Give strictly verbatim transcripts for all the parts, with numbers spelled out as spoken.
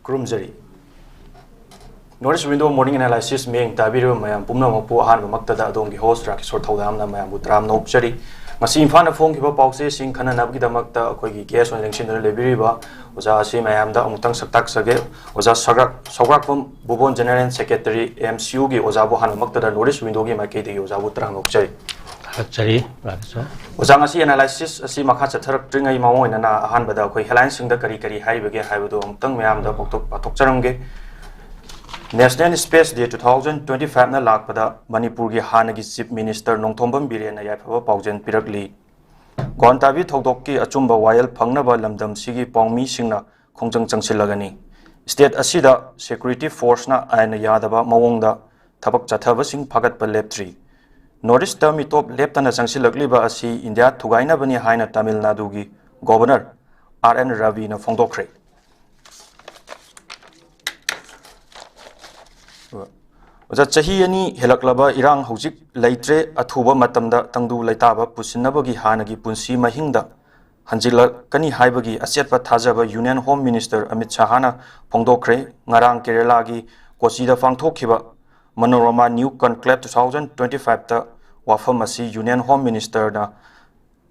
ꯈꯨꯔꯨꯝꯖꯔꯤ꯫ North East Window Morning Analysis ꯃꯤꯠꯌꯦꯡ ꯇꯥꯕꯤꯔꯤꯕ ꯃꯌꯥꯝ ꯄꯨꯝꯅꯃꯛꯄꯨ ꯑꯍꯥꯟꯕꯃꯛꯇꯗ ꯑꯗꯣꯝꯒꯤ host ꯔꯥꯀꯦꯁꯣꯔ ꯊꯧꯗꯥꯝꯅ ꯃꯌꯥꯝꯕꯨ ꯇꯔꯥꯝꯅ ꯑꯣꯛꯆꯔꯤ꯫ ꯉꯁꯤ ꯏꯝꯐꯥꯜꯅ ꯐꯣꯡꯈꯤꯕ ꯄꯥꯎꯆꯦꯁꯤꯡ ꯈꯟꯅꯅꯕꯒꯤꯗꯃꯛꯇ ꯑꯩꯈꯣꯏꯒꯤ guest ꯑꯣꯏꯅ ꯂꯦꯡꯁꯤꯟꯗꯨꯅ ꯂꯩꯕꯤꯔꯤꯕ ꯑꯣꯖꯥ ꯑꯁꯤ ꯃꯌꯥꯝꯗ ꯑꯃꯨꯛꯇꯪ ꯁꯛ ꯇꯥꯛꯆꯒꯦ꯫ ꯑꯣꯖꯥ ꯁꯧꯒ꯭ꯔꯥꯛ-, ꯁꯧꯒ꯭ꯔꯥꯛꯄꯝ ꯕꯨꯕꯣꯟ, General Secretary, M C U ꯒꯤ ꯑꯣꯖꯥꯕꯨ ꯑꯍꯥꯟꯕꯃꯛꯇꯗ North East Window ꯒꯤ ꯃꯥꯏꯀꯩꯗꯒꯤ ꯑꯣꯖꯥꯕꯨ ꯇꯔꯥꯝꯅ ꯑꯣꯛꯆꯔꯤ꯫ ꯊꯥꯒꯠꯆꯔꯤ, ꯔꯥꯀꯦꯁꯣꯔ꯫ ꯑꯣꯖꯥ, ꯉꯁꯤ analysis ꯑꯁꯤ ꯃꯈꯥ ꯆꯠꯊꯔꯛꯇ꯭ꯔꯤꯉꯩ ꯃꯃꯥꯡ ꯑꯣꯏꯅꯅ ꯑꯍꯥꯟꯕꯗ ꯑꯩꯈꯣꯏ headline ꯁꯤꯡꯗ ꯀꯔꯤ ꯀꯔꯤ ꯍꯥꯏꯔꯤꯕꯒꯦ ꯍꯥꯏꯕꯗꯨ ꯑꯃꯨꯛꯇꯪ ꯃꯌꯥꯝꯗ ꯄꯥꯎꯊꯣꯛ-, ꯄꯥꯊꯣꯛꯆꯔꯝꯒꯦ꯫ National Space Day two thousand twenty five ꯅ ꯂꯥꯛꯄꯗ ꯃꯅꯤꯄꯨꯔꯒꯤ ꯍꯥꯟꯅꯒꯤ Chief Minister ꯅꯣꯡꯊꯣꯝꯕꯝ ꯕꯤꯔꯦꯟꯅ ꯌꯥꯏꯐꯕ ꯄꯥꯎꯖꯦꯜ ꯄꯤꯔꯛꯂꯤ꯫ ꯒ꯭ꯋꯥꯟꯇꯥꯕꯤ ꯊꯧꯗꯣꯛꯀꯤ ꯑꯆꯨꯝꯕ ꯋꯥꯌꯦꯜ ꯐꯪꯅꯕ ꯂꯝꯗꯝꯁꯤꯒꯤ ꯄꯥꯎꯃꯤꯁꯤꯡꯅ ꯈꯣꯡꯖꯪ ꯆꯪꯁꯤꯜꯂꯒꯅꯤ꯫ State ꯑꯁꯤꯗ security force ꯅ ꯑꯥꯏꯟꯅ ꯌꯥꯗꯕ ꯃꯑꯣꯡꯗ ꯊꯕꯛ ꯆꯠꯊꯕꯁꯤꯡ ꯐꯒꯠꯄ ꯂꯦꯞꯇ꯭ꯔꯤ꯫ North East ꯇ ꯃꯤꯇꯣꯞ ꯂꯦꯞꯇꯅ ꯆꯪꯁꯤꯜꯂꯛꯂꯤꯕ ꯑꯁꯤ ꯏꯟꯗꯤꯌꯥ ꯊꯨꯒꯥꯏꯅꯕꯅꯤ ꯍꯥꯏꯅ ꯇꯥꯃꯤꯜ ꯅꯥꯗꯨꯒꯤ Governor R N ꯔꯕꯤꯅ ꯐꯣꯡꯗꯣꯛꯈ꯭ꯔꯦ꯫ ꯑꯣꯖꯥ, ꯆꯍꯤ ꯑꯅꯤ ꯍꯦꯜꯂꯛꯂꯕ ꯏꯔꯥꯡ ꯍꯧꯖꯤꯛ ꯂꯩꯇ꯭ꯔꯦ, ꯑꯊꯨꯕ ꯃꯇꯝꯗ ꯇꯪꯗꯨ ꯂꯩꯇꯥꯕ ꯄꯨꯁꯤꯟꯅꯕꯒꯤ ꯍꯥꯟꯅꯒꯤ ꯄꯨꯟꯁꯤ ꯃꯍꯤꯡꯗ ꯍꯟꯖꯤꯜꯂꯛꯀꯅꯤ ꯍꯥꯏꯕꯒꯤ ꯑꯆꯦꯠꯄ ꯊꯥꯖꯕ Union Home Minister ꯑꯃꯤꯠ ꯁꯍꯥꯅ ꯐꯣꯡꯗꯣꯛꯈ꯭ꯔꯦ꯫ ꯉꯔꯥꯡ ꯀꯦꯔꯦꯂꯥꯒꯤ ꯀꯣꯆꯤꯗ ꯄꯥꯡꯊꯣꯛꯈꯤꯕ Manorama New Conclave two thousand twenty five ꯇ ꯋꯥꯐꯝ ꯑꯁꯤ Union Home Minister ꯅ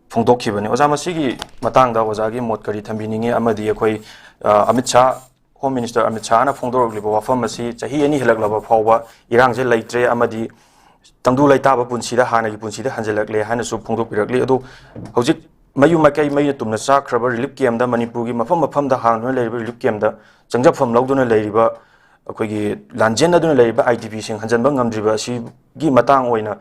ꯐꯣꯡꯗꯣꯛꯈꯤꯕꯅꯤ꯫ ꯑꯣꯖꯥ, ꯃꯁꯤꯒꯤ ꯃꯇꯥꯡꯗ ꯑꯣꯖꯥꯒꯤ ꯃꯣꯠ ꯀꯔꯤ ꯊꯝꯕꯤꯅꯤꯡꯉꯤ? ꯑꯃꯗꯤ ꯑꯩꯈꯣꯏ, ꯑ, ꯑꯃꯤꯠ ꯁꯥꯍ, Home Minister ꯑꯃꯤꯠ ꯁꯥꯍꯅ ꯐꯣꯡꯗꯣꯔꯛꯂꯤꯕ ꯋꯥꯐꯝ ꯑꯁꯤ ꯆꯍꯤ ꯑꯅꯤ ꯍꯦꯜꯂꯛꯂꯕ ꯐꯥꯎꯕ ꯏꯔꯥꯡꯁꯦ ꯂꯩꯇ꯭ꯔꯦ ꯑꯃꯗꯤ ꯇꯪꯗꯨ ꯂꯩꯇꯥꯕ ꯄꯨꯟꯁꯤꯗ ꯍꯥꯟꯅꯒꯤ ꯄꯨꯟꯁꯤꯗ ꯍꯟꯖꯤꯜꯂꯛꯂꯦ ꯍꯥꯏꯅꯁꯨ ꯐꯣꯡꯗꯣꯛꯄꯤꯔꯛꯂꯤ꯫ ꯑꯗꯨ ꯍꯧꯖꯤꯛ ꯃꯌꯨꯝ ꯃꯀꯩ ꯃꯩꯅ ꯇꯨꯝꯅ ꯆꯥꯛꯈ꯭ꯔꯕ relief camp ꯇ, ꯃꯅꯤꯄꯨꯔꯒꯤ ꯃꯐꯝ ꯃꯐꯝꯗ ꯍꯥꯡꯗꯨꯅ ꯂꯩꯔꯤꯕ relief camp ꯇ ꯆꯪꯖꯐꯝ ꯂꯧꯗꯨꯅ ꯂꯩꯔꯤꯕ, ꯑꯩꯈꯣꯏꯒꯤ ꯂꯥꯟꯖꯦꯟꯅꯗꯨꯅ ꯂꯩꯔꯤꯕ I D P ꯁꯤꯡ ꯍꯟꯖꯤꯟꯕ ꯉꯝꯗ꯭ꯔꯤꯕ ꯑꯁꯤꯒꯤ ꯃꯇꯥꯡ ꯑꯣꯏꯅ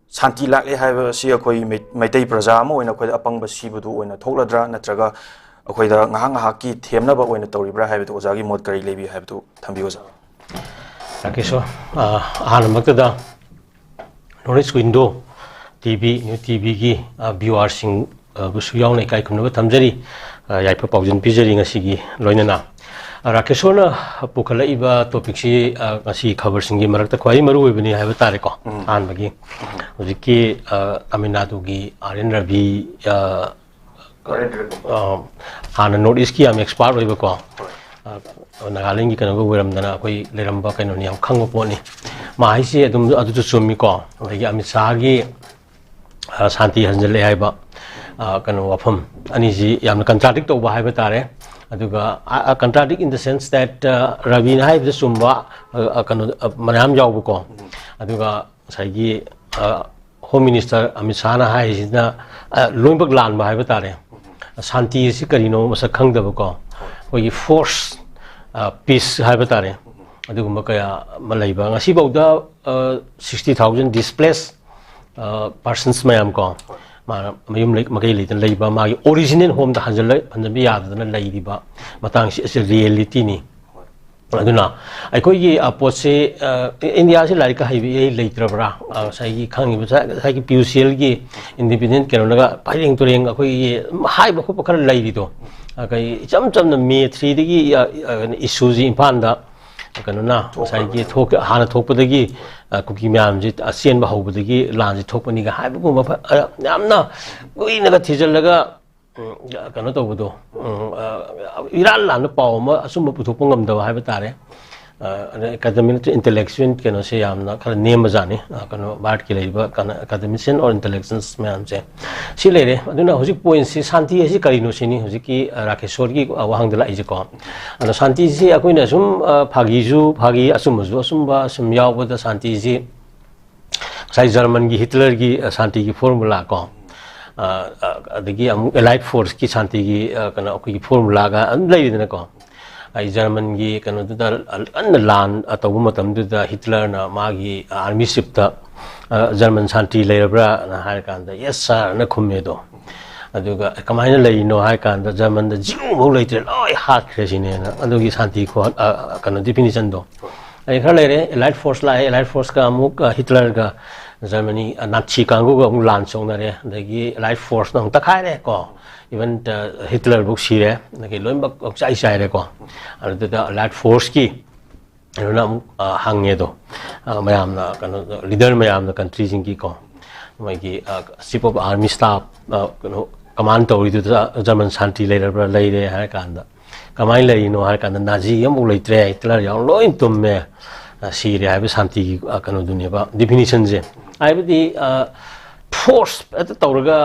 ꯁꯥꯟꯇꯤ ꯂꯥꯛꯂꯦ ꯍꯥꯏꯕ ꯑꯁꯤ ꯑꯩꯈꯣꯏ ꯃꯩ-, ꯃꯩꯇꯩ ꯄ꯭ꯔꯖꯥ ꯑꯃ ꯑꯣꯏꯅ ꯑꯩꯈꯣꯏꯗ ꯑꯄꯪꯕ ꯁꯤꯕꯗꯨ ꯑꯣꯏꯅ ꯊꯣꯛꯂꯗ꯭ꯔꯥ, ꯅꯠꯇ꯭ꯔꯒ ꯑꯩꯈꯣꯏꯗ ꯉꯥꯏꯍꯥꯛ ꯉꯥꯏꯍꯥꯛꯀꯤ ꯊꯦꯝꯅꯕ ꯑꯣꯏꯅ ꯇꯧꯔꯤꯕ꯭ꯔꯥ ꯍꯥꯏꯕꯗꯨ ꯑꯣꯖꯥꯒꯤ ꯃꯣꯠ ꯀꯔꯤ ꯂꯩꯕꯤ ꯍꯥꯏꯕꯗꯨ ꯊꯝꯕꯤꯌꯨ, ꯑꯣꯖꯥ꯫ ꯔꯥꯀꯦꯁꯣꯔ, ꯑ, ꯑꯍꯥꯟꯕꯃꯛꯇꯗ North East Window T V, New T V ꯒꯤ, ꯑ, viewer ꯁꯤꯡ, ꯑ, ꯕꯨꯁꯨ ꯌꯥꯎꯅ ꯏꯀꯥꯏ ꯈꯨꯝꯅꯕ ꯊꯝꯖꯔꯤ, ꯑ, ꯌꯥꯏꯐ ꯄꯥꯎꯖꯦꯜ ꯄꯤꯖꯔꯤ ꯉꯁꯤꯒꯤ ꯂꯣꯏꯅꯅ꯫ ꯑ, ꯔꯥꯀꯦꯁꯣꯔꯅ ꯄꯨꯈꯠꯂꯛꯏꯕ topic ꯁꯤ, ꯑ, ꯉꯁꯤ ꯈꯕꯔꯁꯤꯡꯒꯤ ꯃꯔꯛꯇ ꯈ꯭ꯋꯥꯏꯗꯒꯤ ꯃꯔꯨ ꯑꯣꯏꯕꯅꯤ ꯍꯥꯏꯕ ꯇꯥꯔꯦꯀꯣ꯫ ꯎꯝ꯫ ꯑꯍꯥꯟꯕꯒꯤ ꯎꯝ꯫ ꯍꯧꯖꯤꯛꯀꯤ, ꯑ, ꯇꯥꯃꯤꯜ ꯅꯥꯗꯨꯒꯤ R N ꯔꯕꯤ, ꯑ, ꯀꯔꯦꯟ ꯇ꯭ꯔꯦꯟ꯫ ꯑ, ꯍꯥꯟꯅ North East ꯀꯤ ꯌꯥꯝ expert ꯑꯣꯏꯕꯀꯣ꯫ ꯍꯣꯏ꯫ ꯑ, ꯅꯥꯒꯥꯂꯦꯟꯒꯤ ꯀꯩꯅꯣꯒ ꯑꯣꯏꯔꯝꯗꯅ ꯑꯩꯈꯣꯏ ꯂꯩꯔꯝꯕ ꯀꯩꯅꯣꯅꯤ, ꯌꯥꯝ ꯈꯪꯕ ꯄꯣꯠꯅꯤ꯫ ꯃꯥ ꯍꯥꯏꯁꯤ ꯑꯗꯨꯝ ꯑꯗꯨꯁꯨ ꯆꯨꯝꯃꯤꯀꯣ꯫ ꯑꯗꯒꯤ ꯑꯃꯤꯠ ꯁꯥꯍꯒꯤ, ꯑ, ꯁꯥꯟꯇꯤ ꯍꯟꯖꯤꯜꯂꯛꯑꯦ ꯍꯥꯏꯕ, ꯑ, ꯀꯩꯅꯣ ꯋꯥꯐꯝ ꯑꯅꯤꯁꯤ ꯌꯥꯝꯅ contradict ꯇꯧꯕ ꯍꯥꯏꯕ ꯇꯥꯔꯦ꯫ ꯑꯗꯨꯒ, ꯑ, contradict in the sense that, ꯑ, ꯔꯕꯤꯅ ꯍꯥꯏꯕꯗ ꯆꯨꯝꯕ, ꯑ, ꯑ, ꯀꯩꯅꯣ, ꯑ, ꯃꯌꯥꯝ ꯌꯥꯎꯕꯀꯣ꯫ ꯑꯗꯨꯒ ꯉꯁꯥꯏꯒꯤ, ꯑ, Home Minister ꯑꯃꯤꯠ ꯁꯥꯍꯅ ꯍꯥꯏꯔꯤꯁꯤꯅ, ꯑ, ꯂꯣꯏꯅꯃꯛ ꯂꯥꯟꯕ ꯍꯥꯏꯕ ꯇꯥꯔꯦ꯫ ꯁꯥꯟꯇꯤ ꯑꯁꯤ ꯀꯔꯤꯅꯣ ꯃꯁꯛ ꯈꯪꯗꯕꯀꯣ, ꯑꯩꯈꯣꯏꯒꯤ force, ꯑ, peace ꯍꯥꯏꯕ ꯇꯥꯔꯦ꯫ ꯑꯗꯨꯒꯨꯝꯕ ꯀꯌꯥ ꯑꯃ ꯂꯩꯕ꯫ ꯉꯁꯤꯐꯥꯎꯗ, ꯑ, sixty thousand displaced, ꯑ, persons ꯃꯌꯥꯝ ꯀꯣ, ꯃꯥꯅ ꯃꯌꯨꯝ ꯂꯩ-, ꯃꯀꯩ ꯂꯩꯇꯅ ꯂꯩꯕ, ꯃꯥꯒꯤ original home ꯗ ꯍꯟꯖꯤꯜꯂ-, ꯍꯟꯖꯤꯟꯕ ꯌꯥꯗꯗꯅ ꯂꯩꯔꯤꯕ ꯃꯇꯥꯡꯁꯤ ꯑꯁꯤ reality ꯅꯤ꯫ ꯑꯗꯨꯅ ꯑꯩꯈꯣꯏꯒꯤ, ꯑ, ꯄꯣꯠꯁꯤ, ꯑ, ꯏꯟꯗꯤꯌꯥꯁꯤ ꯂꯥꯏꯔꯤꯛꯀ ꯍꯩꯕ ꯏꯍꯩ ꯂꯩꯇ꯭ꯔꯕ꯭ꯔꯥ? ꯑ, ꯉꯁꯥꯏꯒꯤ ꯈꯪꯉꯤꯕ, ꯉꯁꯥꯏꯒꯤ ꯄꯤꯌꯨꯁꯤꯑꯦꯜꯒꯤ independent ꯀꯩꯅꯣꯅꯒ ꯄꯔꯦꯡ ꯇꯨꯔꯦꯡ ꯑꯩꯈꯣꯏꯒꯤ ꯍꯥꯏꯕ ꯈꯣꯠꯄ ꯈꯔ ꯂꯩꯔꯤꯗꯣ, ꯑ, ꯀꯩ ꯏꯆꯝ ꯆꯝꯅ ꯃꯦ ꯊ꯭ꯔꯤꯗꯒꯤ, ꯑ, ꯑ, issue ꯁꯤ ꯏꯝꯐꯥꯜꯗ ꯀꯩꯅꯣꯅ ꯉꯁꯥꯏꯒꯤ ꯊꯣꯛ-, ꯍꯥꯟꯅ ꯊꯣꯛꯄꯗꯒꯤ, ꯑ, ꯀꯨꯀꯤ ꯃꯌꯥꯝꯁꯤ, ꯑ, ꯆꯦꯟꯕ ꯍꯧꯕꯗꯒꯤ ꯂꯥꯟꯁꯤ ꯊꯣꯛꯄꯅꯤꯒ ꯍꯥꯏꯕꯒꯨꯝꯕ ꯐ-, ꯑ, ꯌꯥꯝꯅ ꯀꯨꯏꯅꯒ ꯊꯤꯖꯤꯜꯂꯒ, ꯎꯝ, ꯀꯩꯅꯣ ꯇꯧꯕꯗꯣ, ꯎꯝ, ꯑ, ꯏꯔꯥꯟ ꯂꯥꯟꯕ ꯄꯥꯎ ꯑꯃ ꯑꯆꯨꯝꯕ ꯄꯨꯊꯣꯛꯄ ꯉꯝꯗꯕ ꯍꯥꯏꯕ ꯇꯥꯔꯦ꯫ ꯑ, ꯑꯗ academic intellectual ꯀꯩꯅꯣꯁꯦ ꯌꯥꯝꯅ ꯈꯔ ꯅꯦꯝꯕꯖꯥꯠꯅꯤ꯫ ꯑ, ꯀꯩꯅꯣ, ꯚꯥꯔꯠꯀꯤ ꯂꯩꯔꯤꯕ ꯀꯩꯅꯣ, academician or intellectuals ꯃꯌꯥꯝꯁꯦ꯫ ꯁꯤ ꯂꯩꯔꯦ꯫ ꯑꯗꯨꯅ ꯍꯧꯖꯤꯛ point ꯁꯤ ꯁꯥꯟꯇꯤ ꯑꯁꯤ ꯀꯔꯤꯅꯣ ꯁꯤꯅꯤ ꯍꯧꯖꯤꯛꯀꯤ, ꯑ, ꯔꯥꯀꯦꯁꯣꯔꯒꯤ, ꯑ, ꯋꯥꯍꯪꯗ ꯂꯥꯛꯏꯁꯦꯀꯣ꯫ ꯑꯗꯣ ꯁꯥꯟꯇꯤꯁꯤ ꯑꯩꯈꯣꯏꯅ ꯁꯨꯝ, ꯑ, ꯐꯥꯒꯤꯁꯨ ꯐꯥꯒꯤ, ꯑꯆꯨꯝꯕꯁꯨ ꯑꯆꯨꯝꯕ ꯁꯨꯝ ꯌꯥꯎꯕꯗ ꯁꯥꯟꯇꯤꯁꯤ ꯉꯁꯥꯏ ꯖꯔꯃꯟꯒꯤ ꯍꯤꯠꯂꯔꯒꯤ, ꯑ, ꯁꯥꯟꯇꯤꯒꯤ formula ꯀꯣ, ꯑ, ꯑ, ꯑꯗꯒꯤ ꯑꯃꯨꯛ allied force ꯀꯤ ꯁꯥꯟꯇꯤꯒꯤ, ꯑ, ꯀꯩꯅꯣ, ꯑꯩꯈꯣꯏꯒꯤ formula ꯒ ꯑꯗꯨꯝ ꯂꯩꯔꯤꯗꯅꯀꯣ꯫ ꯑꯩ ꯖꯔꯃꯟꯒꯤ ꯀꯩꯅꯣꯗꯨꯗ ꯀꯟꯅ ꯂꯥꯟ, ꯑ, ꯇꯧꯕ ꯃꯇꯝꯗꯨꯗ ꯍꯤꯠꯂꯔꯅ ꯃꯥꯒꯤ army chief ꯇ, ꯑ, "ꯖꯔꯃꯟ ꯁꯥꯟꯇꯤ ꯂꯩꯔꯕ꯭ꯔꯥꯅ?" ꯍꯥꯏꯔꯀꯥꯟꯗ, "Yes, sir" ꯅ ꯈꯨꯝꯃꯦꯗꯣ꯫ ꯑꯗꯨꯒ ꯀꯃꯥꯏꯅ ꯂꯩꯔꯤꯅꯣ ꯍꯥꯏ ꯀꯥꯟꯗ ꯖꯔꯃꯟꯗ ꯖꯤꯎ ꯐꯥꯎ ꯂꯩꯇ꯭ꯔꯦ, ꯂꯣꯏ ꯍꯥꯠꯈ꯭ꯔꯦ ꯁꯤꯅꯦꯅ꯫ ꯑꯗꯨꯒꯤ ꯁꯥꯟꯇꯤ ꯈꯣ-, ꯑ, ꯀꯩꯅꯣ, definition ꯗꯣ꯫ ꯑꯩ ꯈꯔ ꯂꯩꯔꯦ, allied force ꯂꯥꯛꯑꯦ, allied force ꯀ ꯑꯃꯨꯛ, ꯑ, ꯍꯤꯠꯂꯔꯒ ꯖꯔꯃꯅꯤ, ꯑ, ꯅꯥꯠꯁꯤ ꯀꯥꯡꯕꯨꯒ ꯑꯃꯨꯛ ꯂꯥꯟ ꯁꯣꯛꯅꯔꯦ, ꯑꯗꯒꯤ allied force ꯅ ꯑꯃꯨꯛ ꯇꯛꯈꯥꯏꯔꯦ ꯀꯣ, even, ꯑ, ꯍꯤꯠꯂꯔ ꯐꯥꯎ ꯁꯤꯔꯦ, ꯑꯗꯒꯤ ꯂꯣꯏꯅꯃꯛ ꯄꯨꯡꯆꯥꯏ ꯆꯥꯏꯔꯦ ꯀꯣ꯫ ꯑꯗꯨꯗ allied force ꯀꯤ ꯀꯩꯅꯣꯅ ꯑꯃꯨꯛ, ꯑ, ꯍꯪꯉꯦ ꯑꯗꯣ, ꯑ, ꯃꯌꯥꯝꯅ ꯀꯩꯅꯣ, leader ꯃꯌꯥꯝꯅ country ꯁꯤꯡꯒꯤ ꯀꯣ, ꯃꯣꯏꯒꯤ, ꯑ, chief of army staff, ꯑ, ꯀꯩꯅꯣ, command ꯇꯧꯔꯤꯗꯨꯗ ꯖꯔꯃꯟ ꯁꯥꯟꯇꯤ ꯂꯩꯔꯕ꯭ꯔꯥ? "ꯂꯩꯔꯦ" ꯍꯥꯏꯔ ꯀꯥꯟꯗ, ꯀꯃꯥꯏꯅ ꯂꯩꯔꯤꯅꯣ ꯍꯥꯏꯔ ꯀꯥꯟꯗ ꯅꯥꯖꯤ ꯑꯃꯐꯥꯎ ꯂꯩꯇ꯭ꯔꯦ, ꯍꯤꯠꯂꯔ ꯌꯥꯎ ꯂꯣꯏ ꯇꯨꯝꯃꯦ, ꯑ, ꯁꯤꯔꯦ ꯍꯥꯏꯕ ꯁꯥꯟꯇꯤꯒꯤ, ꯑ, ꯀꯩꯅꯣꯗꯨꯅꯦꯕ, ꯗꯤꯐꯤꯅꯤꯁꯟꯁꯦ꯫ ꯍꯥꯏꯕꯗꯤ, ꯑ, ꯐꯣꯔꯁ ꯍꯦꯛꯇ ꯇꯧꯔꯒ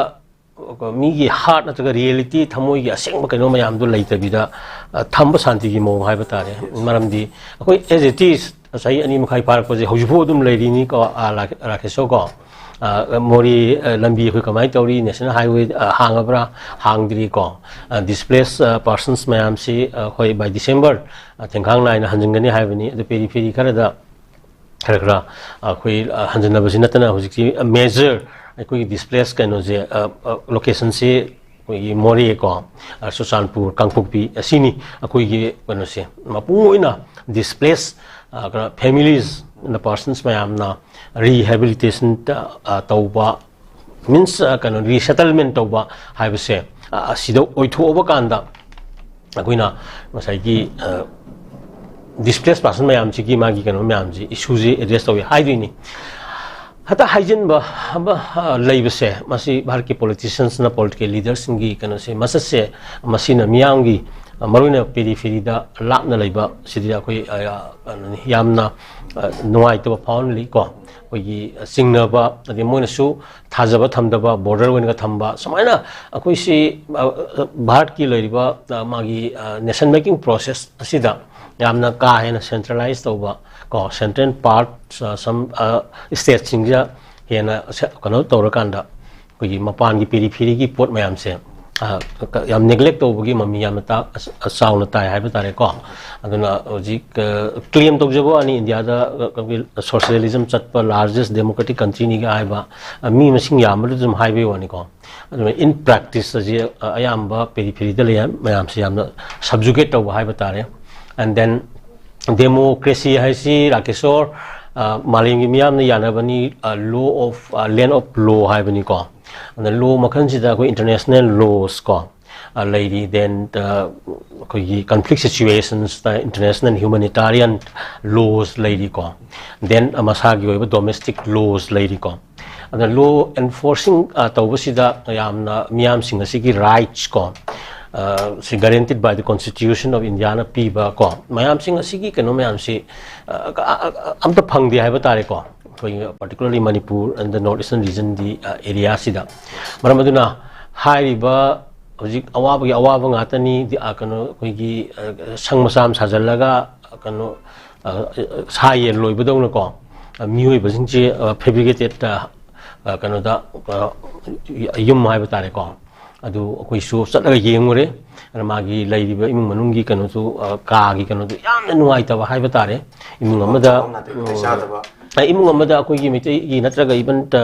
ꯃꯤꯒꯤ ꯍꯥꯔꯠ ꯅꯠꯇ꯭ꯔꯒ ꯔꯤꯌꯦꯂꯤꯇꯤ, ꯊꯃꯣꯏꯒꯤ ꯑꯁꯦꯡꯕ ꯀꯩꯅꯣ ꯃꯌꯥꯝꯗꯣ ꯂꯩꯇꯕꯤꯗ, ꯑ, ꯊꯝꯕ ꯁꯥꯟꯇꯤꯒꯤ ꯃꯑꯣꯡ ꯍꯥꯏꯕ ꯇꯥꯔꯦ꯫ ꯃꯔꯝꯗꯤ ꯑꯩꯈꯣꯏ as it is ꯆꯍꯤ ꯑꯅꯤ ꯃꯈꯥꯏ ꯐꯥꯔꯛꯄꯁꯦ ꯍꯧꯖꯤꯛꯐꯥꯎ ꯑꯗꯨꯝ ꯂꯩꯔꯤꯅꯤ ꯀꯣ, ꯑ, ꯂꯥ-, ꯔꯥꯀꯦꯁꯣ ꯀꯣ꯫ ꯑ, ꯃꯣꯔꯦ, ꯑ, ꯂꯝꯕꯤ ꯑꯩꯈꯣꯏ ꯀꯃꯥꯏꯅ ꯇꯧꯔꯤ, ꯅꯦꯁꯅꯦꯜ ꯍꯥꯏꯋꯦ, ꯑ, ꯍꯥꯡꯉꯕ꯭ꯔꯥ, ꯍꯥꯡꯗ꯭ꯔꯤ ꯀꯣ꯫ ꯑ, ꯗꯤꯁꯄ꯭ꯂꯦꯁ, ꯑ, ꯄꯥꯔꯁꯟꯁ ꯃꯌꯥꯝꯁꯤ, ꯑ, ꯑꯩꯈꯣꯏ by December, ꯑ, ꯊꯦꯡꯈꯥꯡ ꯅꯥꯏꯅ ꯍꯟꯖꯤꯟꯒꯅꯤ ꯍꯥꯏꯕꯅꯤ꯫ ꯑꯗꯨ ꯄꯦꯔꯤ ꯐꯦꯔꯤ ꯈꯔꯗ ꯈꯔ ꯈꯔ ꯑꯩꯈꯣꯏ, ꯑ, ꯍꯟꯖꯤꯟꯅꯕꯁꯤ ꯅꯠꯇꯅ ꯍꯧꯖꯤꯛꯇꯤ ꯃꯦꯖꯔ ꯑꯩꯈꯣꯏꯒꯤ ꯗꯤꯁꯄ꯭ꯂꯦꯁ ꯀꯩꯅꯣꯁꯦ, ꯑ, ꯑ, ꯂꯣꯀꯦꯁꯟꯁꯤ ꯑꯩꯈꯣꯏꯒꯤ ꯃꯣꯔꯦꯀꯣ, ꯑ, ꯆꯨꯔꯆꯥꯟꯄꯨꯔ, ꯀꯥꯡꯄꯣꯛꯄꯤ, ꯑꯁꯤꯅꯤ ꯑꯩꯈꯣꯏꯒꯤ ꯀꯩꯅꯣꯁꯦ꯫ ꯃꯄꯨꯡ ꯑꯣꯏꯅ ꯗꯤꯁꯄ꯭ꯂꯦꯁ, ꯑ, ꯀꯩꯅꯣ, ꯐꯦꯃꯤꯂꯤꯁ, ꯄꯥꯔꯁꯟꯁ ꯃꯌꯥꯝꯅ ꯔꯤꯍꯦꯕꯤꯂꯤꯇꯦꯁꯟ, ꯑ, ꯇꯧꯕ, ꯃꯤꯟꯁ, ꯑ, ꯀꯩꯅꯣ, ꯔꯤꯁꯦꯇꯜꯃꯦꯟ ꯇꯧꯕ ꯍꯥꯏꯕꯁꯦ, ꯑ, ꯑꯁꯤꯗ ꯑꯣꯏꯊꯣꯛꯑꯕ ꯀꯥꯟꯗ ꯑꯩꯈꯣꯏꯅ ꯉꯁꯥꯏꯒꯤ, ꯑ, ꯗꯤꯁꯄ꯭ꯂꯦꯁ ꯄꯥꯔꯁꯟ ꯃꯌꯥꯝꯁꯤꯒꯤ ꯃꯥꯒꯤ ꯀꯩꯅꯣ ꯃꯌꯥꯝꯁꯤ, ꯏꯁꯨꯁꯤ ꯑꯦꯗ꯭ꯔꯦꯁ ꯇꯧꯏ ꯍꯥꯏꯗꯣꯏꯅꯤ꯫ ꯍꯦꯛꯇ ꯍꯥꯏꯖꯤꯟꯕ ꯑꯃ, ꯑ, ꯂꯩꯕꯁꯦ, ꯃꯁꯤ ꯚꯥꯔꯠꯀꯤ ꯄꯣꯂꯤꯇꯤꯁꯤꯌꯟꯁꯅ, ꯄꯣꯂꯤꯇꯤꯀꯦꯜ ꯂꯤꯗꯔꯁꯤꯡꯒꯤ ꯀꯩꯅꯣꯁꯦ, ꯃꯁꯛꯁꯦ, ꯃꯁꯤꯅ ꯃꯤꯌꯥꯝꯒꯤ, ꯑ, ꯃꯔꯨꯑꯣꯏꯅ ꯄꯦꯔꯤꯐꯦꯔꯤꯗ ꯂꯥꯞꯅ ꯂꯩꯕ ꯁꯤꯗꯤ ꯑꯩꯈꯣꯏ, ꯑ, ꯑ, ꯀꯩꯅꯣꯅꯤ, ꯌꯥꯝꯅ, ꯑ, ꯅꯨꯡꯉꯥꯏꯇꯕ ꯐꯥꯎꯍꯜꯂꯤ ꯀꯣ꯫ ꯑꯩꯈꯣꯏꯒꯤ ꯆꯤꯡꯅꯕ, ꯑꯗꯩ ꯃꯣꯏꯅꯁꯨ ꯊꯥꯖꯕ ꯊꯝꯗꯕ, ꯕꯣꯔꯗꯔ ꯑꯣꯏꯅꯒ ꯊꯝꯕ, ꯁꯨꯃꯥꯏꯅ ꯑꯩꯈꯣꯏꯁꯤ, ꯑ, ꯑ, ꯚꯥꯔꯠꯀꯤ ꯂꯩꯔꯤꯕ, ꯑ, ꯃꯥꯒꯤ, ꯑ, ꯅꯦꯁꯟ ꯃꯦꯀꯤꯡ ꯄ꯭ꯔꯣꯁꯦꯁ ꯑꯁꯤꯗ ꯌꯥꯝꯅ ꯀꯥ ꯍꯦꯟꯅ ꯁꯦꯟꯇ꯭ꯔꯦꯂꯥꯏꯁ ꯇꯧꯕ ꯀꯣ, ꯁꯦꯟꯇ꯭ꯔꯦꯜ ꯄꯥꯔꯠ, ꯑ, ꯁꯝ, ꯑ, ꯁ꯭ꯇꯦꯠꯁꯤꯡꯁꯤꯗ ꯍꯦꯟꯅ ꯁꯦ-, ꯀꯩꯅꯣ ꯇꯧꯔꯀꯥꯟꯗ ꯑꯩꯈꯣꯏꯒꯤ ꯃꯄꯥꯟꯒꯤ ꯄꯦꯔꯤꯐꯦꯔꯤꯒꯤ ꯄꯣꯠ ꯃꯌꯥꯝꯁꯦ, ꯑ, ꯀ-, ꯌꯥꯝ ꯅꯦꯒ꯭ꯂꯦꯛ ꯇꯧꯕꯒꯤ ꯃꯃꯤ ꯌꯥꯝꯅ ꯇꯥ-, ꯑ, ꯆꯥꯎꯅ ꯇꯥꯏ ꯍꯥꯏꯕ ꯇꯥꯔꯦꯀꯣ꯫ ꯑꯗꯨꯅ ꯍꯧꯖꯤꯛ, ꯑ, ꯀ꯭ꯂꯦꯝ ꯇꯧꯖꯕ ꯋꯥꯅꯤ, ꯏꯟꯗꯤꯌꯥꯗ, ꯑ, ꯑꯩꯈꯣꯏꯒꯤ ꯁꯣꯁꯤꯌꯦꯂꯤꯖꯝ ꯆꯠꯄ ꯂꯥꯔꯖꯦꯁ ꯗꯦꯃꯣꯀ꯭ꯔꯦꯇꯤꯛ ꯀꯟꯇ꯭ꯔꯤꯅꯤꯒ ꯍꯥꯏꯕ, ꯑ, ꯃꯤ ꯃꯁꯤꯡ ꯌꯥꯝꯕꯗꯨ ꯑꯗꯨꯝ ꯍꯥꯏꯕꯒꯤ ꯋꯥꯅꯤꯀꯣ꯫ ꯑꯗꯨꯅ in practice ꯑꯁꯤ, ꯑ, ꯑꯌꯥꯝꯕ ꯄꯦꯔꯤꯐꯦꯔꯤꯗ ꯂꯩ ꯃꯌꯥꯝꯁꯤ ꯌꯥꯝꯅ ꯁꯕꯖꯨꯒꯦꯠ ꯇꯧꯕ ꯍꯥꯏꯕ ꯇꯥꯔꯦ꯫ And then democracy ꯍꯥꯏꯁꯤ, ꯔꯥꯀꯦꯁꯣꯔ, ꯑ, ꯃꯥꯂꯦꯝꯒꯤ ꯃꯤꯌꯥꯝꯅ ꯌꯥꯅꯕꯅꯤ, ꯑ, law of, ꯑ, land of law ꯍꯥꯏꯕꯅꯤꯀꯣ꯫ ꯑꯗ ꯂꯣ ꯃꯈꯜꯁꯤꯗ ꯑꯩꯈꯣꯏ ꯏꯟꯇꯔꯅꯦꯁꯅꯦꯜ ꯂꯣꯁ ꯀꯣ, ꯑ, ꯂꯩꯔꯤ, then, ꯑ, ꯑꯩꯈꯣꯏꯒꯤ ꯀꯟꯐ꯭ꯂꯤꯛ ꯁꯤꯆꯨꯋꯦꯁꯟꯁꯇ ꯏꯟꯇꯔꯅꯦꯁꯅꯦꯜ ꯍ꯭ꯌꯨꯃꯦꯅꯤꯇꯥꯔꯤꯌꯟ ꯂꯣꯁ ꯂꯩꯔꯤꯀꯣ, then, ꯑ, ꯃꯁꯥꯒꯤ ꯑꯣꯏꯕ ꯗꯣꯃꯦꯁꯇꯤꯛ ꯂꯣꯁ ꯂꯩꯔꯤꯀꯣ꯫ ꯑꯗ ꯂꯣ ꯑꯦꯟꯐꯣꯔꯁꯤꯡ, ꯑ, ꯇꯧꯕꯁꯤꯗ ꯌꯥꯝꯅ ꯃꯤꯌꯥꯝꯁꯤꯡ ꯑꯁꯤꯒꯤ ꯔꯥꯏꯠꯁ ꯀꯣ, ꯁꯤ guaranteed by the Constitution of Indiaꯅ ꯄꯤꯕ ꯀꯣ, ꯃꯌꯥꯝꯁꯤꯡ ꯑꯁꯤꯒꯤ ꯀꯩꯅꯣ ꯃꯌꯥꯝꯁꯤ ꯑ, ꯑ, ꯑ, ꯑꯝꯇ ꯐꯪꯗꯦ ꯍꯥꯏꯕ ꯇꯥꯔꯦꯀꯣ꯫ ꯑꯩꯈꯣꯏꯒꯤ particularly Manipur and the North Eastern regionꯗꯤ ꯑꯦꯔꯤꯌꯥꯁꯤꯗ꯫ ꯃꯔꯝ ꯑꯗꯨꯅ ꯍꯥꯏꯔꯤꯕ ꯍꯧꯖꯤꯛ ꯑꯋꯥꯕꯒꯤ ꯑꯋꯥꯕ ꯉꯥꯛꯇꯅꯤ꯫ ꯗꯤ-, ꯑ, ꯀꯩꯅꯣ, ꯑꯩꯈꯣꯏꯒꯤ ꯑ, ꯁꯪ ꯃꯆꯥ ꯑꯃ ꯁꯥꯖꯜꯂꯒ ꯀꯩꯅꯣ, ꯑ, ꯁꯥ ꯌꯦꯟ ꯂꯣꯏꯕꯗꯧꯅꯀꯣ, ꯑ, ꯃꯤꯑꯣꯏꯕꯁꯤꯡꯁꯦ ꯐꯦꯕ꯭ꯔꯤꯀꯦꯇꯦꯠꯇ ꯀꯩꯅꯣꯗ, ꯑ, ꯌꯨꯝ ꯍꯥꯏꯕ ꯇꯥꯔꯦꯀꯣ, ꯑꯗꯨ ꯑꯩꯈꯣꯏꯁꯨ ꯆꯠꯂꯒ ꯌꯦꯡꯉꯨꯔꯦ꯫ ꯑꯗ ꯃꯥꯒꯤ ꯂꯩꯔꯤꯕ ꯏꯃꯨꯡ ꯃꯅꯨꯡꯒꯤ ꯀꯩꯅꯣꯁꯨ, ꯑ, ꯀꯥꯒꯤ ꯀꯩꯅꯣꯁꯨ ꯌꯥꯝꯅ ꯅꯨꯡꯉꯥꯏꯇꯕ ꯍꯥꯏꯕ ꯇꯥꯔꯦ꯫ ꯏꯃꯨꯡ ꯑꯃꯗ, ꯆꯥꯐꯝ ꯅꯥꯇꯩ ꯈꯨꯗꯣꯡ ꯆꯥꯗꯕ꯫ ꯑ, ꯏꯃꯨꯡ ꯑꯃꯗ ꯑꯩꯈꯣꯏꯒꯤ ꯃꯩꯇꯩꯒꯤ ꯅꯠꯇ꯭ꯔꯒ even, ꯑ,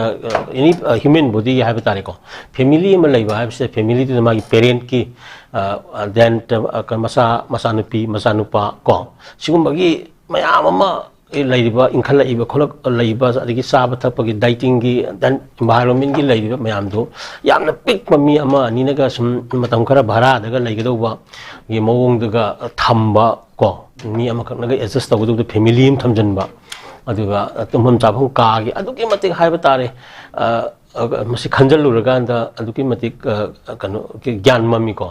any, ꯑ, human body ꯍꯥꯏꯕ ꯇꯥꯔꯦꯀꯣ, ꯐꯦꯃꯤꯂꯤ ꯑꯃ ꯂꯩꯕ ꯍꯥꯏꯕꯁꯤꯗ ꯐꯦꯃꯤꯂꯤꯗꯨꯗ ꯃꯥꯒꯤ ꯄꯦꯔꯦꯟꯠꯀꯤ, ꯑ, ꯑ, then, ꯑ, ꯀ-, ꯃꯆꯥ, ꯃꯆꯥꯅꯨꯄꯤ, ꯃꯆꯥꯅꯨꯄꯥ ꯀꯣ, ꯁꯤꯒꯨꯝꯕꯒꯤ ꯃꯌꯥꯝ ꯑꯃ ꯂꯩꯔꯤꯕ, ꯏꯟꯈꯠꯂꯛꯏꯕ, ꯈꯣꯠꯂꯛ-, ꯂꯩꯕ, ꯑꯗꯒꯤ ꯆꯥꯕ ꯊꯛꯄꯒꯤ, ꯗꯥꯏꯇꯤꯡꯒꯤ, then environmentꯀꯤ ꯂꯩꯔꯤꯕ ꯃꯌꯥꯝꯗꯣ ꯌꯥꯝꯅ ꯄꯤꯛꯄ ꯃꯤ ꯑꯃ ꯑꯅꯤꯅꯒ ꯁꯨꯝ ꯃꯇꯝ ꯈꯔ ꯚꯔꯥꯗꯒ ꯂꯩꯒꯗꯧꯕꯒꯤ ꯃꯑꯣꯡꯗꯒ ꯊꯝꯕ ꯀꯣ, ꯃꯤ ꯑꯃꯈꯛꯅꯒ ꯑꯦꯗꯖꯁ ꯇꯧꯒꯗꯧꯕꯗꯣ ꯐꯦꯃꯤꯂꯤ ꯑꯃ ꯊꯝꯖꯤꯟꯕ, ꯑꯗꯨꯒ ꯇꯨꯝꯐꯝ ꯆꯥꯐꯝ ꯀꯥꯒꯤ ꯑꯗꯨꯛꯀꯤ ꯃꯇꯤꯛ ꯍꯥꯏꯕ ꯇꯥꯔꯦ, ꯑ, ꯑ, ꯃꯁꯤ ꯈꯟꯖꯜꯂꯨꯔꯀꯥꯟꯗ ꯑꯗꯨꯛꯀꯤ ꯃꯇꯤꯛ, ꯑ, ꯀꯩꯅꯣ, ꯒ꯭ꯌꯥꯟ ꯃꯝꯃꯤꯀꯣ꯫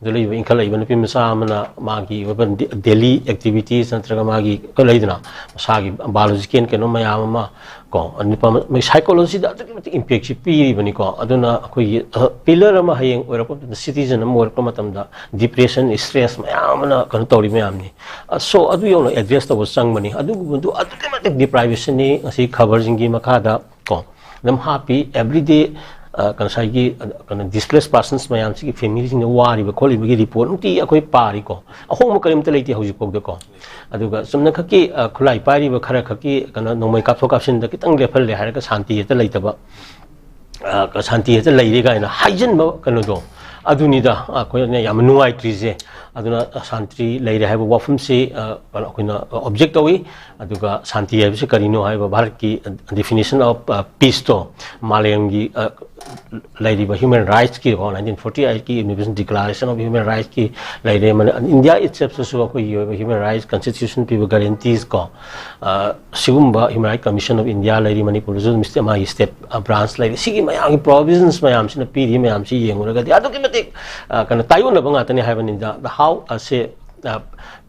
ꯑꯗꯨ ꯂꯩꯕ ꯏꯟꯈꯠꯂꯛꯏꯕ ꯅꯨꯄꯤ ꯃꯆꯥ ꯑꯃꯅ ꯃꯥꯒꯤ ꯑꯣꯏꯕ ꯗꯦ-, daily activities ꯅꯠꯇ꯭ꯔꯒ ꯃꯥꯒꯤ ꯀꯩꯅꯣ ꯂꯩꯗꯅ, ꯃꯁꯥꯒꯤ biological ꯀꯩꯅꯣ ꯃꯌꯥꯝ ꯑꯃ ꯀꯣ, ꯅꯨꯄꯥ ꯃ-, psychologyꯗ ꯑꯗꯨꯛꯀꯤ ꯃꯇꯤꯛ impactꯁꯤ ꯄꯤꯔꯤꯕꯅꯤꯀꯣ꯫ ꯑꯗꯨꯅ ꯑꯩꯈꯣꯏꯒꯤ, ꯑ, pillar ꯑꯃ ꯍꯌꯦꯡ ꯑꯣꯏꯔꯛꯄ ꯃꯇꯝꯗ, citizen ꯑꯃ ꯑꯣꯏꯔꯛꯄ ꯃꯇꯝꯗ depression, stress ꯃꯌꯥꯝ ꯑꯃꯅ ꯀꯩꯅꯣ ꯇꯧꯔꯤ ꯃꯌꯥꯝꯅꯤ꯫ ꯑ, so ꯑꯗꯨ ꯌꯧꯅ address ꯇꯧꯕ ꯆꯪꯕꯅꯤ꯫ ꯑꯗꯨꯒꯨꯝꯕꯗꯨ ꯑꯗꯨꯛꯀꯤ ꯃꯇꯤꯛ deprivationꯅꯤ ꯉꯁꯤ ꯈꯕꯔꯁꯤꯡꯒꯤ ꯃꯈꯥꯗ ꯀꯣ ꯑꯗꯨꯝ ꯍꯥꯞꯄꯤ꯫ Everyday, ꯑ, ꯉꯁꯥꯏꯒꯤ, ꯑ, ꯀꯩꯅꯣ, displaced persons ꯃꯌꯥꯝꯁꯤꯒꯤ ꯐꯦꯃꯤꯂꯤꯁꯤꯡꯅ ꯋꯥꯔꯤꯕ ꯈꯣꯠꯂꯤꯕꯒꯤ ꯔꯤꯄꯣꯔꯠ ꯅꯨꯡꯇꯤ ꯑꯩꯈꯣꯏ ꯄꯥꯔꯤꯀꯣ꯫ ꯑꯍꯣꯡꯕ ꯀꯔꯤꯝꯇ ꯂꯩꯇꯦ ꯍꯧꯖꯤꯛꯐꯥꯎꯗꯀꯣ꯫ ꯑꯗꯨꯒ ꯆꯨꯝꯅ ꯈꯛꯀꯤ, ꯑ, ꯈꯨꯠꯂꯥꯏ ꯄꯥꯏꯔꯤꯕ ꯈꯔ ꯈꯛꯀꯤ ꯀꯩꯅꯣ ꯅꯣꯡꯃꯩ ꯀꯥꯞꯊꯣꯛ ꯀꯥꯞꯁꯤꯟꯗ ꯈꯤꯇꯪ ꯂꯦꯞꯍꯜꯂꯦ ꯍꯥꯏꯔꯒ ꯁꯥꯟꯇꯤ ꯍꯦꯛꯇ ꯂꯩꯇꯕ, ꯑ, ꯁꯥꯟꯇꯤ ꯍꯦꯛꯇ ꯂꯩꯔꯦ ꯀꯥꯏꯅ ꯍꯥꯏꯖꯤꯟꯕ ꯀꯩꯅꯣꯗꯣ, ꯑꯗꯨꯅꯤꯗ ꯑꯩꯈꯣꯏꯅ ꯌꯥꯝ ꯅꯨꯡꯉꯥꯏꯇ꯭ꯔꯤꯁꯦ꯫ ꯑꯗꯨꯅ ꯁꯥꯟꯇꯤ ꯂꯩꯔꯦ ꯍꯥꯏꯕ ꯋꯥꯐꯝꯁꯤ, ꯑ, ꯑꯩꯈꯣꯏꯅ object ꯇꯧꯏ꯫ ꯑꯗꯨꯒ ꯁꯥꯟꯇꯤ ꯍꯥꯏꯕꯁꯤ ꯀꯔꯤꯅꯣ ꯍꯥꯏꯕ ꯚꯥꯔꯠꯀꯤ definition of, ꯑ, peaceꯇꯣ ꯃꯥꯂꯦꯝꯒꯤ, ꯑ, ꯂꯩꯔꯤꯕ human rights ꯀꯤꯀꯣ, nineteen forty eight ꯀꯤ Universal Declaration of Human Rights ꯀꯤ ꯂꯩꯔꯦ꯫ ꯃꯅꯤ-, India itself ꯇꯁꯨ ꯑꯩꯈꯣꯏꯒꯤ ꯑꯣꯏꯕ human rights constitution ꯄꯤꯕ guarantees ꯀꯣ, ꯑ, ꯁꯤꯒꯨꯝꯕ Human Rights Commission of India ꯂꯩꯔꯤ, ꯃꯅꯤꯄꯨꯔꯗꯁꯨ ꯑꯗꯨꯝ ꯁ꯭ꯇꯦ-, ꯃꯥꯒꯤ state, ꯑ, branch ꯂꯩꯔꯤ꯫ ꯁꯤꯒꯤ ꯃꯌꯥꯝꯒꯤ provisions ꯃꯌꯥꯝꯁꯤꯅ ꯄꯤꯔꯤ ꯃꯌꯥꯝꯁꯤ ꯌꯦꯡꯉꯨꯔꯒꯗꯤ ꯑꯗꯨꯛꯀꯤ ꯃꯇꯤꯛ, ꯑ, ꯀꯩꯅꯣ, ꯇꯥꯏꯑꯣꯟꯅꯕ ꯉꯥꯛꯇꯅꯤ ꯍꯥꯏꯕꯅꯤꯗ꯫ How ꯑꯁꯦ, ꯑ,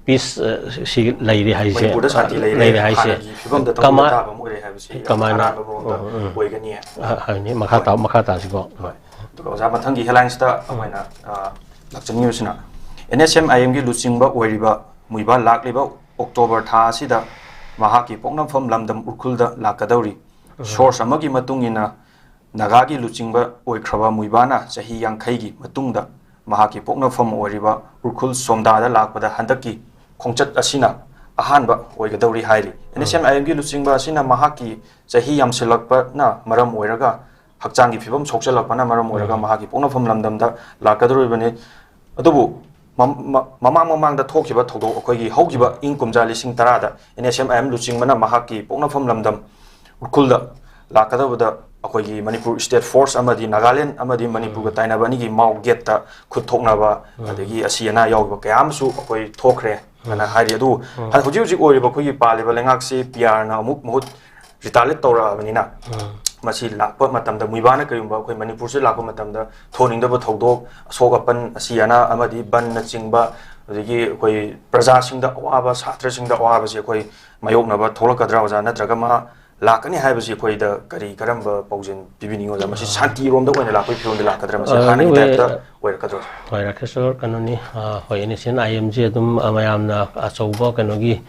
peace, ꯑ, ꯁꯤ ꯂꯩꯔꯦ ꯍꯥꯏꯁꯦ, ꯃꯅꯤꯄꯨꯔꯗ ꯁꯥꯟꯇꯤ ꯑ, ꯂꯩꯔꯦ, ꯂꯩꯔꯦ ꯍꯥꯏꯁꯦ꯫ ꯍꯥꯟꯅꯒꯤ ꯐꯤꯕꯝꯗ ꯇꯃꯨ ꯀꯃꯥꯏ-, ꯇꯥꯕ ꯑꯃ ꯑꯣꯏꯔꯦ ꯍꯥꯏꯕꯁꯤ ꯌꯥꯝ ꯀꯃꯥꯏꯅ? ꯑꯔꯥꯟꯕ ꯃꯑꯣꯡꯗ ꯎꯝ, ꯎꯝ꯫ ꯑꯣꯏꯒꯅꯤ꯫ ꯑ, ꯍꯥꯏꯕꯅꯤ꯫ ꯃꯈꯥ ꯍꯣꯏ꯫ ꯇꯥ-, ꯃꯈꯥ ꯇꯥꯁꯤꯀꯣ꯫ ꯍꯣꯏ꯫ ꯑꯗꯨꯒ ꯑꯣꯖꯥ, ꯃꯊꯪꯒꯤ headlinesꯇ ꯑꯩꯈꯣꯏꯅ, ꯑ, ꯂꯥꯛꯆꯅꯤꯡꯉꯤꯕꯁꯤꯅ, N S M I M ꯒꯤ ꯂꯨꯆꯤꯡꯕ ꯑꯣꯏꯔꯤꯕ ꯃꯨꯏꯕꯥ ꯂꯥꯛꯂꯤꯕ October ꯊꯥ ꯑꯁꯤꯗ ꯃꯍꯥꯛꯀꯤ ꯄꯣꯛꯅꯐꯝ ꯂꯝꯗꯝ ꯎꯈ꯭ꯔꯨꯜꯗ ꯂꯥꯛꯀꯗꯧꯔꯤ꯫ ꯎꯝ꯫ Source ꯑꯃꯒꯤ ꯃꯇꯨꯡ ꯏꯟꯅ, ꯅꯥꯒꯥꯒꯤ ꯂꯨꯆꯤꯡꯕ ꯑꯣꯏꯈ꯭ꯔꯕ ꯃꯨꯏꯕꯥꯅ ꯆꯍꯤ ꯌꯥꯡꯈꯩꯒꯤ ꯃꯇꯨꯡꯗ ꯃꯍꯥꯛꯀꯤ ꯄꯣꯛꯅꯐꯝ ꯑꯣꯏꯔꯤꯕ ꯎꯈ꯭ꯔꯨꯜ ꯁꯣꯝꯗꯥꯗ ꯂꯥꯛꯄꯗ ꯍꯟꯗꯛꯀꯤ ꯈꯣꯡꯆꯠ ꯑꯁꯤꯅ ꯑꯍꯥꯟꯕ ꯑꯣꯏꯒꯗꯧꯔꯤ ꯍꯥꯏꯔꯤ꯫ ꯎꯝ꯫ N S M I M ꯒꯤ ꯂꯨꯆꯤꯡꯕ ꯑꯁꯤꯅ ꯃꯍꯥꯛꯀꯤ ꯆꯍꯤ ꯌꯥꯝꯁꯤꯜꯂꯛꯄꯅ ꯃꯔꯝ ꯑꯣꯏꯔꯒ ꯍꯛꯆꯥꯡꯒꯤ ꯐꯤꯕꯝ ꯁꯣꯛꯆꯜꯂꯛꯄꯅ ꯃꯔꯝ ꯑꯣꯏꯔꯒ ꯎꯝ꯫ ꯃꯍꯥꯛꯀꯤ ꯄꯣꯛꯅꯐꯝ ꯂꯝꯗꯝꯗ ꯂꯥꯛꯀꯗꯧꯔꯤꯕꯅꯤ꯫ ꯑꯗꯨꯕꯨ ꯃꯝ-, ꯃ-, ꯃꯃꯥꯡ ꯃꯃꯥꯡꯗ ꯊꯣꯛꯈꯤꯕ ꯊꯧꯗꯣꯛ, ꯑꯩꯈꯣꯏꯒꯤ ꯍꯧꯈꯤꯕ ꯎꯝ꯫ ꯏꯪ ꯀꯨꯝꯖꯥ ꯂꯤꯁꯤꯡ ꯇꯔꯥꯗ N S M I M ꯂꯨꯆꯤꯡꯕꯅ ꯃꯍꯥꯛꯀꯤ ꯄꯣꯛꯅꯐꯝ ꯂꯝꯗꯝ ꯎꯈ꯭ꯔꯨꯜꯗ ꯂꯥꯛꯀꯗꯕꯗ ꯑꯩꯈꯣꯏꯒꯤ ꯃꯅꯤꯄꯨꯔ state force ꯑꯃꯗꯤ ꯅꯥꯒꯥꯂꯦꯟ ꯑꯃꯗꯤ ꯃꯅꯤꯄꯨꯔꯒ ꯎꯝ꯫ ꯇꯥꯏꯅꯕ ꯑꯅꯤꯒꯤ ꯃꯥꯎ ꯒꯦꯠꯇ ꯈꯨꯠ ꯊꯣꯛꯅꯕ, ꯎꯝ꯫ ꯑꯗꯒꯤ ꯑꯁꯤ ꯑꯅꯥ ꯌꯥꯎꯈꯤꯕ ꯀꯌꯥ ꯑꯃꯁꯨ ꯑꯩꯈꯣꯏ ꯊꯣꯛꯈ꯭ꯔꯦ ꯍꯥꯏꯅ ꯎꯝ꯫ ꯍꯥꯏꯔꯤ꯫ ꯑꯗꯨꯕꯨ ꯎꯝ꯫ ꯍꯧꯖꯤꯛ ꯍꯧꯖꯤꯛ ꯑꯣꯏꯔꯤꯕ ꯑꯩꯈꯣꯏꯒꯤ ꯄꯥꯜꯂꯤꯕ ꯂꯩꯉꯥꯛꯁꯤ P R ꯅ ꯑꯃꯨꯛ ꯃꯍꯨꯠ retaliate ꯇꯧꯔꯛꯑꯕꯅꯤꯅ, ꯎꯝ꯫ ꯃꯁꯤ ꯂꯥꯛꯄ ꯃꯇꯝꯗ ꯃꯨꯏꯕꯥꯅ ꯀꯔꯤꯒꯨꯝꯕ ꯑꯩꯈꯣꯏ ꯃꯅꯤꯄꯨꯔꯁꯤꯗ ꯂꯥꯛꯄ ꯃꯇꯝꯗ ꯊꯣꯛꯍꯟꯅꯤꯡꯗꯕ ꯊꯧꯗꯣꯛ, ꯑꯁꯣꯛ ꯑꯄꯟ, ꯑꯁꯤ ꯑꯅꯥ ꯑꯃꯗꯤ ꯕꯟꯅꯆꯤꯡꯕ, ꯑꯗꯒꯤ ꯑꯩꯈꯣꯏ ꯄ꯭ꯔꯖꯥꯁꯤꯡꯗ ꯑꯋꯥꯕ, ꯁꯥꯇ꯭ꯔꯁꯤꯡꯗ ꯑꯋꯥꯕꯁꯤ ꯑꯩꯈꯣꯏ ꯃꯥꯌꯣꯛꯅꯕ ꯊꯣꯛꯂꯛꯀꯗ꯭ꯔꯥ, ꯑꯣꯖꯥ? ꯅꯠꯇ꯭ꯔꯒ ꯃꯥ ꯂꯥꯛꯀꯅꯤ ꯍꯥꯏꯕꯁꯤ ꯑꯩꯈꯣꯏꯗ ꯀꯔꯤ, ꯀꯔꯝꯕ ꯄꯥꯎꯖꯦꯜ ꯄꯤꯕꯤꯅꯤꯡꯉꯤ, ꯑꯣꯖꯥ? ꯃꯁꯤ ꯑ, ꯁꯥꯟꯇꯤꯔꯣꯝꯗ ꯑꯣꯏꯅ ꯂꯥꯛꯄꯒꯤ ꯐꯤꯕꯝꯗ ꯂꯥꯛꯀꯗ꯭ꯔꯥ? ꯃꯁꯤ ꯑ, ꯍꯥꯟꯅꯒꯤ anyway, type ꯇ ꯑꯣꯏꯔꯛꯀꯗ꯭ꯔꯣ? ꯍꯣꯏ, ꯔꯥꯀꯦꯁꯣꯔ, ꯀꯩꯅꯣꯅꯤ, ꯑ, ꯍꯣꯏ, N S M I M ꯁꯦ ꯑꯗꯨꯝ, ꯑ, ꯃꯌꯥꯝꯅ ꯑꯆꯧꯕ ꯀꯩꯅꯣꯒꯤ,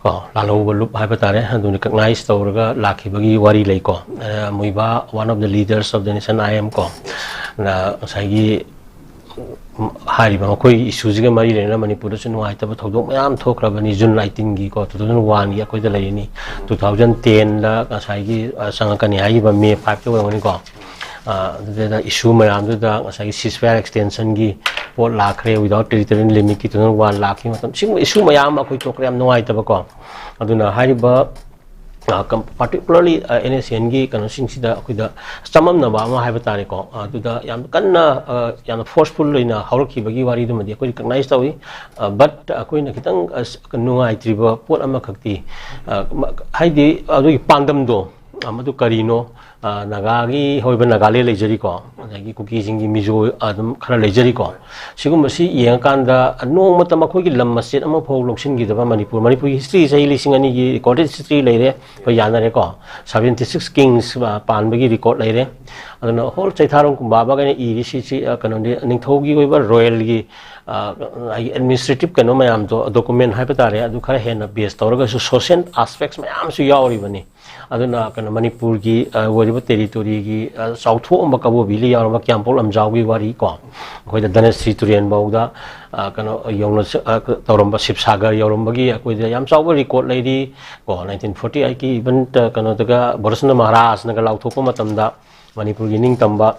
ꯀꯣ, ꯂꯥꯜꯍꯧꯕ ꯂꯨꯞ ꯍꯥꯏꯕ ꯇꯥꯔꯦ, ꯑꯗꯨ recognize ꯇꯧꯔꯒ ꯂꯥꯛꯈꯤꯕꯒꯤ ꯋꯥꯔꯤ ꯂꯩꯀꯣ꯫ ꯑ, ꯃꯨꯏꯕꯥ, one of the leaders of the N S M I M ꯀꯣ, ꯅ ꯉꯁꯥꯏꯒꯤ ꯍꯥꯏꯔꯤꯕ ꯃꯈꯣꯏꯒꯤ issue ꯁꯤꯒ ꯃꯔꯤ ꯂꯩꯅꯅ ꯃꯅꯤꯄꯨꯔꯗꯁꯨ ꯅꯨꯡꯉꯥꯏꯇꯕ ꯊꯧꯗꯣꯛ ꯃꯌꯥꯝ ꯊꯣꯛꯈ꯭ꯔꯕꯅꯤ꯫ June nineteen ꯒꯤ ꯀꯣ, two thousand one ꯒꯤ ꯑꯩꯈꯣꯏꯗ ꯂꯩꯔꯤꯅꯤ꯫ Two thousand ten ꯗ ꯉꯁꯥꯏꯒꯤ, ꯑ, ꯆꯪꯉꯛꯀꯅꯤ ꯍꯥꯏꯈꯤꯕ May five ꯇ ꯑꯣꯏꯔꯝꯒꯅꯤꯀꯣ꯫ ꯑ, ꯑꯗꯨꯗ issue ꯃꯌꯥꯝꯗꯨꯗ ꯉꯁꯥꯏꯒꯤ ceasefire extension ꯒꯤ ꯄꯣꯠ ꯂꯥꯛꯈ꯭ꯔꯦ, without territorial limit ꯀꯤ two thousand one ꯂꯥꯛꯈꯤꯕ ꯃꯇꯝ, ꯁꯤꯒꯨꯝꯕ issue ꯃꯌꯥꯝ ꯑꯃ ꯑꯩꯈꯣꯏ ꯊꯣꯛꯈ꯭ꯔꯦ, ꯌꯥꯝ ꯅꯨꯡꯉꯥꯏꯇꯕꯀꯣ꯫ ꯑꯗꯨꯅ ꯍꯥꯏꯔꯤꯕ ꯄꯥꯔꯇꯤꯀꯨꯂꯔꯂꯤ ꯑꯦꯟ ꯑꯦꯁ ꯑꯦꯟꯒꯤ ꯀꯩꯅꯣꯁꯤꯡꯁꯤꯗ ꯑꯩꯈꯣꯏꯗ ꯆꯃꯝꯅꯕ ꯑꯃ ꯍꯥꯏꯕ ꯇꯥꯔꯦꯀꯣ, ꯑꯗꯨꯗ ꯌꯥꯝ ꯀꯟꯅ, ꯑ, ꯌꯥꯝꯅ ꯐꯣꯔꯁꯐꯨꯜ ꯑꯣꯏꯅ ꯍꯧꯔꯛꯈꯤꯕꯒꯤ ꯋꯥꯔꯤꯗꯨꯃꯗꯤ ꯑꯩꯈꯣꯏ ꯔꯤꯀꯛꯅꯥꯏꯁ ꯇꯧꯏ꯫ ꯕꯠ ꯑꯩꯈꯣꯏꯅ ꯈꯤꯇꯪ, ꯑ, ꯅꯨꯡꯉꯥꯏꯇ꯭ꯔꯤꯕ ꯄꯣꯠ ꯑꯃꯈꯛꯇꯤ, ꯑ, ꯃ-, ꯍꯥꯏꯗꯤ ꯑꯗꯨꯒꯤ ꯄꯥꯟꯗꯝꯗꯣ, ꯑ, ꯃꯗꯨ ꯀꯔꯤꯅꯣ? ꯑ, ꯅꯥꯒꯥꯒꯤ ꯍꯧꯔꯤꯕ ꯅꯥꯒꯥꯂꯦꯟ ꯂꯩꯖꯔꯤꯀꯣ, ꯑꯗꯒꯤ ꯀꯨꯀꯤꯁꯤꯡꯒꯤ ꯃꯤꯖꯣ ꯑꯗꯨꯝ ꯈꯔ ꯂꯩꯖꯔꯤꯀꯣ꯫ ꯁꯤꯒꯨꯝꯕꯁꯤ ꯌꯦꯡꯉꯀꯥꯟꯗ ꯅꯣꯡꯃꯇ ꯃꯈꯣꯏꯒꯤ ꯂꯝ ꯃꯆꯦꯠ ꯑꯃꯐꯥꯎ ꯂꯧꯁꯤꯟꯈꯤꯗꯕ ꯃꯅꯤꯄꯨꯔ, ꯃꯅꯤꯄꯨꯔꯒꯤ ꯍꯤꯁꯇ꯭ꯔꯤ ꯆꯍꯤ ꯂꯤꯁꯤꯡ ꯑꯅꯤꯒꯤ ꯔꯤꯀꯣꯔꯗꯦꯠ ꯍꯤꯁꯇ꯭ꯔꯤ ꯂꯩꯔꯦ, ꯑꯩꯈꯣꯏ ꯌꯥꯅꯔꯦꯀꯣ꯫ Seventy six kings, ꯑ, ꯄꯥꯟꯕꯒꯤ ꯔꯤꯀꯣꯔꯗ ꯂꯩꯔꯦ꯫ ꯑꯗꯨꯅ ꯍꯣꯜ ꯆꯩꯊꯥꯔꯣꯟ ꯀꯨꯝꯕꯥꯕꯒꯩꯅ ꯏꯔꯤꯁꯤꯁꯤ, ꯑ, ꯀꯩꯅꯣꯗꯤ ꯅꯤꯡꯊꯧꯒꯤ ꯑꯣꯏꯕ ꯔꯣꯌꯦꯜꯒꯤ, ꯑ, ꯑꯩꯒꯤ ꯑꯦꯗꯃꯤꯅꯤꯁꯇ꯭ꯔꯦꯇꯤꯞ ꯀꯩꯅꯣ ꯃꯌꯥꯝꯗꯣ, ꯗꯣꯀꯨꯃꯦꯟ ꯍꯥꯏꯕ ꯇꯥꯔꯦ, ꯑꯗꯨ ꯈꯔ ꯍꯦꯟꯅ ꯕꯦꯁ ꯇꯧꯔꯒꯁꯨ ꯁꯣꯁꯤꯌꯦꯜ ꯑꯦꯁꯄꯦꯛꯁ ꯃꯌꯥꯝꯁꯨ ꯌꯥꯎꯔꯤꯕꯅꯤ꯫ ꯑꯗꯨꯅ ꯀꯩꯅꯣ ꯃꯅꯤꯄꯨꯔꯒꯤ, ꯑ, ꯑꯣꯏꯔꯤꯕ ꯇꯦꯔꯤꯇꯣꯔꯤꯒꯤ, ꯑ, ꯆꯥꯎꯊꯣꯛꯑꯝꯕ ꯀꯕꯣꯕꯤꯂꯤ ꯌꯥꯎꯔꯝꯕ ꯀ꯭ꯌꯥꯝꯄꯣꯛ ꯂꯝꯖꯥꯎꯒꯤ ꯋꯥꯔꯤ ꯀꯣ, ꯑꯩꯈꯣꯏꯗ ꯙꯅꯁ꯭ꯔꯤ ꯇꯨꯔꯦꯟꯐꯧꯗ, ꯑ, ꯀꯩꯅꯣ ꯌꯧꯅ ꯆ-, ꯑ, ꯇꯧꯔꯝꯕ, ꯁꯤꯕꯁꯥꯒꯔ ꯌꯧꯔꯝꯕꯒꯤ ꯑꯩꯈꯣꯏꯗ ꯌꯥꯝ ꯆꯥꯎꯕ ꯔꯤꯀꯣꯔꯗ ꯂꯩꯔꯤ ꯀꯣ꯫ Nineteen forty eightꯀꯤ even, ꯑ, ꯀꯩꯅꯣꯗꯒ ꯕꯣꯔꯁꯅ ꯃꯍꯥꯔꯥꯖꯅꯒ ꯂꯥꯎꯊꯣꯛꯄ ꯃꯇꯝꯗ ꯃꯅꯤꯄꯨꯔꯒꯤ ꯅꯤꯡꯇꯝꯕ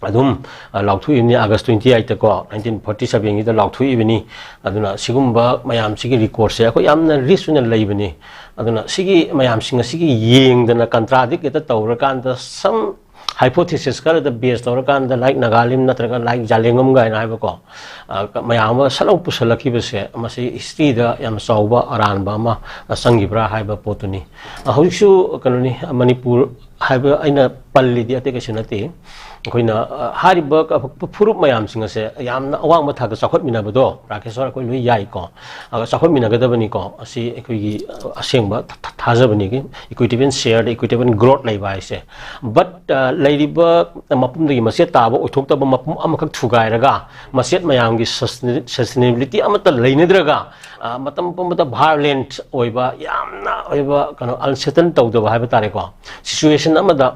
ꯑꯗꯨꯝ, ꯑ, ꯂꯥꯎꯊꯣꯛꯏꯕꯅꯤ꯫ August twenty eightꯇꯀꯣ, nineteen forty sevenꯒꯤꯗ ꯂꯥꯎꯊꯣꯛꯏꯕꯅꯤ꯫ ꯑꯗꯨꯅ ꯁꯤꯒꯨꯝꯕ ꯃꯌꯥꯝꯁꯤꯒꯤ ꯔꯤꯀꯣꯔꯠꯁꯦ ꯑꯩꯈꯣꯏ ꯌꯥꯝꯅ ꯔꯤꯆ ꯑꯣꯏꯅ ꯂꯩꯕꯅꯤ꯫ ꯑꯗꯨꯅ ꯁꯤꯒꯤ ꯃꯌꯥꯝꯁꯤꯡ ꯑꯁꯤꯒꯤ ꯌꯦꯡꯗꯅ ꯀꯟꯇ꯭ꯔꯥꯗꯤꯛ ꯍꯦꯛꯇ ꯇꯧꯔꯀꯥꯟꯗ, ꯁꯝ ꯍꯥꯏꯄꯣꯊꯤꯁꯤꯁ ꯈꯔꯗ ꯕꯦꯁ ꯇꯧꯔꯀꯥꯟꯗ, ꯂꯥꯏꯛ ꯅꯥꯒꯥꯂꯤꯝ ꯅꯠꯇ꯭ꯔꯒ ꯂꯥꯏꯛ ꯖꯥꯂꯦꯡꯉꯝ ꯀꯥꯏꯅ ꯍꯥꯏꯕꯀꯣ, ꯑ, ꯃꯌꯥꯝ ꯑꯃ ꯁꯠꯂꯧ ꯄꯨꯁꯜꯂꯛꯈꯤꯕꯁꯦ, ꯃꯁꯤ ꯍꯤꯁꯇ꯭ꯔꯤꯗ ꯌꯥꯝ ꯆꯥꯎꯕ ꯑꯔꯥꯟꯕ ꯑꯃ ꯆꯪꯈꯤꯕ꯭ꯔꯥ ꯍꯥꯏꯕ ꯄꯣꯠꯇꯨꯅꯤ꯫ ꯑ, ꯍꯧꯖꯤꯛꯁꯨ ꯀꯩꯅꯣꯅꯤ, ꯃꯅꯤꯄꯨꯔ ꯍꯥꯏꯕ ꯑꯩꯅ ꯄꯜꯂꯤꯗꯤ ꯑꯇꯩ ꯀꯩꯁꯨ ꯅꯠꯇꯦ꯫ ꯑꯩꯈꯣꯏꯅ, ꯑ, ꯍꯥꯏꯔꯤꯕ ꯐꯨꯔꯨꯞ ꯃꯌꯥꯝꯁꯤꯡ ꯑꯁꯦ ꯌꯥꯝꯅ ꯑꯋꯥꯡꯕ ꯊꯥꯛꯇ ꯆꯥꯎꯈꯠꯃꯤꯟꯅꯕꯗꯣ ꯔꯥꯀꯦꯁꯣꯔ ꯑꯩꯈꯣꯏ ꯂꯣꯏ ꯌꯥꯏꯀꯣ꯫ ꯑꯗꯣ ꯆꯥꯎꯈꯠꯃꯤꯟꯅꯒꯗꯕꯅꯤꯀꯣ꯫ ꯑꯁꯤ ꯑꯩꯈꯣꯏꯒꯤ, ꯑ, ꯑꯁꯦꯡꯕ ꯊ-, ꯊ-, ꯊꯥꯖꯕꯅꯤ꯫ Equitable and shared, equitable growth ꯂꯩꯕ ꯍꯥꯏꯁꯦ꯫ But, ꯑ, ꯂꯩꯔꯤꯕ ꯃꯄꯨꯝꯗꯒꯤ ꯃꯆꯦꯠ ꯇꯥꯕ ꯑꯣꯏꯊꯣꯛꯇꯕ ꯃꯄꯨꯝ ꯑꯃꯈꯛ ꯊꯨꯒꯥꯏꯔꯒ ꯃꯆꯦꯠ ꯃꯌꯥꯝꯒꯤ ꯁꯁꯇꯦꯅꯦꯕꯤꯂꯤꯇꯤ ꯑꯃꯠꯇ ꯂꯩꯅꯗ꯭ꯔꯒ, ꯑ, ꯃꯇꯝ ꯄꯨꯝꯕꯗ ꯚꯥꯏꯑꯣꯂꯦꯟꯠ ꯑꯣꯏꯕ, ꯌꯥꯝꯅ ꯑꯣꯏꯕ ꯀꯩꯅꯣ, ꯑꯟꯁꯦꯇꯜ ꯇꯧꯗꯕ ꯍꯥꯏꯕ ꯇꯥꯔꯦꯀꯣ, ꯁꯤꯆꯨꯋꯦꯁꯟ ꯑꯃꯗ,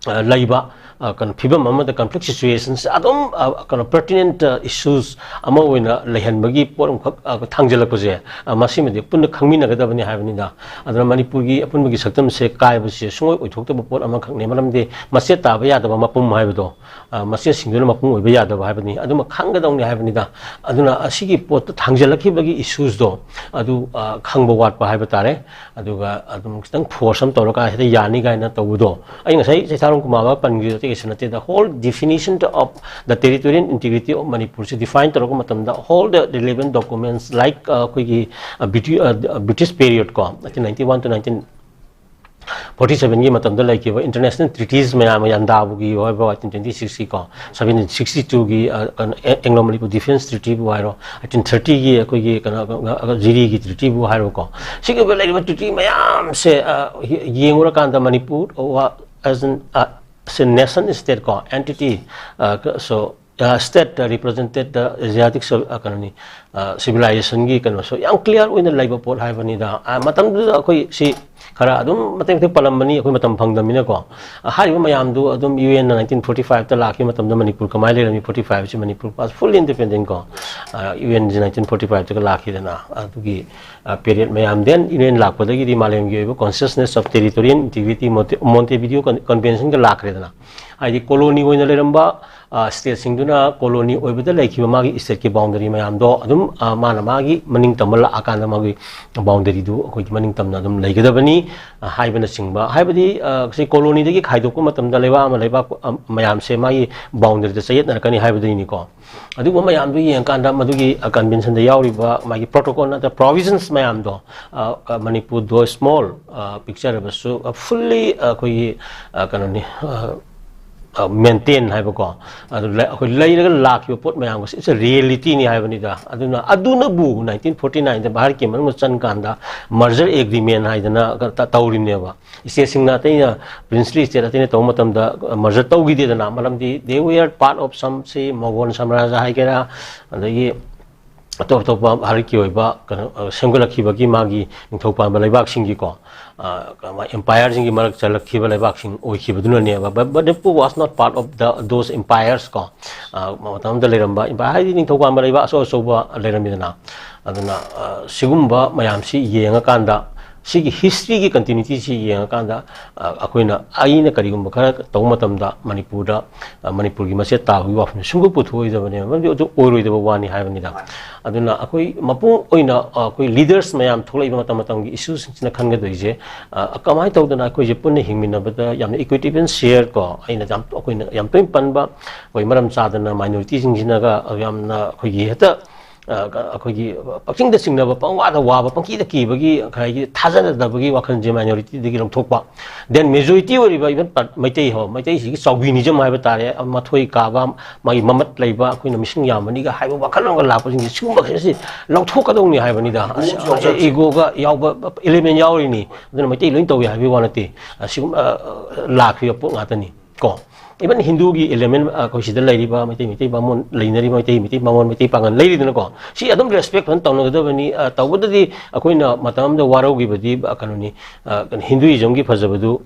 ꯑ, ꯂꯩꯕ, ꯑ, ꯀꯩꯅꯣ, ꯐꯤꯕꯝ ꯑꯃꯗ, conflict situations ꯑꯗꯨꯝ, ꯑ, ꯀꯩꯅꯣ, pertinent, ꯑ, issues ꯑꯃ ꯑꯣꯏꯅ ꯂꯩꯍꯟꯕꯒꯤ ꯄꯣꯠ ꯑꯃꯈꯛ, ꯑ, ꯊꯥꯡꯖꯜꯂꯛꯄꯁꯦ, ꯑ, ꯃꯁꯤꯃꯗꯤ ꯄꯨꯟꯅ ꯈꯪꯃꯤꯟꯅꯒꯗꯕꯅꯤ ꯍꯥꯏꯕꯅꯤꯗ꯫ ꯑꯗꯨꯅ ꯃꯅꯤꯄꯨꯔꯒꯤ ꯑꯄꯨꯟꯕꯒꯤ ꯁꯛꯇꯝꯁꯦ ꯀꯥꯏꯕꯁꯦ ꯁꯨꯡꯑꯣꯏ ꯑꯣꯏꯊꯣꯛꯇꯕ ꯄꯣꯠ ꯑꯃꯈꯛꯅꯤ꯫ ꯃꯔꯝꯗꯤ ꯃꯆꯦꯠ ꯇꯥꯕ ꯌꯥꯗꯕ ꯃꯄꯨꯝ ꯍꯥꯏꯕꯗꯣ, ꯑ, ꯃꯆꯦꯠꯁꯤꯡꯗꯨꯅ ꯃꯄꯨꯝ ꯑꯣꯏꯕ ꯌꯥꯗꯕ ꯍꯥꯏꯕꯅꯤ꯫ ꯑꯗꯨꯃ ꯈꯪꯒꯗꯧꯅꯤ ꯍꯥꯏꯕꯅꯤꯗ꯫ ꯑꯗꯨꯅ ꯑꯁꯤꯒꯤ ꯄꯣꯠꯇ ꯊꯥꯡꯖꯜꯂꯛꯈꯤꯕꯒꯤ issuesꯗꯣ ꯑꯗꯨ, ꯑ, ꯈꯪꯕ ꯋꯥꯠꯄ ꯍꯥꯏꯕ ꯇꯥꯔꯦ꯫ ꯑꯗꯨꯒ ꯑꯗꯨꯝ ꯈꯤꯇꯪ force ꯑꯃ ꯇꯧꯔꯒ ꯍꯦꯛꯇ ꯌꯥꯅꯤ ꯀꯥꯏꯅ ꯇꯧꯕꯗꯣ, ꯑꯩ ꯉꯁꯥꯏ ꯆꯩꯊꯥꯔꯣꯜ ꯀꯨꯃꯥꯔ ꯄꯟꯈꯤꯕꯗꯣ ꯑꯇꯩ ꯀꯩꯁꯨ ꯅꯠꯇꯦ꯫ The whole definition of the territorial integrity of Manipur ꯁꯤ define ꯇꯧꯔꯛꯄ ꯃꯇꯝꯗ, all the relevant documents like, ꯑ, ꯑꯩꯈꯣꯏꯒꯤ, ꯑ, Briti-, ꯑ, British period ꯀꯣ, eighteen ninety-one to nineteen forty sevenꯒꯤ ꯃꯇꯝꯗ ꯂꯩꯈꯤꯕ international treaties ꯃꯌꯥꯝ, ꯌꯥꯟꯗꯥꯕꯨꯒꯤ ꯑꯣꯏꯕ eighteen twenty sixꯀꯤ ꯀꯣ, seventeen sixty twoꯒꯤ, ꯑ, ꯀꯩꯅꯣ, ꯑꯦ-, Anglo Manipur Defence Treatyꯕꯨ ꯍꯥꯏꯔꯣ, eighteen thirtyꯒꯤ ꯑꯩꯈꯣꯏꯒꯤ ꯀꯩꯅꯣ, ꯑ, ꯑ, ꯖꯤꯔꯤꯒꯤ treatyꯕꯨ ꯍꯥꯏꯔꯣꯀꯣ, ꯁꯤꯒꯤ ꯑꯣꯏꯕ ꯂꯩꯔꯤꯕ treaty ꯃꯌꯥꯝꯁꯦ, ꯑ, ꯌꯦꯡꯉꯨꯔꯀꯥꯟꯗ ꯃꯅꯤꯄꯨꯔ, ꯑ, as an, ꯑ, as a nation state ꯀꯣ, entity, ꯑ, ꯀ-, so, ꯑ, state represented the Asiatic civ-, ꯑ, ꯀꯩꯅꯣꯅꯤ, ꯑ, civilizationꯒꯤ ꯀꯩꯅꯣꯁꯨ ꯌꯥꯝ clear ꯑꯣꯏꯅ ꯂꯩꯕ ꯄꯣꯠ ꯍꯥꯏꯕꯅꯤꯗ꯫ ꯑ, ꯃꯇꯝꯗꯨꯗ ꯑꯩꯈꯣꯏ ꯁꯤ ꯈꯔ ꯑꯗꯨꯝ ꯃꯇꯦꯛ ꯃꯇꯦꯛ ꯄꯜꯂꯝꯕꯅꯤ, ꯑꯩꯈꯣꯏ ꯃꯇꯝ ꯐꯪꯗꯕꯅꯤꯅꯀꯣ꯫ ꯑ, ꯍꯥꯏꯔꯤꯕ ꯃꯌꯥꯝꯗꯨ ꯑꯗꯨꯝ UNꯅ nineteen forty fiveꯇ ꯂꯥꯛꯈꯤꯕ ꯃꯇꯝꯗ ꯃꯅꯤꯄꯨꯔ ꯀꯃꯥꯏꯅ ꯂꯩꯔꯝꯃꯤ? Forty five ꯑꯁꯤ ꯃꯅꯤꯄꯨꯔ was fully independent ꯀꯣ꯫ ꯑ, UNꯁꯤ nineteen forty fiveꯇꯒ ꯂꯥꯛꯈꯤꯗꯅ, ꯑꯗꯨꯒꯤ, ꯑ, period ꯃꯌꯥꯝ, then UN ꯂꯥꯛꯄꯗꯒꯤꯗꯤ ꯃꯥꯂꯦꯝꯒꯤ ꯑꯣꯏꯕ consciousness of territorial integrity, Monte-, Montevideo Con-, Conventionꯒ ꯂꯥꯛꯈ꯭ꯔꯦꯗꯅ꯫ ꯍꯥꯏꯗꯤ colony ꯑꯣꯏꯅ ꯂꯩꯔꯝꯕ, ꯑ, stateꯁꯤꯡꯗꯨꯅ colony ꯑꯣꯏꯕꯗ ꯂꯩꯈꯤꯕ ꯃꯥꯒꯤ stateꯀꯤ boundary ꯃꯌꯥꯝꯗꯣ ꯑꯗꯨꯝ, ꯑ, ꯃꯥꯅ ꯃꯥꯒꯤ ꯃꯅꯤꯡ ꯇꯝꯕ ꯂꯥꯛꯑꯀꯥꯟꯗ ꯃꯥꯒꯤ boundaryꯗꯨ ꯑꯩꯈꯣꯏꯒꯤ ꯃꯅꯤꯡ ꯇꯝꯅ ꯑꯗꯨꯝ ꯂꯩꯒꯗꯕꯅꯤ, ꯑ, ꯍꯥꯏꯕꯅꯆꯤꯡꯕ꯫ ꯍꯥꯏꯕꯗꯤ, ꯑ, ꯁꯤ colonyꯗꯒꯤ ꯈꯥꯏꯗꯣꯛꯄ ꯃꯇꯝꯗ ꯂꯩꯕꯥꯛ ꯑꯃ, ꯂꯩꯕꯥꯛ, ꯑ, ꯃꯌꯥꯝꯁꯦ ꯃꯥꯒꯤ boundaryꯗ ꯆꯌꯦꯠꯅꯔꯛꯀꯅꯤ ꯍꯥꯏꯕꯗꯨꯅꯤꯀꯣ꯫ ꯑꯗꯨꯒꯨꯝꯕ ꯃꯌꯥꯝꯗꯨ ꯌꯦꯡꯉꯀꯥꯟꯗ ꯃꯗꯨꯒꯤ, ꯑ, conventionꯗ ꯌꯥꯎꯔꯤꯕ ꯃꯥꯒꯤ protocol ꯅꯠꯇ꯭ꯔ provisions ꯃꯌꯥꯝꯗꯣ, ꯑ, ꯑ, ꯃꯅꯤꯄꯨꯔ though small, ꯑ, picture ꯑꯣꯏꯔꯕꯁꯨ, ꯑ, fully, ꯑ, ꯑꯩꯈꯣꯏꯒꯤ, ꯑ, ꯀꯩꯅꯣꯅꯤ, ꯑ, ꯑ, maintain ꯍꯥꯏꯕꯀꯣ, ꯑꯗꯨ ꯂꯩ-, ꯑꯩꯈꯣꯏ ꯂꯩꯔꯒ ꯂꯥꯛꯈꯤꯕ ꯄꯣꯠ ꯃꯌꯥꯝꯒꯁꯦ it's a realityꯅꯤ ꯍꯥꯏꯕꯅꯤꯗ꯫ ꯑꯗꯨꯅ ꯑꯗꯨꯅꯕꯨ nineteen forty nineꯗ ꯚꯥꯔꯠꯀꯤ ꯃꯅꯨꯡꯗ ꯆꯪꯀꯥꯟꯗ merger agreement ꯍꯥꯏꯗꯅ ꯇ-, ꯇꯧꯔꯤꯕꯅꯦꯕ꯫ Stateꯁꯤꯡꯅ ꯑꯇꯩꯅ, princely state ꯑꯇꯩꯅ ꯇꯧꯕ ꯃꯇꯝꯗ merger ꯇꯧꯈꯤꯗꯦꯗꯅ, ꯃꯔꯝꯗꯤ they were part of some, ꯁꯤ ꯃꯣꯒꯣꯟ ꯁꯥꯝꯔꯥꯖ꯭ꯌ ꯍꯥꯏꯒꯦꯔꯥ, ꯑꯗꯒꯤ ꯑꯇꯣꯞ ꯑꯇꯣꯞꯄ ꯚꯥꯔꯠꯀꯤ ꯑꯣꯏꯕ ꯀꯩꯅꯣ, ꯑ, ꯁꯦꯝꯒꯠꯂꯛꯈꯤꯕꯒꯤꯀꯣ, ꯑ, ꯀꯃꯥꯏ-, empireꯁꯤꯡꯒꯤ ꯃꯔꯛ ꯆꯜꯂꯛꯈꯤꯕ ꯂꯩꯕꯥꯛꯁꯤꯡ ꯑꯣꯏꯈꯤꯕꯗꯨꯅꯅꯦꯕ꯫ But Manipur was not part of the, those empires ꯀꯣ꯫ ꯑ, ꯃꯇꯝ ꯑꯃꯗ ꯂꯩꯔꯝꯕ empire ꯍꯥꯏꯗꯤ ꯅꯤꯡꯊꯧ ꯄꯥꯟꯕ ꯂꯩꯕꯥꯛ ꯑꯆꯧ ꯑꯆꯧꯕ ꯂꯩꯔꯝꯃꯤꯗꯅ꯫ ꯑꯗꯨꯅ, ꯑ, ꯁꯤꯒꯨꯝꯕ ꯃꯌꯥꯝꯁꯤ ꯌꯦꯡꯉꯀꯥꯟꯗ, ꯁꯤꯒꯤ historyꯒꯤ continuityꯁꯤ ꯌꯦꯡꯉꯀꯥꯟꯗ, ꯑ, ꯑꯩꯈꯣꯏꯅ, ꯑꯩꯅ ꯀꯔꯤꯒꯨꯝꯕ ꯈꯔ ꯇꯧꯕ ꯃꯇꯝꯗ ꯃꯅꯤꯄꯨꯔꯗ, ꯑ, ꯃꯅꯤꯄꯨꯔꯒꯤ ꯃꯆꯦꯠ ꯇꯥꯕꯒꯤ ꯋꯥꯐꯝꯁꯦ ꯁꯨꯡꯄꯨ ꯄꯨꯊꯣꯛꯑꯣꯏꯗꯕꯅꯦꯕ, ꯃꯔꯝꯗꯤ ꯑꯗꯨ ꯑꯣꯏꯔꯣꯏꯗꯕ ꯋꯥꯅꯤ ꯍꯥꯏꯕꯅꯤꯗ꯫ ꯑꯗꯨꯅ ꯑꯩꯈꯣꯏ ꯃꯄꯨꯡ ꯑꯣꯏꯅ, ꯑ, ꯑꯩꯈꯣꯏ leaders ꯃꯌꯥꯝ ꯊꯣꯛꯂꯛꯏꯕ ꯃꯇꯝ ꯃꯇꯝꯒꯤ issueꯁꯤꯡꯁꯤꯅ ꯈꯟꯒꯗꯣꯏꯁꯦ, ꯑ, ꯀꯃꯥꯏꯅ ꯇꯧꯗꯅ ꯑꯩꯈꯣꯏꯁꯦ ꯄꯨꯟꯅ ꯍꯤꯡꯃꯤꯟꯅꯕꯗ ꯌꯥꯝꯅ equitable and fair ꯀꯣ, ꯑꯩꯅ ꯌꯥꯝ, ꯑꯩꯈꯣꯏꯅ ꯌꯥꯝ ꯇꯣꯏꯅ ꯄꯟꯕ, ꯑꯩꯈꯣꯏ ꯃꯔꯝ ꯆꯥꯗꯅ minorityꯁꯤꯡꯁꯤꯅꯒ ꯌꯥꯝꯅ ꯑꯩꯈꯣꯏꯒꯤ ꯍꯦꯛꯇ ꯑ, ꯀ-, ꯑꯩꯈꯣꯏꯒꯤ ꯄꯪꯆꯤꯡꯗ ꯆꯤꯡꯅꯕ, ꯄꯪꯋꯥꯗ ꯋꯥꯕ, ꯄꯪꯀꯤꯗ ꯀꯤꯕꯒꯤ, ꯉꯁꯥꯏꯒꯤ ꯊꯥꯖꯅꯗꯕꯒꯤ ꯋꯥꯈꯜꯁꯦ minorityꯗꯒꯤ ꯂꯧꯊꯣꯛꯄ, then majority ꯑꯣꯏꯔꯤꯕ even ꯄ-, ꯃꯩꯇꯩ ꯍꯣ, ꯃꯩꯇꯩꯁꯤꯒꯤ chauvinism ꯍꯥꯏꯕ ꯇꯥꯔꯦ, ꯃꯊꯣꯏ ꯀꯥꯕ, ꯃꯥꯒꯤ ꯃꯃꯠ ꯂꯩꯕ, ꯑꯩꯈꯣꯏꯅ ꯃꯤꯁꯤꯡ ꯌꯥꯝꯕꯅꯤꯒ ꯍꯥꯏꯕ ꯋꯥꯈꯜꯂꯣꯟꯒ ꯂꯥꯛꯄꯁꯤꯡꯁꯦ, ꯁꯤꯒꯨꯝꯕꯁꯤꯡꯁꯤ ꯂꯧꯊꯣꯛꯀꯗꯧꯅꯤ ꯍꯥꯏꯕꯅꯤꯗ꯫ Egoꯁꯨ ꯑꯁ, ꯌꯥꯎꯖꯕꯁꯦ꯫ Egoꯒ ꯌꯥꯎꯕ element ꯌꯥꯎꯔꯤꯅꯤ, ꯑꯗꯨꯅ ꯃꯩꯇꯩ ꯂꯣꯏ ꯇꯧꯏ ꯍꯥꯏꯕꯒꯤ ꯋꯥ ꯅꯠꯇꯦ꯫ ꯑꯁꯤꯒꯨꯝꯕ, ꯑ, ꯂꯥꯛꯈ꯭ꯔꯤꯕ ꯄꯣꯠ ꯉꯥꯛꯇꯅꯤ꯫ ꯀꯣ, even ꯍꯤꯟꯗꯨꯒꯤ element, ꯑ, ꯑꯩꯈꯣꯏ ꯁꯤꯗ ꯂꯩꯔꯤꯕ ꯃꯩꯇꯩ, ꯃꯩꯇꯩ ꯕꯥꯃꯣꯟ ꯂꯩꯅꯔꯤꯕ, ꯃꯩꯇꯩ, ꯃꯩꯇꯩ ꯕꯥꯃꯣꯟ, ꯃꯩꯇꯩ ꯄꯥꯉꯜ ꯂꯩꯔꯤꯗꯅꯀꯣ, ꯁꯤ ꯑꯗꯨꯝ respect ꯐꯖꯅ ꯇꯧꯅꯒꯗꯕꯅꯤ꯫ ꯑ, ꯇꯧꯕꯗꯗꯤ ꯑꯩꯈꯣꯏꯅ ꯃꯇꯝ ꯑꯃꯗ ꯋꯥꯔꯧꯈꯤꯕꯗꯤ, ꯑ, ꯀꯩꯅꯣꯅꯤ, ꯑ, ꯀꯩꯅꯣ, Hinduismꯒꯤ ꯐꯖꯕꯗꯨ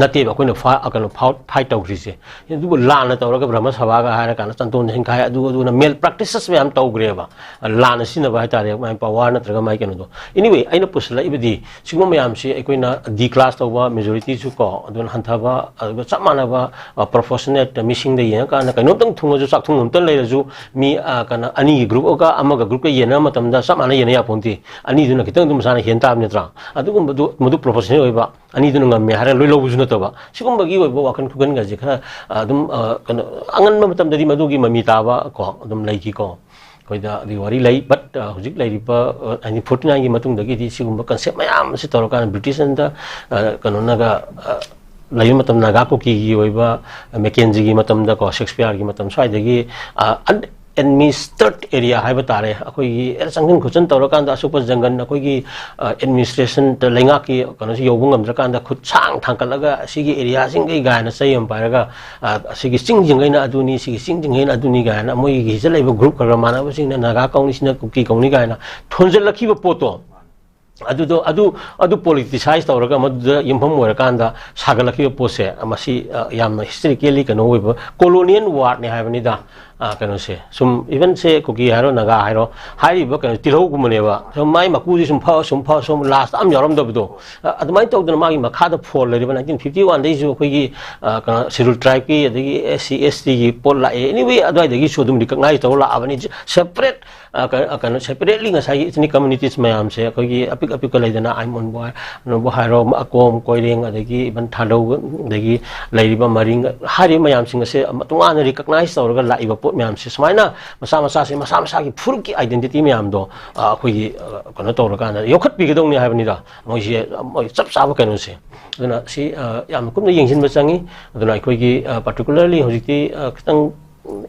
ꯅꯠꯇꯦꯕ ꯑꯩꯈꯣꯏꯅ ꯐꯥ-, ꯑ, ꯀꯩꯅꯣ, ꯐꯥꯎ-, fight ꯇꯧꯈ꯭ꯔꯤꯁꯦ꯫ ꯑꯗꯨꯕꯨ ꯂꯥꯟꯅ ꯇꯧꯔꯒ ꯕ꯭ꯔꯍ꯭ꯃ ꯁꯚꯥꯒ ꯍꯥꯏꯔ ꯀꯥꯟꯗ ꯆꯟꯗꯣꯟ ꯁꯤꯡꯈꯥꯏ, ꯑꯗꯨ, ꯑꯗꯨꯅ malpractices ꯃꯌꯥꯝ ꯇꯧꯈ꯭ꯔꯦꯕ꯫ ꯑ, ꯂꯥꯟꯅ ꯁꯤꯖꯤꯟꯅꯕ ꯍꯥꯏꯇꯥꯔꯦ, ꯃꯥꯏ power ꯅꯠꯇ꯭ꯔꯒ ꯃꯥꯏ ꯀꯩꯅꯣꯗꯣ꯫ Anyway, ꯑꯩꯅ ꯄꯨꯁꯤꯜꯂꯛꯏꯕꯗꯤ ꯁꯤꯒꯨꯝꯕ ꯃꯌꯥꯝꯁꯤ ꯑꯩꯈꯣꯏꯅ declass ꯇꯧꯕ, majorityꯁꯨ ꯀꯣ, ꯑꯗꯨꯅ ꯍꯟꯊꯕ, ꯑꯗꯨꯒ ꯆꯞ ꯃꯥꯟꯅꯕ, ꯑ, proportionate ꯃꯤꯁꯤꯡꯗ ꯌꯦꯡꯉꯀꯥꯟꯗ ꯀꯩꯅꯣꯝꯇꯪ ꯊꯨꯡꯉꯁꯨ, ꯆꯥꯛꯊꯨꯡ ꯑꯝꯇ ꯂꯩꯔꯁꯨ, ꯃꯤ, ꯑ, ꯀꯩꯅꯣ, ꯑꯅꯤꯒꯤ group ꯑꯃꯒ, ꯑꯃꯒ groupꯀ ꯌꯦꯟꯅꯕ ꯃꯇꯝꯗ ꯆꯞ ꯃꯥꯟꯅ ꯌꯦꯟꯅ ꯌꯥꯄꯣꯟꯇꯦ꯫ ꯑꯅꯤꯗꯨꯅ ꯈꯤꯇꯪ ꯑꯗꯨꯝ ꯃꯁꯥꯅ ꯍꯦꯟ ꯇꯥꯕ ꯅꯠꯇ꯭ꯔꯥ? ꯑꯗꯨꯒꯨꯝꯕꯗꯨ, ꯃꯗꯨ proportionate ꯑꯣꯏꯕ, ꯑꯅꯤꯗꯨꯅ ꯉꯝꯃꯦ ꯍꯥꯏꯔꯒ ꯂꯣꯏ ꯂꯧꯕꯁꯨ ꯅꯠꯇꯕ, ꯁꯤꯒꯨꯝꯕꯒꯤ ꯑꯣꯏꯕ ꯋꯥꯈꯜ ꯈꯨꯈꯟꯒꯁꯦ ꯈꯔ, ꯑ, ꯑꯗꯨꯝ, ꯑ, ꯀꯩꯅꯣ, ꯑꯉꯟꯕ ꯃꯇꯝꯗꯗꯤ ꯃꯗꯨꯒꯤ ꯃꯃꯤ ꯇꯥꯕ ꯀꯣ ꯑꯗꯨꯝ ꯂꯩꯈꯤꯀꯣ꯫ ꯑꯩꯈꯣꯏꯗ ꯑꯗꯨꯒꯤ ꯋꯥꯔꯤ ꯂꯩ, but, ꯑ, ꯍꯧꯖꯤꯛ ꯂꯩꯔꯤꯕ, ꯑ, nineteen forty nineꯒꯤ ꯃꯇꯨꯡꯗꯒꯤꯗꯤ ꯁꯤꯒꯨꯝꯕ concept ꯃꯌꯥꯝ ꯑꯁꯤ ꯇꯧꯔꯀꯥꯟꯗ British ꯑꯃꯗ, ꯑ, ꯀꯩꯅꯣꯅꯒ, ꯑ, ꯂꯩꯕ ꯃꯇꯝ ꯅꯥꯒꯥ ꯀꯨꯀꯤꯒꯤ ꯑꯣꯏꯕ, ꯑ, Mackenzieꯒꯤ ꯃꯇꯝꯗꯀꯣ, Shakespeareꯒꯤ ꯃꯇꯝ ꯁ꯭ꯋꯥꯏꯗꯒꯤ, ꯑ, ꯑꯟ-, ꯑꯦꯗꯃꯤꯅꯤꯁꯇ꯭ꯔꯦꯇꯦꯗ ꯑꯦꯔꯤꯌꯥ ꯍꯥꯏꯕ ꯇꯥꯔꯦ, ꯑꯩꯈꯣꯏꯒꯤ ꯆꯪꯁꯤꯟ ꯈꯣꯠꯆꯤꯟ ꯇꯧꯔꯀꯥꯟꯗ ꯑꯁꯨꯛꯄ ꯖꯪꯒꯜ ꯑꯩꯈꯣꯏꯒꯤ ꯑꯦꯗꯃꯤꯅꯤꯁꯇ꯭ꯔꯦꯁꯟꯗ ꯂꯩꯉꯥꯛꯀꯤ ꯀꯩꯅꯣꯁꯤ ꯌꯧꯕ ꯉꯝꯗ꯭ꯔꯀꯥꯟꯗ ꯈꯨꯠ ꯁꯥꯡ ꯊꯥꯡꯒꯠꯂꯒ ꯑꯁꯤꯒꯤ ꯑꯦꯔꯤꯌꯥꯁꯤꯡꯈꯩ ꯀꯥꯏꯅ ꯆꯩ ꯑꯃ ꯄꯥꯏꯔꯒ ꯑꯁꯤꯒꯤ ꯆꯤꯡꯁꯤꯡꯈꯩꯅ ꯑꯗꯨꯅꯤ, ꯁꯤꯒꯤ ꯆꯤꯡꯁꯤꯡꯈꯩꯅ ꯑꯗꯨꯅꯤ ꯀꯥꯏꯅ ꯃꯣꯏꯒꯤ ꯁꯤꯗ ꯂꯩꯕ ꯒ꯭ꯔꯨꯞ ꯈꯔ ꯈꯔ ꯃꯥꯟꯅꯕꯁꯤꯡꯅ ꯅꯥꯒꯥ ꯀꯧꯅꯤ, ꯁꯤꯅ ꯀꯨꯀꯤ ꯀꯧꯅꯤ ꯀꯥꯏꯅ ꯊꯣꯟꯖꯜꯂꯛꯈꯤꯕ ꯄꯣꯠꯇꯣ, ꯑꯗꯨꯗꯣ ꯑꯗꯨ ꯑꯗꯨ ꯄꯣꯂꯤꯇꯤꯁꯥꯏꯁ ꯇꯧꯔꯒ ꯃꯗꯨꯗ ꯌꯨꯝꯐꯝ ꯑꯣꯏꯔꯀꯥꯟꯗ ꯁꯥꯒꯠꯂꯛꯈꯤꯕ ꯄꯣꯠꯁꯦ, ꯃꯁꯤ ꯌꯥꯝꯅ ꯍꯤꯁꯇꯣꯔꯤꯀꯦꯜꯂꯤ ꯀꯩꯅꯣ ꯑꯣꯏꯕ ꯀꯣꯂꯣꯅꯤꯌꯦꯜ ꯋꯥꯔꯗꯅꯦ ꯍꯥꯏꯕꯅꯤꯗ꯫ ꯀꯩꯅꯣꯁꯦ ꯁꯨꯝ, ꯏꯚꯟꯁꯦ ꯀꯨꯀꯤ ꯍꯥꯏꯔꯣ, ꯅꯥꯒꯥ ꯍꯥꯏꯔꯣ, ꯍꯥꯏꯔꯤꯕ ꯀꯩꯅꯣ ꯇꯤꯜꯍꯧꯒꯨꯝꯕꯅꯦꯕ꯫ ꯁꯨꯝ ꯃꯥꯏ ꯃꯀꯨꯁꯦ ꯁꯨꯝ ꯐ ꯁꯨꯝ ꯐ ꯁꯨꯝ ꯂꯥꯁꯇ ꯑꯃ ꯌꯥꯎꯔꯝꯗꯕꯗꯣ, ꯑꯗꯨꯃꯥꯏꯅ ꯇꯧꯗꯅ ꯃꯥꯒꯤ ꯃꯈꯥꯗ ꯐꯣꯜ ꯂꯩꯔꯤꯕ ꯅꯥꯏꯟꯇꯤꯟ ꯐꯤꯐꯇꯤ ꯋꯥꯟꯗꯩꯁꯨ ꯑꯩꯈꯣꯏꯒꯤ ꯀꯩꯅꯣ ꯁꯦꯗꯨꯜ ꯇ꯭ꯔꯥꯏꯕꯀꯤ ꯑꯗꯒꯤ ꯑꯦꯁ ꯁꯤ ꯑꯦꯁ ꯇꯤꯒꯤ ꯄꯣꯠ ꯂꯥꯛꯑꯦ꯫ ꯑꯦꯅꯤꯋꯦ, ꯑꯗꯨꯋꯥꯏꯗꯒꯤꯁꯨ ꯑꯗꯨꯝ ꯔꯤꯀꯛꯅꯥꯏꯁ ꯇꯧꯔ ꯂꯥꯛꯑꯕꯅꯤ꯫ ꯁꯦꯄꯔꯦꯠ ꯀꯩꯅꯣ ꯁꯦꯄꯔꯦꯠꯂꯤ ꯉꯁꯥꯏꯒꯤ ꯏꯊꯅꯤꯛ ꯀꯝꯃꯨꯅꯤꯇꯤꯁ ꯃꯌꯥꯝꯁꯦ, ꯑꯩꯈꯣꯏꯒꯤ ꯑꯄꯤꯛ ꯑꯄꯤꯛꯄ ꯂꯩꯗꯅ ꯑꯥꯏꯃꯣꯟꯕꯨ ꯍꯥꯏ-, ꯀꯩꯅꯣꯕꯨ ꯍꯥꯏꯔꯣ, ꯑꯀꯣꯝ, ꯀꯣꯏꯔꯦꯡ, ꯑꯗꯒꯤ ꯏꯚꯟ ꯊꯥꯗꯧ, ꯑꯗꯒꯤ ꯂꯩꯔꯤꯕ ꯃꯔꯤꯡ, ꯍꯥꯏꯔꯤꯕ ꯃꯌꯥꯝꯁꯤꯡ ꯑꯁꯦ ꯇꯣꯉꯥꯟꯅ ꯔꯤꯀꯛꯅꯥꯏꯁ ꯇꯧꯔꯒ ꯂꯥꯛꯏꯕ ꯄꯣꯠ ꯃꯌꯥꯝꯁꯦ ꯁꯨꯃꯥꯏꯅ ꯃꯁꯥ ꯃꯁꯥꯁꯦ, ꯃꯁꯥ ꯃꯁꯥꯒꯤ ꯐꯨꯔꯨꯞꯀꯤ ꯑꯥꯏꯗꯦꯟꯇꯤꯇꯤ ꯃꯌꯥꯝꯗꯣ ꯑꯩꯈꯣꯏꯒꯤ ꯀꯩꯅꯣ ꯇꯧꯔꯀꯥꯟꯗ ꯌꯣꯛꯈꯠꯄꯤꯒꯗꯧꯅꯤ ꯍꯥꯏꯕꯅꯤꯗ꯫ ꯃꯣꯏꯁꯦ ꯃꯣꯏ ꯆꯞ ꯆꯥꯕ ꯀꯩꯅꯣꯁꯦ꯫ ꯑꯗꯨꯅ ꯁꯤ ꯌꯥꯝꯅ ꯀꯨꯞꯅ ꯌꯦꯡꯁꯤꯟꯕ ꯆꯪꯉꯤ꯫ ꯑꯗꯨꯅ ꯑꯩꯈꯣꯏꯒꯤ ꯄꯥꯔꯇꯤꯀꯨꯂꯔꯂꯤ ꯍꯧꯖꯤꯛꯇꯤ ꯈꯤꯇꯪ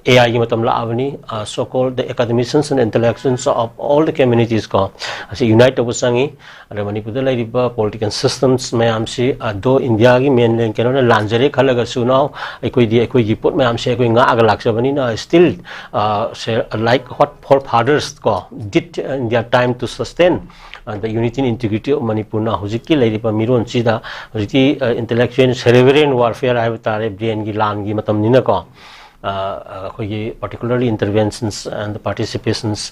ꯑꯦ ꯑꯥꯏꯒꯤ ꯃꯇꯝ ꯂꯥꯛꯑꯕꯅꯤ꯫ So called the academicians and intellectuals of all the communities ꯀꯣ, ꯑꯁꯤ ꯌꯨꯅꯥꯏꯠ ꯇꯧꯕ ꯆꯪꯉꯤ꯫ ꯑꯗ ꯃꯅꯤꯄꯨꯔꯗ ꯂꯩꯔꯤꯕ ꯄꯣꯂꯤꯇꯤꯀꯦꯜ ꯁꯤꯁꯇꯝꯁ ꯃꯌꯥꯝꯁꯤ, ꯑꯗꯣ ꯏꯟꯗꯤꯌꯥꯒꯤ ꯃꯦꯟꯂꯦꯟ ꯀꯩꯅꯣꯅ ꯂꯥꯟꯖꯔꯦ ꯈꯜꯂꯒꯁꯨ, ꯅꯥꯎ ꯑꯩꯈꯣꯏꯗꯤ ꯑꯩꯈꯣꯏꯒꯤ ꯄꯣꯠ ꯃꯌꯥꯝꯁꯦ ꯑꯩꯈꯣꯏ ꯉꯥꯛꯑꯒ ꯂꯥꯛꯆꯕꯅꯤꯅ, still like what forefathers ꯀꯣ did in their time to sustain the unity and integrity of Manipurꯅ ꯍꯧꯖꯤꯛꯀꯤ ꯂꯩꯔꯤꯕ ꯃꯤꯔꯣꯟꯁꯤꯗ ꯍꯧꯖꯤꯛꯇꯤ ꯏꯟꯇꯦꯂꯦꯛꯆꯨꯋꯦꯜ ꯁꯦꯔꯦꯕ꯭ꯔꯦꯟ ꯋꯥꯔꯐꯤꯌꯔ ꯍꯥꯏꯕ ꯇꯥꯔꯦ, ꯕ꯭ꯔꯦꯟꯒꯤ ꯂꯥꯟꯒꯤ ꯃꯇꯝꯅꯤꯅꯀꯣ꯫ ꯑꯩꯈꯣꯏꯒꯤ particularly interventions and the participations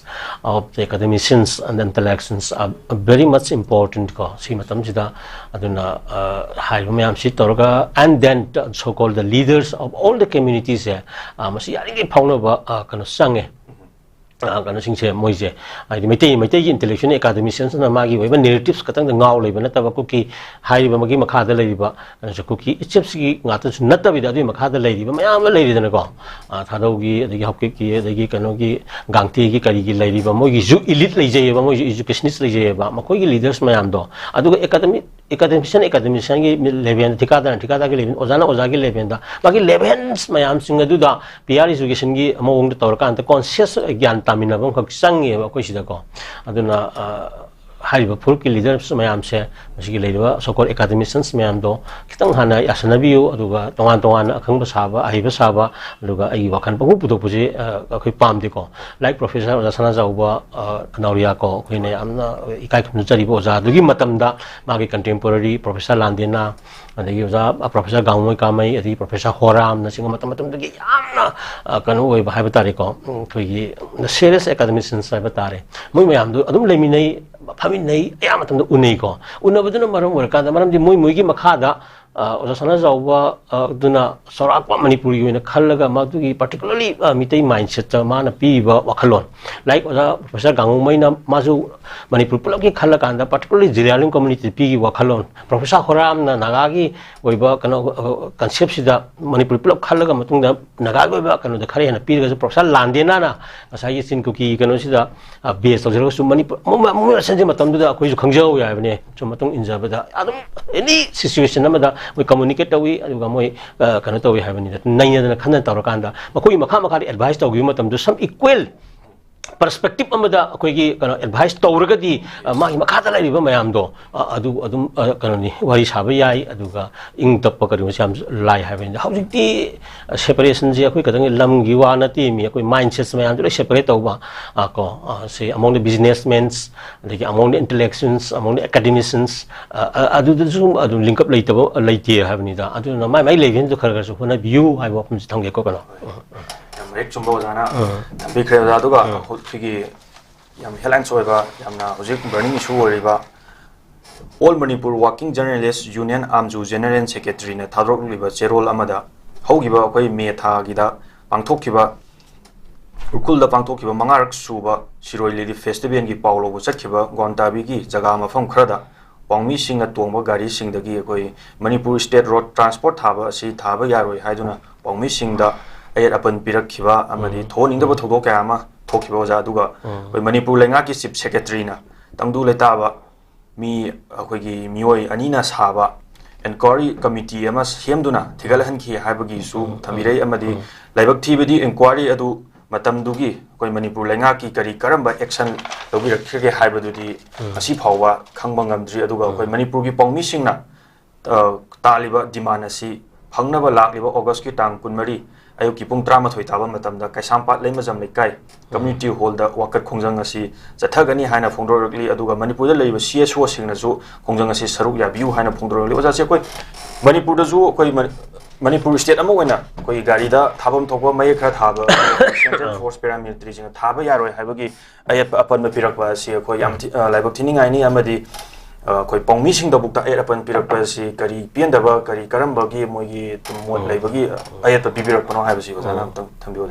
of the academicians and the intellectuals are very much important ꯀꯣ ꯁꯤ ꯃꯇꯝꯁꯤꯗ꯫ ꯑꯗꯨꯅ ꯍꯥꯏꯔꯤꯕ ꯃꯌꯥꯝꯁꯤ ꯇꯧꯔꯒ, and then so called the leaders of all the communities ꯁꯦ ꯃꯁꯤ ꯌꯥꯔꯤꯉꯩ ꯐꯥꯎꯅꯕ ꯀꯩꯅꯣ ꯆꯪꯉꯦ꯫ ꯑ, ꯀꯩꯅꯣꯁꯤꯡꯁꯦ, ꯃꯣꯏꯁꯦ, ꯍꯥꯏꯗꯤ ꯃꯩꯇꯩ, ꯃꯩꯇꯩꯒꯤ intellectual academiciansꯅ ꯃꯥꯒꯤ ꯑꯣꯏꯕ narratives ꯈꯛꯇꯪꯗ ꯉꯥꯎ ꯂꯩꯕ ꯅꯠꯇꯕ, ꯀꯨꯀꯤ ꯍꯥꯏꯔꯤꯕ ꯃꯥꯒꯤ ꯃꯈꯥꯗ ꯂꯩꯔꯤꯕ, ꯀꯩꯅꯣꯁꯦ, ꯀꯨꯀꯤ ꯏꯆꯦꯞꯁꯤꯒꯤ ꯉꯥꯛꯇꯁꯨ ꯅꯠꯇꯕꯤꯗ, ꯑꯗꯨꯒꯤ ꯃꯈꯥꯗ ꯂꯩꯔꯤꯕ ꯃꯌꯥꯝ ꯑꯃ ꯂꯩꯔꯤꯗꯅꯀꯣ꯫ ꯑ, ꯊꯥꯗꯧꯒꯤ, ꯑꯗꯒꯤ ꯍꯥꯎꯀꯤꯞꯀꯤ, ꯑꯗꯒꯤ ꯀꯩꯅꯣꯒꯤ, ꯒꯥꯡꯇꯦꯒꯤ, ꯀꯔꯤꯒꯤ ꯂꯩꯔꯤꯕ, ꯃꯣꯏꯒꯤꯁꯨ elite ꯂꯩꯖꯩꯑꯕ, ꯃꯣꯏꯁꯨ educationist ꯂꯩꯖꯩꯑꯕ, ꯃꯈꯣꯏꯒꯤ leaders ꯃꯌꯥꯝꯗꯣ꯫ ꯑꯗꯨꯒ academic, academician, academicianꯒꯤ levelꯗ, ꯊꯤꯀꯥꯗꯥꯔ, ꯊꯤꯀꯥꯗꯥꯔꯒꯤ level, ꯑꯣꯖꯥꯅ ꯑꯣꯖꯥꯒꯤ levelꯗ, ꯃꯥꯒꯤ levels ꯃꯌꯥꯝꯁꯤꯡ ꯑꯗꯨꯗ peer educationꯒꯤ ꯃꯑꯣꯡꯗ ꯇꯧꯔꯀꯥꯟꯗ conscious ꯒ꯭ꯌꯥꯟ ꯇꯥꯃꯤꯟꯅꯕ ꯑꯃꯈꯛ ꯆꯪꯉꯦꯕ ꯑꯩꯈꯣꯏ ꯁꯤꯗꯀꯣ꯫ ꯑꯗꯨꯅ, ꯑ, ꯍꯥꯏꯔꯤꯕ ꯐꯨꯔꯨꯞꯀꯤ leaders ꯃꯌꯥꯝꯁꯦ, ꯃꯁꯤꯒꯤ ꯂꯩꯔꯤꯕ so called academicians ꯃꯌꯥꯝꯗꯣ ꯈꯤꯇꯪ ꯍꯥꯟꯅ ꯌꯥꯁꯟꯅꯕꯤꯌꯨ, ꯑꯗꯨꯒ ꯇꯣꯉꯥꯟ ꯇꯣꯉꯥꯟꯅ ꯑꯈꯪꯕ ꯁꯥꯕ, ꯑꯍꯩꯕ ꯁꯥꯕ, ꯑꯗꯨꯒ ꯑꯩꯒꯤ ꯋꯥꯈꯜ ꯄꯪꯄꯨ ꯄꯨꯊꯣꯛꯄꯁꯦ, ꯑ, ꯑꯩꯈꯣꯏ ꯄꯥꯝꯗꯦꯀꯣ꯫ Like Professor ꯑꯣꯖꯥ ꯁꯅꯥꯖꯥꯎꯕ, ꯑ, ꯈꯅꯥꯎꯔꯤꯌꯥ ꯀꯣ, ꯑꯩꯈꯣꯏꯅ ꯌꯥꯝꯅ ꯏꯀꯥꯏ ꯈꯨꯝꯅꯖꯔꯤꯕ ꯑꯣꯖꯥ, ꯑꯗꯨꯒꯤ ꯃꯇꯝꯗ ꯃꯥꯒꯤ contemporary Professor ꯂꯥꯟꯗꯦꯅꯥ, ꯑꯗꯒꯤ ꯑꯣꯖꯥ, ꯑ, Professor ꯒꯥꯡꯉꯣꯏ ꯀꯥꯃꯩ, ꯑꯗꯒꯤ Professor ꯍꯣꯔꯥꯝꯅꯆꯤꯡꯕ ꯃꯇꯝ ꯃꯇꯝꯗꯨꯒꯤ ꯌꯥꯝꯅ, ꯑ, ꯀꯩꯅꯣ ꯑꯣꯏꯕ ꯍꯥꯏꯕ ꯇꯥꯔꯦꯀꯣ, ꯎꯝ, ꯑꯩꯈꯣꯏꯒꯤ serious academicians ꯍꯥꯏꯕ ꯇꯥꯔꯦ꯫ ꯃꯣꯏ ꯃꯌꯥꯝꯗꯨ ꯑꯗꯨꯝ ꯂꯩꯃꯤꯟꯅꯩ, ꯐꯝꯃꯤꯟꯅꯩ, ꯑꯌꯥꯝꯕ ꯃꯇꯝꯗ ꯎꯅꯩꯀꯣ꯫ ꯎꯅꯕꯗꯨꯅ ꯃꯔꯝ ꯑꯣꯏꯔꯀꯥꯟꯗ, ꯃꯔꯝꯗꯤ ꯃꯣꯏ ꯃꯣꯏꯒꯤ ꯃꯈꯥꯗ, ꯑ, ꯑꯣꯖꯥ ꯁꯅꯥꯖꯥꯎꯕ, ꯑ, ꯑꯗꯨꯅ ꯆꯥꯎꯔꯥꯛꯄ ꯃꯅꯤꯄꯨꯔꯒꯤ ꯑꯣꯏꯅ ꯈꯜꯂꯒ, ꯃꯗꯨꯒꯤ particularly, ꯑ, ꯃꯤꯇꯩ mindsetꯇ ꯃꯥꯅ ꯄꯤꯔꯤꯕ ꯋꯥꯈꯜꯂꯣꯟ, like ꯑꯣꯖꯥ Professor ꯒꯥꯡꯉꯨꯃꯩꯅ ꯃꯥꯁꯨ ꯃꯅꯤꯄꯨꯔ ꯄꯨꯂꯞꯀꯤ ꯈꯜꯂꯀꯥꯟꯗ, particularly ꯖꯤꯂꯤꯌꯥꯂꯤꯡ communityꯗ ꯄꯤꯈꯤꯕ ꯋꯥꯈꯜꯂꯣꯟ, Professor ꯍꯣꯔꯥꯝꯅ ꯅꯥꯒꯥꯒꯤ ꯑꯣꯏꯕ ꯀꯩꯅꯣ, ꯑ, conceptꯁꯤꯗ ꯃꯅꯤꯄꯨꯔ ꯄꯨꯂꯞ ꯈꯜꯂꯒ ꯃꯇꯨꯡꯗ ꯅꯥꯒꯥꯒꯤ ꯑꯣꯏꯕ ꯀꯩꯅꯣꯗ ꯈꯔ ꯍꯦꯟꯅ ꯄꯤꯔꯒꯁꯨ, Professor ꯂꯥꯟꯗꯦꯅꯥꯅ ꯉꯁꯥꯏꯒꯤ ꯆꯤꯟ ꯀꯨꯀꯤ ꯀꯩꯅꯣꯁꯤꯗ, ꯑ, base ꯇꯧꯖꯔꯒꯁꯨ, ꯃꯅꯤꯄꯨꯔ, ꯃꯣꯏ, ꯃꯣꯏ ꯃꯁꯦꯟꯁꯦ ꯃꯇꯝꯗꯨꯗ ꯑꯩꯈꯣꯏꯁꯨ ꯈꯪꯖꯍꯧ ꯌꯥꯏꯕꯅꯦ꯫ ꯁꯨꯝ ꯃꯇꯨꯡ ꯏꯟꯖꯕꯗ ꯑꯗꯨꯝ any situation ꯑꯃꯗ ꯃꯣꯏ communicate ꯇꯧꯏ, ꯑꯗꯨꯒ ꯃꯣꯏ, ꯑ, ꯀꯩꯅꯣ ꯇꯧꯏ ꯍꯥꯏꯕꯅꯤꯗ, ꯅꯩꯅꯗꯅ ꯈꯟꯅ ꯇꯧꯔꯀꯥꯟꯗ ꯃꯈꯣꯏꯒꯤ ꯃꯈꯥ ꯃꯈꯥꯗ advice ꯇꯧꯈꯤꯕ ꯃꯇꯝꯗ some equal perspective ꯑꯃꯗ ꯑꯩꯈꯣꯏꯒꯤ ꯀꯩꯅꯣ advice ꯇꯧꯔꯒꯗꯤ, ꯑ, ꯃꯥꯒꯤ ꯃꯈꯥꯗ ꯂꯩꯔꯤꯕ ꯃꯌꯥꯝꯗꯣ, ꯑ, ꯑꯗꯨ ꯑꯗꯨꯝ, ꯑ, ꯀꯩꯅꯣꯅꯤ, ꯋꯥꯔꯤ ꯁꯥꯕ ꯌꯥꯏ, ꯑꯗꯨꯒ ꯏꯪ ꯇꯞꯄ ꯀꯔꯤꯒꯨꯝꯕꯁꯦ ꯌꯥꯝ ꯂꯥꯏ ꯍꯥꯏꯕꯅꯤꯗ꯫ ꯍꯧꯖꯤꯛꯇꯤ, ꯑ, separationꯁꯦ ꯑꯩꯈꯣꯏ ꯈꯛꯇꯪꯒꯤ ꯂꯝꯒꯤ ꯋꯥ ꯅꯠꯇꯦ, ꯃꯤ ꯑꯩꯈꯣꯏ mindsets ꯃꯌꯥꯝꯁꯨ ꯂꯣꯏ separate ꯇꯧꯕ, ꯑ, ꯀꯣ, ꯑ, ꯁꯤ among the businessmen's, ꯑꯗꯒꯤ among the intellectuals, among the academicians, ꯑ, ꯑ, ꯑꯗꯨꯗꯁꯨ ꯑꯗꯨꯝ link up ꯂꯩꯇꯕ ꯂꯩꯇꯦ ꯍꯥꯏꯕꯅꯤꯗ꯫ ꯑꯗꯨꯅ ꯃꯥꯏ ꯃꯥꯏ levelꯗꯨ ꯈꯔ ꯈꯔꯁꯨ ꯍꯣꯠꯅꯕꯤꯌꯨ ꯍꯥꯏꯕ ꯋꯥꯐꯝꯁꯦ ꯊꯝꯒꯦꯀꯣ ꯀꯩꯅꯣ꯫ ꯌꯥꯝ ꯃꯌꯦꯛ ꯆꯨꯝꯕ ꯑꯣꯖꯥꯅ ꯎꯝ꯫ ꯊꯝꯕꯤꯈ꯭ꯔꯦ ꯑꯣꯖꯥ꯫ ꯑꯗꯨꯒ ꯎꯝ꯫ ꯑꯩꯈꯣꯏꯒꯤ ꯌꯥꯝ headlines ꯑꯣꯏꯕ, ꯌꯥꯝꯅ ꯍꯧꯖꯤꯛ burning issue ꯑꯣꯏꯔꯤꯕ All Manipur Working Journalist Union, ꯑꯥꯝꯖꯨ, General Secretaryꯅ ꯊꯥꯗꯣꯔꯛꯂꯤꯕ ꯆꯦꯔꯣꯜ ꯑꯃꯗ, ꯍꯧꯈꯤꯕ ꯑꯩꯈꯣꯏ ꯃꯦ ꯊꯥꯒꯤꯗ ꯄꯥꯡꯊꯣꯛꯈꯤꯕ ꯎꯈ꯭ꯔꯨꯜꯗ ꯄꯥꯡꯊꯣꯛꯈꯤꯕ ꯃꯉꯥꯔꯛ ꯁꯨꯕ ꯁꯤꯔꯣꯏ ꯂꯤꯂꯤ ꯐꯦꯁꯇꯤꯚꯦꯜꯒꯤ ꯄꯥꯎ ꯂꯧꯕ ꯆꯠꯈꯤꯕ ꯒꯣꯟꯇꯥꯕꯤꯒꯤ ꯖꯒꯥ ꯃꯐꯝ ꯈꯔꯗ ꯄꯥꯎꯃꯤꯁꯤꯡꯅ ꯇꯣꯡꯕ ꯒꯥꯔꯤꯁꯤꯡꯗꯒꯤ ꯑꯩꯈꯣꯏ ꯃꯅꯤꯄꯨꯔ ꯁ꯭ꯇꯦꯠ ꯔꯣꯗ ꯇ꯭ꯔꯥꯟꯁꯄꯣꯔꯠ ꯊꯥꯕ ꯑꯁꯤ ꯊꯥꯕ ꯌꯥꯔꯣꯏ ꯍꯥꯏꯗꯨꯅ ꯄꯥꯎꯃꯤꯁꯤꯡꯗ ꯑꯌꯦꯠ ꯑꯄꯟ ꯄꯤꯔꯛꯈꯤꯕ ꯑꯃꯗꯤ ꯎꯝ꯫ ꯊꯣꯛꯍꯟꯅꯤꯡꯗꯕ ꯎꯝ꯫ ꯊꯧꯗꯣꯛ ꯀꯌꯥ ꯑꯃ ꯊꯣꯛꯈꯤꯕ, ꯑꯣꯖꯥ꯫ ꯑꯗꯨꯒ ꯎꯝ꯫ ꯑꯩꯈꯣꯏ ꯃꯅꯤꯄꯨꯔ ꯂꯩꯉꯥꯛꯀꯤ ꯆꯤꯐ ꯁꯦꯀ꯭ꯔꯦꯇꯔꯤꯅ ꯇꯪꯗꯨ ꯂꯩꯇꯥꯕ ꯃꯤ, ꯑꯩꯈꯣꯏꯒꯤ ꯃꯤꯑꯣꯏ ꯑꯅꯤꯅ ꯁꯥꯕ ꯏꯟꯀ꯭ꯋꯥꯏꯔꯤ ꯀꯃꯤꯇꯤ ꯑꯃ ꯁꯦꯝꯗꯨꯅ ꯊꯤꯒꯠꯍꯟꯈꯤ ꯍꯥꯏꯕꯒꯤꯁꯨ ꯎꯝ, ꯊꯝꯕꯤꯔꯛꯏ꯫ ꯎꯝ, ꯑꯃꯗꯤ ꯎꯝ꯫ ꯂꯥꯏꯕꯛ ꯊꯤꯕꯗꯤ ꯏꯟꯀ꯭ꯋꯥꯏꯔꯤ ꯑꯗꯨ ꯃꯇꯝꯗꯨꯒꯤ ꯑꯩꯈꯣꯏ ꯃꯅꯤꯄꯨꯔ ꯂꯩꯉꯥꯛꯀꯤ ꯀꯔꯤ ꯀꯔꯝꯕ ꯑꯦꯛꯁꯟ ꯂꯧꯕꯤꯔꯛꯈꯤꯒꯦ ꯍꯥꯏꯕꯗꯨꯗꯤ ꯎꯝ꯫ ꯉꯁꯤ ꯐꯥꯎꯕ ꯈꯪꯕ ꯉꯝꯗ꯭ꯔꯤ꯫ ꯑꯗꯨꯒ ꯑꯩꯈꯣꯏ ꯎꯝ꯫ ꯃꯅꯤꯄꯨꯔꯒꯤ ꯄꯥꯎꯃꯤꯁꯤꯡꯅ, ꯑ, ꯇꯥꯜꯂꯤꯕ ꯗꯤꯃꯥꯟ ꯑꯁꯤ ꯐꯪꯅꯕ ꯂꯥꯛꯂꯤꯕ ꯑꯣꯒꯁꯀꯤ ꯇꯥꯡ ꯀꯨꯟꯃꯔꯤ ꯑꯌꯨꯛꯀꯤ ꯄꯨꯡ ꯇꯔꯥꯃꯥꯊꯣꯏ ꯇꯥꯕ ꯃꯇꯝꯗ ꯀꯩꯁꯥꯝꯄꯥꯠ ꯂꯩꯃꯖꯝ ꯂꯩꯀꯥꯏ ꯀꯝꯃ꯭ꯌꯨꯅꯤꯇꯤ ꯍꯣꯜꯗ ꯋꯥꯀꯠ ꯈꯣꯡꯖꯪ ꯑꯁꯤ ꯆꯠꯊꯒꯅꯤ ꯍꯥꯏꯅ ꯐꯣꯡꯗꯣꯔꯛꯂꯤ꯫ ꯑꯗꯨꯒ ꯃꯅꯤꯄꯨꯔꯗ ꯂꯩꯔꯤꯕ ꯁꯤ ꯑꯦꯁ ꯑꯣꯁꯤꯡꯅꯁꯨ ꯈꯣꯡꯖꯪ ꯑꯁꯤ ꯁꯔꯨꯛ ꯌꯥꯕꯤꯌꯨ ꯍꯥꯏꯅ ꯐꯣꯡꯗꯣꯔꯛꯂꯤ꯫ ꯑꯣꯖꯥꯁꯦ, ꯑꯩꯈꯣꯏ ꯃꯅꯤꯄꯨꯔꯗꯁꯨ ꯑꯩꯈꯣꯏ ꯃꯅꯤ-, ꯃꯅꯤꯄꯨꯔ ꯁ꯭ꯇꯦꯠ ꯑꯃ ꯑꯣꯏꯅ ꯑꯩꯈꯣꯏ ꯒꯥꯔꯤꯗ ꯊꯥꯐꯝ ꯊꯣꯛꯄ ꯃꯌꯦꯛ ꯈꯔ ꯊꯥꯕ ꯁꯦꯟꯇ꯭ꯔꯦꯜ ꯑꯥ꯫ ꯐꯣꯔꯁ ꯄꯦꯔꯥꯃꯤꯂꯤꯇꯔꯤꯁꯤꯡꯅ ꯊꯥꯕ ꯌꯥꯔꯣꯏ ꯍꯥꯏꯕꯒꯤ ꯑꯌꯦꯠꯄ ꯑꯄꯟꯕ ꯄꯤꯔꯛꯄ ꯑꯁꯤ ꯑꯩꯈꯣꯏ ꯌꯥꯝ ꯊꯤ-, ꯑ, ꯂꯥꯏꯕꯛ ꯊꯤꯅꯤꯡꯉꯥꯏꯅꯤ꯫ ꯑꯃꯗꯤ, ꯑ, ꯑꯩꯈꯣꯏ ꯄꯥꯎꯃꯤꯁꯤꯡꯗꯕꯨꯛꯇ ꯑꯌꯦꯠ ꯑꯄꯟ ꯄꯤꯔꯛꯄ ꯑꯁꯤ ꯀꯔꯤ ꯄꯦꯟꯗꯕ, ꯀꯔꯤ ꯀꯔꯝꯕꯒꯤ ꯃꯣꯏꯒꯤ ꯃꯣꯠ ꯎꯝ꯫ ꯂꯩꯕꯒꯤ ꯑꯌꯦꯠꯄ ꯄꯤꯕꯤꯔꯛꯄꯅꯣ ꯍꯥꯏꯕꯁꯤ ꯑꯣꯖꯥꯅ ꯎꯝ꯫ ꯑꯝꯇꯪ ꯊꯝꯕꯤꯌꯨ꯫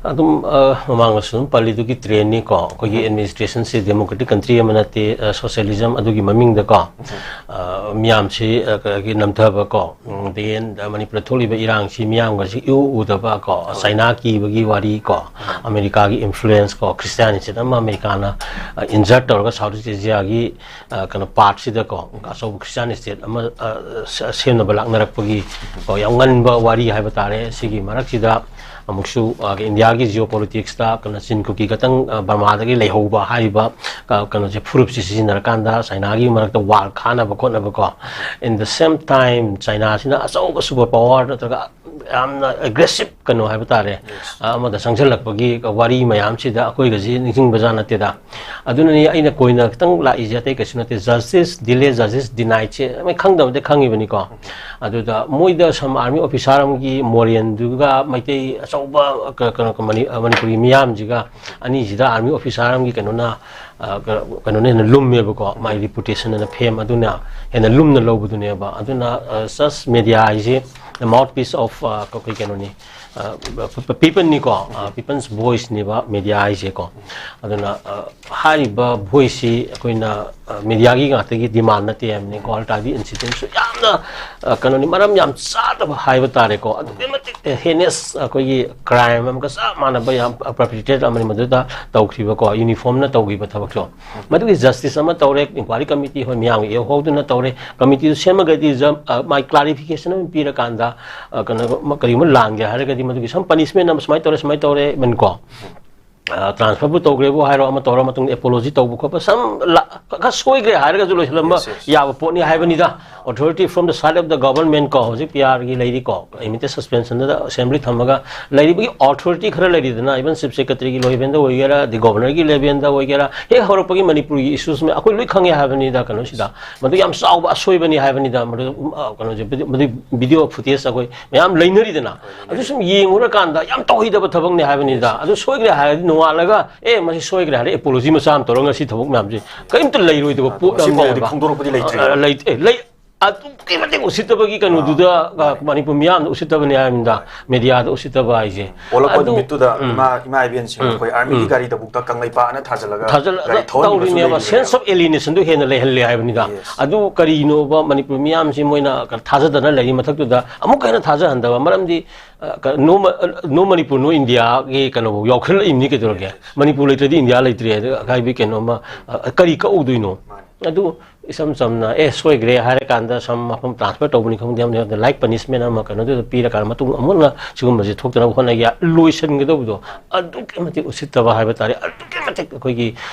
ꯑꯗꯨꯝ, ꯑ, ꯃꯃꯥꯡꯗꯁꯨ ꯑꯗꯨꯝ ꯄꯜꯂꯤꯗꯨꯒꯤ ꯇ꯭ꯔꯦꯟꯅꯤꯀꯣ꯫ ꯑꯩꯈꯣꯏꯒꯤ ꯎꯝ꯫ ꯑꯦꯗꯃꯤꯅꯤꯁꯇ꯭ꯔꯦꯁꯟꯁꯤ ꯗꯦꯃꯣꯀ꯭ꯔꯦꯇꯤꯛ ꯀꯟꯇ꯭ꯔꯤ ꯑꯃ ꯅꯠꯇꯦ, ꯑ, ꯁꯣꯁꯤꯌꯦꯂꯤꯖꯝ ꯑꯗꯨꯒꯤ ꯃꯃꯤꯡꯗꯀꯣ, ꯎꯝ꯫ ꯑ, ꯃꯤꯌꯥꯝꯁꯤ, ꯑ, ꯀ-, ꯀ-, ꯅꯝꯊꯕꯀꯣ, ꯎꯝ, then, ꯑ, ꯃꯅꯤꯄꯨꯔꯗ ꯊꯣꯛꯂꯤꯕ ꯏꯔꯥꯡꯁꯤ ꯃꯤꯌꯥꯝꯒꯁꯤ ꯏꯎ ꯎꯗꯕ ꯀꯣ, ꯍꯣꯏ꯫ ꯆꯥꯏꯅꯥ ꯀꯤꯕꯒꯤ ꯋꯥꯔꯤ ꯀꯣ, ꯎꯝ꯫ ꯑꯃꯦꯔꯤꯀꯥꯒꯤ ꯏꯟꯐ꯭ꯂꯨꯌꯦꯟꯁ ꯀꯣ, ꯈ꯭ꯔꯤꯁꯇꯤꯌꯥꯅꯤꯇꯤ ꯑꯃ ꯑꯃꯦꯔꯤꯀꯥꯅ, ꯑ, ꯏꯟꯖꯔꯠ ꯇꯧꯔꯒ ꯁꯥꯎꯠ ꯏꯁ ꯑꯦꯁꯤꯌꯥꯒꯤ, ꯑ, ꯀꯩꯅꯣ, ꯄꯥꯔꯠꯁꯤꯗꯀꯣ, ꯑꯆꯧꯕ ꯈ꯭ꯔꯤꯁꯇꯤꯌꯥꯟ ꯁ꯭ꯇꯦꯠ ꯑꯃ, ꯑ, ꯁ-, ꯁꯦꯝꯅꯕ ꯂꯥꯛꯅꯔꯛꯄꯒꯤ ꯀꯣ, ꯌꯥꯝ ꯉꯟꯕ ꯋꯥꯔꯤ ꯍꯥꯏꯕ ꯇꯥꯔꯦ꯫ ꯁꯤꯒꯤ ꯃꯔꯛꯁꯤꯗ ꯑꯃꯨꯛꯁꯨ, ꯑ, ꯏꯟꯗꯤꯌꯥꯒꯤ ꯖꯤꯑꯣ ꯄꯣꯂꯤꯇꯤꯛꯁꯇ ꯀꯩꯅꯣ, ꯆꯤꯟ ꯀꯨꯀꯤ ꯈꯛꯇꯪ, ꯑ, ꯕꯔꯃꯥꯗꯒꯤ ꯂꯩꯍꯧꯕ ꯍꯥꯏꯔꯤꯕ, ꯑ, ꯀꯩꯅꯣꯁꯦ, ꯐꯨꯔꯨꯞꯁꯦ ꯁꯤꯖꯤꯟꯅꯔꯀꯥꯟꯗ ꯆꯥꯏꯅꯥꯒꯤ ꯃꯔꯛꯇ ꯋꯥꯔ ꯈꯥꯅꯕ ꯈꯣꯠꯅꯕꯀꯣ꯫ In the same time, ꯆꯥꯏꯅꯥꯁꯤꯅ ꯑꯆꯧꯕ ꯁꯨꯄꯔ ꯄꯥꯋꯔ ꯅꯠꯇ꯭ꯔꯒ ꯌꯥꯝꯅ ꯑꯦꯒ꯭ꯔꯦꯁꯤꯞ ꯀꯩꯅꯣ ꯍꯥꯏꯕ ꯇꯥꯔꯦ, ꯌꯦꯁ꯫ ꯑ, ꯑꯃꯗ ꯆꯪꯁꯤꯜꯂꯛꯄꯒꯤ ꯋꯥꯔꯤ ꯃꯌꯥꯝꯁꯤꯗ ꯑꯩꯈꯣꯏꯒꯁꯤ ꯅꯤꯡꯁꯤꯡꯕꯖꯥꯠ ꯅꯠꯇꯦꯗ꯫ ꯑꯗꯨꯅꯅꯤ ꯑꯩꯅ ꯀꯣꯏꯅ ꯈꯤꯇꯪ ꯂꯥꯛꯏꯁꯦ, ꯑꯇꯩ ꯀꯩꯁꯨ ꯅꯠꯇꯦ꯫ ꯖꯁꯇꯤꯁ ꯗꯤꯂꯦ, ꯖꯁꯇꯤꯁ ꯗꯤꯅꯥꯏꯠꯁꯦ ꯃꯣꯏ ꯈꯪꯗꯕꯗꯤ ꯈꯪꯉꯤꯕꯅꯤꯀꯣ꯫ ꯑꯗꯨꯗ ꯃꯣꯏꯗ ꯁꯝ ꯑꯥꯔꯃꯤ ꯑꯣꯐꯤꯁꯥꯔ ꯑꯃꯒꯤ ꯃꯣꯔꯦꯟꯗꯨꯒ ꯃꯩꯇꯩ ꯑꯆꯧꯕ ꯀ-, ꯀꯩꯅꯣ, ꯃꯅꯤ-, ꯃꯅꯤꯄꯨꯔꯒꯤ ꯃꯤꯌꯥꯝꯁꯤꯒ ꯑꯅꯤꯁꯤꯗ ꯑꯥꯔꯃꯤ ꯑꯣꯐꯤꯁꯥꯔ ꯑꯃꯒꯤ ꯀꯩꯅꯣꯅ, ꯑ, ꯀ-, ꯀꯩꯅꯣꯅ ꯍꯦꯟꯅ ꯂꯨꯝꯃꯦꯕꯀꯣ, ꯃꯥꯒꯤ ꯔꯤꯄꯨꯇꯦꯁꯟ ꯑꯅ ꯐꯦꯝ ꯑꯗꯨꯅ ꯍꯦꯟꯅ ꯂꯨꯝꯅ ꯂꯧꯕꯗꯨꯅꯦꯕ꯫ ꯑꯗꯨꯅ, ꯑ, ꯖꯁ ꯃꯦꯗꯤꯌꯥ ꯍꯥꯏꯁꯦ the mouthpiece of, ꯑ, ꯑꯩꯈꯣꯏ ꯀꯩꯅꯣꯅꯤ, ꯄꯤꯄꯜꯅꯤꯀꯣ, ꯄꯤꯄꯜꯁ ꯚꯣꯏꯁꯅꯦꯕ ꯃꯦꯗꯤꯌꯥ ꯍꯥꯏꯁꯦꯀꯣ꯫ ꯑꯗꯨꯅ ꯍꯥꯏꯔꯤꯕ ꯚꯣꯏꯁꯁꯤ ꯑꯩꯈꯣꯏꯅ ꯃꯦꯗꯤꯌꯥꯒꯤ ꯉꯥꯛꯇꯒꯤ ꯗꯤꯃꯥꯟ ꯅꯠꯇꯦ ꯍꯥꯏꯕꯅꯤꯀꯣ꯫ ꯑꯜꯇꯥꯗꯤ ꯏꯟꯁꯤꯗꯦꯟꯁꯨ ꯌꯥꯝꯅ ꯀꯩꯅꯣꯅꯤ, ꯃꯔꯝ ꯌꯥꯝ ꯆꯥꯗꯕ ꯍꯥꯏꯕ ꯇꯥꯔꯦꯀꯣ꯫ ꯑꯗꯨꯛꯀꯤ ꯃꯇꯤꯛ ꯍꯦꯅꯦꯁ, ꯑꯩꯈꯣꯏꯒꯤ ꯀ꯭ꯔꯥꯏꯝ ꯑꯃꯒ ꯆꯞ ꯃꯥꯟꯅꯕ ꯌꯥꯝ ꯄꯔꯄꯤꯇ꯭ꯔꯦꯇꯔ ꯑꯃꯅꯤ ꯃꯗꯨꯗ ꯇꯧꯈ꯭ꯔꯤꯕꯀꯣ꯫ ꯌꯨꯅꯤꯐꯣꯔꯝꯅ ꯇꯧꯈꯤꯕ ꯊꯕꯛꯇꯣ, ꯃꯗꯨꯒꯤ ꯖꯁꯇꯤꯁ ꯑꯃ ꯇꯧꯔꯦ, ꯏꯟꯀ꯭ꯋꯥꯏꯔꯤ ꯀꯃꯤꯇꯤ ꯍꯣꯏ ꯃꯌꯥꯝꯒꯤ ꯏꯍꯧ ꯍꯧꯗꯨꯅ ꯇꯧꯔꯦ꯫ ꯀꯃꯤꯇꯤꯗꯨ ꯁꯦꯝꯃꯒꯗꯤ ꯖ-, ꯑ, ꯃꯥꯏ ꯀ꯭ꯂꯥꯔꯤꯐꯤꯀꯦꯁꯟ ꯑꯃ ꯄꯤꯔꯀꯥꯟꯗ, ꯑ, ꯀꯩꯅꯣ, ꯀꯔꯤꯒꯨꯝꯕ ꯂꯥꯟꯒꯦ ꯍꯥꯏꯔꯒꯗꯤ ꯃꯗꯨꯒꯤ ꯁꯝ ꯄꯅꯤꯁꯃꯦꯟ ꯑꯃ ꯁꯨꯃꯥꯏꯅ ꯇꯧꯔꯦ, ꯁꯨꯃꯥꯏꯅ ꯇꯧꯔꯦ ꯃꯦꯟꯀꯣ꯫ ꯑ, ꯇ꯭ꯔꯥꯟꯁꯐꯔꯕꯨ ꯇꯧꯈ꯭ꯔꯦꯕꯨ ꯍꯥꯏꯔꯣ, ꯑꯃ ꯇꯧꯔ ꯃꯇꯨꯡꯗ ꯑꯦꯄꯣꯂꯣꯖꯤ ꯇꯧꯕ ꯈꯣꯠꯄ, ꯁꯝ ꯂ-, ꯈ-, ꯈꯔ ꯁꯣꯏꯈ꯭ꯔꯦ ꯍꯥꯏꯔꯒꯁꯨ ꯂꯣꯏꯁꯤꯜꯂꯝꯕ Yes, yes. ꯌꯥꯕ ꯄꯣꯠꯅꯤ ꯍꯥꯏꯕꯅꯤꯗ꯫ Authority from the side of the government ꯀꯣ, ꯍꯧꯖꯤꯛ ꯄꯤ ꯑꯥꯔꯒꯤ ꯂꯩꯔꯤꯀꯣ, ꯑꯦꯃꯤꯇꯁ ꯁꯁꯄꯦꯟꯁꯟꯗ ꯑꯦꯁꯦꯝꯕ꯭ꯂꯤ ꯊꯝꯃꯒ ꯂꯩꯔꯤꯕꯒꯤ ꯑꯣꯊꯣꯔꯤꯇꯤ ꯈꯔ ꯂꯩꯔꯤꯗꯅ, even ꯆꯤꯐ ꯁꯦꯀ꯭ꯔꯦꯇꯔꯤꯒꯤ ꯂꯦꯚꯦꯜꯗ ꯑꯣꯏꯒꯦꯔꯥ, ꯑꯗꯩ ꯒꯣꯕꯔꯅꯔꯒꯤ ꯂꯦꯚꯦꯜꯗ ꯑꯣꯏꯒꯦꯔꯥ, ꯍꯦꯛ ꯍꯧꯔꯛꯄꯒꯤ ꯃꯅꯤꯄꯨꯔꯒꯤ ꯏꯁꯨꯁ ꯑꯩꯈꯣꯏ ꯂꯣꯏ ꯈꯪꯉꯦ ꯍꯥꯏꯕꯅꯤꯗ꯫ ꯀꯩꯅꯣꯁꯤꯗ ꯃꯗꯨ ꯌꯥꯝ ꯆꯥꯎꯕ ꯑꯁꯣꯏꯕꯅꯤ ꯍꯥꯏꯕꯅꯤꯗ꯫ ꯃꯗꯨ, ꯑ, ꯀꯩꯅꯣꯁꯦ, ꯃꯗꯨ, ꯃꯗꯨꯒꯤ ꯚꯤꯗꯤꯑꯣ ꯐꯨꯇꯦꯖ ꯑꯩꯈꯣꯏ ꯃꯌꯥꯝ ꯂꯩꯅꯔꯤꯗꯅ, ꯑꯗꯨ ꯁꯨꯝ ꯌꯦꯡꯉꯨꯔꯀꯥꯟꯗ ꯌꯥꯝ ꯇꯧꯍꯩꯗꯕ ꯊꯕꯛꯅꯤ ꯍꯥꯏꯕꯅꯤꯗ꯫ ꯑꯗꯨ ꯁꯣꯏꯈ꯭ꯔꯦ ꯍꯥꯏꯔꯗꯤ ꯅꯣꯡꯉꯥꯜꯂꯒ, "ꯑꯦ, ꯃꯁꯤ ꯁꯣꯏꯈ꯭ꯔꯦ" ꯍꯥꯏꯔꯦ, ꯑꯦꯄꯣꯂꯣꯖꯤ ꯃꯆꯥ ꯑꯃ ꯇꯧꯔꯒ ꯉꯁꯤ ꯊꯕꯛ ꯃꯌꯥꯝꯁꯦ ꯀꯔꯤꯝꯇ ꯂꯩꯔꯣꯏꯗꯕ ꯄꯣꯠ ꯉꯁꯤ ꯐꯥꯎꯕꯗꯤ ꯑꯃꯅꯦꯕ꯫ ꯐꯣꯡꯗꯣꯔꯛꯄꯗꯤ ꯂꯩꯇ꯭ꯔꯤꯕ꯫ ꯑ, ꯂꯩ-, ꯑꯦ, ꯂꯩ-, ꯑꯗꯨꯛꯀꯤ ꯃꯇꯤꯛ ꯎꯁꯤꯠꯇꯕꯒꯤ ꯀꯩꯅꯣꯗꯨꯗ, ꯑ, ꯃꯅꯤꯄꯨꯔ ꯃꯤꯌꯥꯝꯅ ꯎꯁꯤꯠꯇꯕꯅꯤ ꯍꯥꯏꯕꯅꯤꯗ, ꯃꯦꯗꯤꯌꯥꯗ ꯎꯁꯤꯠꯇꯕ ꯍꯥꯏꯁꯦ꯫ ꯑꯣꯜꯂꯛꯄ ꯑꯗꯨ, ꯅꯨꯃꯤꯠꯇꯨꯗ ꯎꯝ, ꯏꯃꯥ, ꯏꯃꯥ ꯏꯕꯦꯟꯁꯤꯡ ꯎꯝ, ꯑꯩꯈꯣꯏ ꯑꯥꯔꯃꯤꯒꯤ ꯎꯝ꯫ ꯒꯥꯔꯤꯗꯕꯨꯛꯇ ꯀꯪꯂꯩꯄꯥꯛ ꯑꯅ ꯊꯥꯖꯤꯜꯂꯒ ꯊꯥꯖꯤꯜꯂ-, ꯒꯥꯔꯤ ꯊꯧꯍꯟꯕꯁꯨ ꯇꯧꯔꯤꯅꯦꯕ꯫ ꯂꯩꯔꯤꯅꯦꯕ꯫ Sense of alienation ꯗꯨ ꯍꯦꯟꯅ ꯂꯩꯍꯜꯂꯦ ꯍꯥꯏꯕꯅꯤꯗ꯫ Yes. ꯑꯗꯨ ꯀꯔꯤꯅꯣꯕ ꯃꯅꯤꯄꯨꯔ ꯃꯤꯌꯥꯝꯁꯤ ꯃꯣꯏꯅ ꯊꯥꯖꯗꯅ ꯂꯩꯔꯤ ꯃꯊꯛꯇꯨꯗ ꯑꯃꯨꯛꯀ ꯍꯦꯟꯅ ꯊꯥꯖꯍꯟꯗꯕ? ꯃꯔꯝꯗꯤ, ꯑ, ꯀ-, no ꯃ-, no ꯃꯅꯤꯄꯨꯔ, no ꯏꯟꯗꯤꯌꯥꯒꯤ ꯀꯩꯅꯣꯐꯥꯎ ꯌꯥꯎꯈꯠꯂꯛꯏꯕꯅꯤ ꯀꯩꯗꯧꯔꯒꯦ? ꯃꯅꯤꯄꯨꯔ ꯂꯩꯇ꯭ꯔꯗꯤ ꯏꯟꯗꯤꯌꯥ ꯂꯩꯇ꯭ꯔꯦ꯫ ꯑꯗꯨ ꯍꯥꯏꯕꯗꯤ ꯀꯩꯅꯣꯝꯃ, ꯑ, ꯀꯔꯤ ꯀꯛꯎꯗꯣꯏꯅꯣ? ꯃꯥꯅꯦ꯫ ꯑꯗꯨ ꯏꯁꯝ ꯆꯝꯅ, "ꯑꯦ, ꯁꯣꯏꯈ꯭ꯔꯦ" ꯍꯥꯏꯔꯀꯥꯟꯗ ꯁꯝ ꯃꯐꯝ ꯇ꯭ꯔꯥꯟꯁꯐꯔ ꯇꯧꯕꯅꯤ ꯈꯪꯗꯦ, ꯑꯃꯅꯤ ꯈꯪꯗꯦ, ꯂꯥꯏꯛ ꯄꯅꯤꯁꯃꯦꯟ ꯑꯃ ꯀꯩꯅꯣꯗꯨꯗ ꯄꯤꯔꯀꯥꯟꯗ ꯃꯇꯨꯡ ꯑꯃꯨꯛ ꯍꯟꯅ ꯁꯤꯒꯨꯝꯕꯁꯦ ꯊꯣꯛꯇꯅꯕ ꯍꯣꯠꯅꯒꯦ ꯂꯣꯏꯁꯤꯟꯒꯗꯧꯕꯗꯣ ꯑꯗꯨꯛꯀꯤ ꯃꯇꯤꯛ ꯎꯁꯤꯠꯇꯕ ꯍꯥꯏꯕ ꯇꯥꯔꯦ꯫ ꯑꯗꯨꯛꯀꯤ ꯃꯇꯤꯛ ꯑꯩꯈꯣꯏꯒꯤ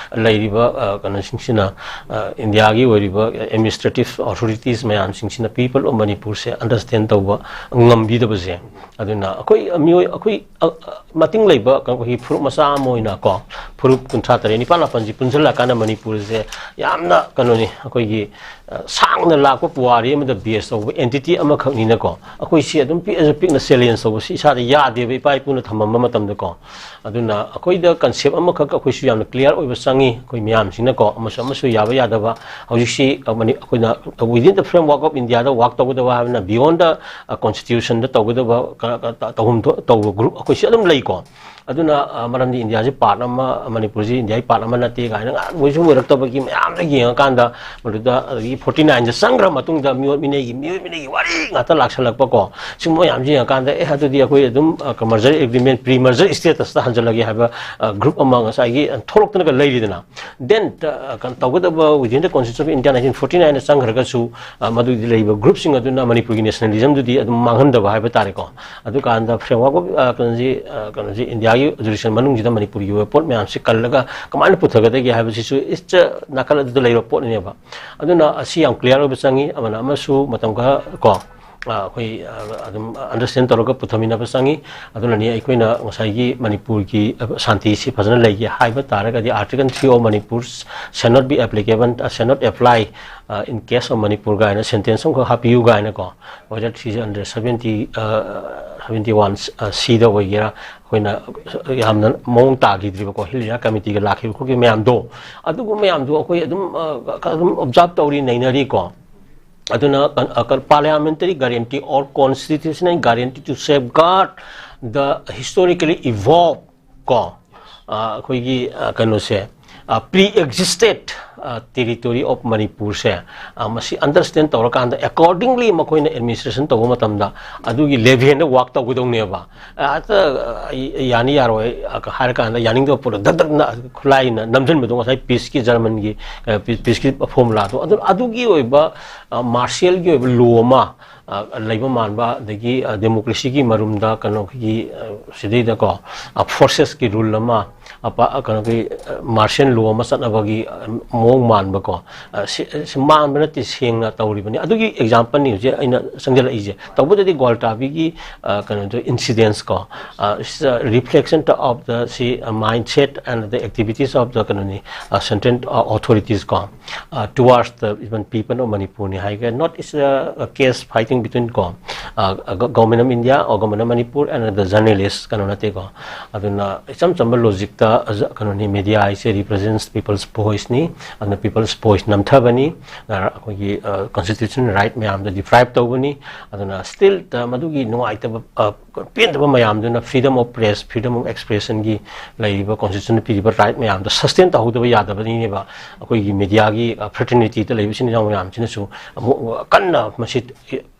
ꯂꯩꯔꯤꯕ, ꯑ, ꯀꯩꯅꯣꯁꯤꯡꯁꯤꯅ, ꯑ, ꯏꯟꯗꯤꯌꯥꯒꯤ ꯑꯣꯏꯔꯤꯕ ꯑꯦꯗꯃꯤꯅꯤꯁꯇ꯭ꯔꯦꯇꯤꯚ ꯑꯣꯊꯣꯔꯤꯇꯤꯁ ꯃꯌꯥꯝꯁꯤꯡꯁꯤꯅ ꯄꯤꯄꯜ ꯑꯣꯐ ꯃꯅꯤꯄꯨꯔꯁꯦ ꯑꯟꯗꯔꯁꯇꯦꯟ ꯇꯧꯕ ꯉꯝꯕꯤꯗꯕꯁꯦ꯫ ꯑꯗꯨꯅ ꯑꯩꯈꯣꯏ ꯃꯤꯑꯣꯏ, ꯑꯩꯈꯣꯏ, ꯑ, ꯑ, ꯃꯇꯤꯡ ꯂꯩꯕ ꯑꯩꯈꯣꯏꯒꯤ ꯐꯨꯔꯨꯞ ꯃꯆꯥ ꯑꯃ ꯑꯣꯏꯅ ꯀꯣ, ꯐꯨꯔꯨꯞ ꯀꯨꯟꯊ꯭ꯔꯥ ꯇꯔꯦꯠ, ꯅꯤꯄꯥꯜ, ꯃꯥꯄꯜꯁꯤ ꯄꯨꯟꯁꯤꯜꯂꯀꯥꯟꯗ ꯃꯅꯤꯄꯨꯔꯁꯦ ꯌꯥꯝꯅ ꯀꯩꯅꯣꯅꯤ, ꯑꯩꯈꯣꯏꯒꯤ, ꯁꯥꯡꯅ ꯂꯥꯛꯄ ꯄꯨꯋꯥꯔꯤ ꯑꯃꯗ ꯕꯦꯁ ꯇꯧꯕ ꯑꯦꯟꯇꯤꯇꯤ ꯑꯃꯈꯛꯅꯤꯅꯀꯣ, ꯑꯩꯈꯣꯏ ꯁꯤ ꯑꯗꯨꯝ ꯄꯤꯛꯑꯁꯨ ꯄꯤꯛꯅ ꯆꯦꯂꯦꯟꯖ ꯇꯧꯕꯁꯤ ꯏꯁꯥꯗ ꯌꯥꯗꯦꯕ, ꯏꯄꯥ ꯏꯄꯨꯅ ꯊꯝꯃꯝꯕ ꯃꯇꯝꯗꯀꯣ꯫ ꯑꯗꯨꯅ ꯑꯩꯈꯣꯏꯗ ꯀꯟꯁꯦꯞ ꯑꯃꯈꯛ ꯑꯩꯈꯣꯏꯁꯨ ꯌꯥꯝꯅ ꯀ꯭ꯂꯤꯌꯥꯔ ꯑꯣꯏꯕ ꯆꯪꯉꯤ, ꯑꯩꯈꯣꯏ ꯃꯌꯥꯝꯁꯤꯅꯀꯣ, ꯑꯃꯁꯨ ꯑꯃꯁꯨ ꯌꯥꯕ ꯌꯥꯗꯕ꯫ ꯍꯧꯖꯤꯛꯁꯤ ꯑꯩꯈꯣꯏꯅ within the framework of India ꯗ ꯋꯥꯛ ꯇꯧꯒꯗꯕ ꯍꯥꯏꯕꯅ beyond the constitution ꯗ ꯇꯧꯒꯗꯕ ꯇꯧꯐꯝ ꯇꯧꯕ ꯒ꯭ꯔꯨꯞ ꯑꯩꯈꯣꯏꯁꯨ ꯑꯗꯨꯝ ꯂꯩꯀꯣ꯫ ꯑꯗꯨꯅ ꯃꯔꯝꯗꯤ ꯏꯟꯗꯤꯌꯥꯁꯤ ꯄꯥꯔꯠ ꯑꯃ, ꯃꯅꯤꯄꯨꯔꯁꯤ ꯏꯟꯗꯤꯌꯥꯒꯤ ꯄꯥꯔꯠ ꯑꯃ ꯅꯠꯇꯦ ꯀꯥꯏꯅ ꯉꯥꯏꯍꯥꯛ ꯃꯣꯏꯁꯨ ꯑꯣꯏꯔꯛꯇꯕꯒꯤ ꯃꯌꯥꯝꯗ ꯌꯦꯡꯉꯀꯥꯟꯗ, ꯃꯗꯨꯗ ꯑꯗꯒꯤ ꯐꯣꯔꯇꯤ ꯅꯥꯏꯟꯗ ꯆꯪꯈ꯭ꯔ ꯃꯇꯨꯡꯗ ꯃꯤꯑꯣꯠ ꯃꯤꯅꯩꯒꯤ, ꯃꯤꯑꯣꯠ ꯃꯤꯅꯩꯒꯤ ꯋꯥꯔꯤ ꯉꯥꯛꯇ ꯂꯥꯛꯁꯜꯂꯛꯄꯀꯣ꯫ ꯁꯤꯒꯨꯝꯕ ꯃꯌꯥꯝꯁꯤ ꯌꯦꯡꯉꯀꯥꯟꯗ, ꯑꯦ, ꯑꯗꯨꯗꯤ ꯑꯩꯈꯣꯏ ꯑꯗꯨꯝ merger agreement, pre merger status ꯇ ꯍꯟꯖꯜꯂꯒꯦ ꯍꯥꯏꯕ ꯒ꯭ꯔꯨꯞ ꯑꯃ ꯉꯁꯥꯏꯒꯤ ꯊꯣꯛꯂꯛꯇꯅꯒ ꯂꯩꯔꯤꯗꯅ꯫ Then ꯀꯩꯅꯣ ꯇꯧꯒꯗꯕ, within the constitution of India nineteen forty nine ꯗ ꯆꯪꯈ꯭ꯔꯒꯁꯨ, ꯃꯗꯨꯒꯤ ꯂꯩꯔꯤꯕ ꯒ꯭ꯔꯨꯞꯁꯤꯡ ꯑꯗꯨꯅ ꯃꯅꯤꯄꯨꯔꯒꯤ ꯅꯦꯁꯅꯦꯂꯤꯖꯝꯗꯨꯗꯤ ꯑꯗꯨꯝ ꯃꯥꯡꯍꯟꯗꯕ ꯍꯥꯏꯕ ꯇꯥꯔꯦꯀꯣ꯫ ꯑꯗꯨꯀꯥꯟꯗ framework of ꯀꯩꯅꯣꯁꯤ, ꯀꯩꯅꯣꯁꯤ ꯏꯟꯗꯤꯌꯥꯒꯤ ꯖꯨꯔꯤꯁꯟ ꯃꯅꯨꯡꯁꯤꯗ ꯃꯅꯤꯄꯨꯔꯒꯤ ꯑꯣꯏꯕ ꯄꯣꯠ ꯃꯌꯥꯝꯁꯤ ꯀꯜꯂꯒ ꯀꯃꯥꯏꯅ ꯄꯨꯊꯒꯗꯒꯦ ꯍꯥꯏꯕꯁꯤꯁꯨ ꯏꯁ ꯅꯥꯀꯜ ꯑꯗꯨꯗ ꯂꯩꯕ ꯄꯣꯠꯅꯦꯕ꯫ ꯑꯗꯨꯅ ꯑꯁꯤ ꯌꯥꯝ ꯀ꯭ꯂꯤꯌꯥꯔ ꯑꯣꯏꯕ ꯆꯪꯉꯤ꯫ ꯑꯃꯅ ꯑꯃꯁꯨ ꯃꯇꯝ ꯈꯔ ꯀꯣ, ꯑꯩꯈꯣꯏ ꯑꯗꯨꯝ ꯑꯟꯗꯔꯁꯇꯦꯟ ꯇꯧꯔꯒ ꯄꯨꯊꯃꯤꯟꯅꯕ ꯆꯪꯉꯤ꯫ ꯑꯗꯨꯅꯅꯤ ꯑꯩꯈꯣꯏꯅ ꯉꯁꯥꯏꯒꯤ ꯃꯅꯤꯄꯨꯔꯒꯤ ꯁꯥꯟꯇꯤꯁꯤ ꯐꯖꯅ ꯂꯩꯒꯦ ꯍꯥꯏꯕ ꯇꯥꯔꯒꯗꯤ Article three of Manipur shall not be applicable, shall not apply in case of Manipur ꯀꯥꯏꯅ ꯁꯦꯟꯇꯦꯟꯁ ꯑꯃꯈꯛ ꯍꯥꯞꯄꯤꯌꯨ ꯀꯥꯏꯅꯀꯣ꯫ Whether ꯁꯤꯁꯦ under seventy, seventy one C ꯗ ꯑꯣꯏꯒꯦꯔꯥ, ꯑꯩꯈꯣꯏꯅ ꯌꯥꯝꯅ ꯃꯑꯣꯡ ꯇꯥꯈꯤꯗ꯭ꯔꯤꯕꯀꯣ, ꯍꯤꯜ ꯑꯦꯔꯤꯌꯥ ꯀꯃꯤꯇꯤꯒ ꯂꯥꯛꯈꯤꯕ ꯈꯣꯠꯈꯤꯕ ꯃꯌꯥꯝꯗꯣ, ꯑꯗꯨꯒꯨꯝꯕ ꯃꯌꯥꯝꯗꯣ ꯑꯩꯈꯣꯏ ꯑꯗꯨꯝ, ꯑꯗꯨꯝ ꯑꯣꯕꯖꯥꯔꯕ ꯇꯧꯔꯤ, ꯅꯩꯅꯔꯤꯀꯣ꯫ ꯑꯗꯨꯅ parliamentary guarantee or constitutional guarantee to safeguard the historically evolved ꯀꯣ, ꯑꯩꯈꯣꯏꯒꯤ ꯀꯩꯅꯣꯁꯦ, pre existed territory of ꯃꯅꯤꯄꯨꯔꯁꯦ, ꯃꯁꯤ ꯑꯟꯗꯔꯁꯇꯦꯟ ꯇꯧꯔꯀꯥꯟꯗ accordingly ꯃꯈꯣꯏꯅ ꯑꯦꯗꯃꯤꯅꯤꯁꯇ꯭ꯔꯦꯁꯟ ꯇꯧꯕ ꯃꯇꯝꯗ ꯑꯗꯨꯒꯤ ꯂꯦꯚꯦꯜꯗ ꯋꯥꯛ ꯇꯧꯒꯗꯧꯅꯦꯕ꯫ ꯍꯦꯛꯇ ꯌꯥꯅꯤ ꯌꯥꯔꯣꯏ ꯍꯥꯏꯔꯀꯥꯟꯗ ꯌꯥꯅꯤꯡꯗꯕ ꯄꯣꯠꯇꯣ ꯗꯛ ꯗꯛꯅ ꯈꯨꯠꯂꯥꯏꯅ ꯅꯝꯁꯤꯟꯕꯗꯣ, ꯉꯁꯥꯏ ꯄꯤꯁꯀꯤ, ꯖꯔꯃꯟꯒꯤ ꯄꯤꯁꯀꯤ ꯐꯣꯔꯃꯨꯂꯥꯗꯣ, ꯑꯗꯨ, ꯑꯗꯨꯒꯤ ꯑꯣꯏꯕ ꯃꯥꯔꯁꯤꯌꯦꯜꯒꯤ ꯑꯣꯏꯕ ꯂꯣ ꯑꯃ ꯂꯩꯕ ꯃꯥꯟꯕ, ꯑꯗꯒꯤ ꯗꯦꯃꯣꯀ꯭ꯔꯦꯁꯤꯒꯤ ꯃꯔꯨꯝꯗ ꯀꯩꯅꯣꯒꯤ, ꯁꯤꯗꯩꯗꯀꯣ, ꯐꯣꯔꯁꯦꯁꯀꯤ ꯔꯨꯜ ꯑꯃ, ꯀꯩꯅꯣꯒꯤ ꯃꯥꯔꯁꯤꯌꯦꯜ ꯂꯣ ꯑꯃ ꯆꯠꯅꯕꯒꯤ ꯃꯑꯣꯡ ꯃꯥꯟꯕꯀꯣ꯫ ꯁꯤ ꯃꯥꯟꯕ ꯅꯠꯇꯦ, ꯁꯦꯡꯅ ꯇꯧꯔꯤꯕꯅꯤ꯫ ꯑꯗꯨꯒꯤ ꯑꯦꯛꯖꯥꯝꯄꯜꯅꯤ ꯍꯧꯖꯤꯛ ꯑꯩꯅ ꯆꯪꯁꯤꯜꯂꯛꯏꯁꯦ꯫ ꯇꯧꯕꯗꯗꯤ ꯒ꯭ꯋꯥꯜꯇꯥꯕꯤꯒꯤ ꯀꯩꯅꯣꯗꯣ, ꯏꯟꯁꯤꯗꯦꯟꯁ ꯀꯣ, reflection of the, ꯁꯤ, mindset and the activities of the, ꯀꯩꯅꯣꯅꯤ, central authorities ꯀꯣ, towards the even people of Manipur ꯅꯤ ꯍꯥꯏꯒꯦ꯫ Not is a case fighting between ꯀꯣ, government of India or government of Manipur and the journalist, ꯀꯩꯅꯣ ꯅꯠꯇꯦꯀꯣ꯫ ꯑꯗꯨꯅ ꯏꯆꯝ ꯆꯝꯕ ꯂꯣꯖꯤꯛꯇ, ꯀꯩꯅꯣꯅꯤ, ꯃꯦꯗꯤꯌꯥ ꯍꯥꯏꯁꯦ represents people's voice ꯅꯤ꯫ ꯑꯗꯨꯅ people's voice ꯅꯝꯊꯕꯅꯤ, ꯑꯩꯈꯣꯏꯒꯤ constitutional right ꯃꯌꯥꯝꯗꯣ deprive ꯇꯧꯕꯅꯤ꯫ ꯑꯗꯨꯅ still ꯃꯗꯨꯒꯤ ꯅꯨꯡꯉꯥꯏꯇꯕ, ꯄꯦꯟꯗꯕ ꯃꯌꯥꯝꯗꯨꯅ freedom of press, freedom of expression ꯒꯤ ꯂꯩꯔꯤꯕ constitution ꯅ ꯄꯤꯔꯤꯕ right ꯃꯌꯥꯝꯗꯣ sustain ꯇꯧꯍꯧꯗꯕ ꯌꯥꯗꯕꯅꯤꯅꯦꯕ꯫ ꯑꯩꯈꯣꯏꯒꯤ ꯃꯦꯗꯤꯌꯥꯒꯤ fraternity ꯗ ꯂꯩꯕ ꯏꯆꯤꯟ ꯏꯅꯥꯎ ꯃꯌꯥꯝꯁꯤꯅꯁꯨ ꯑꯃꯨꯛ ꯀꯟꯅ ꯃꯁꯤ,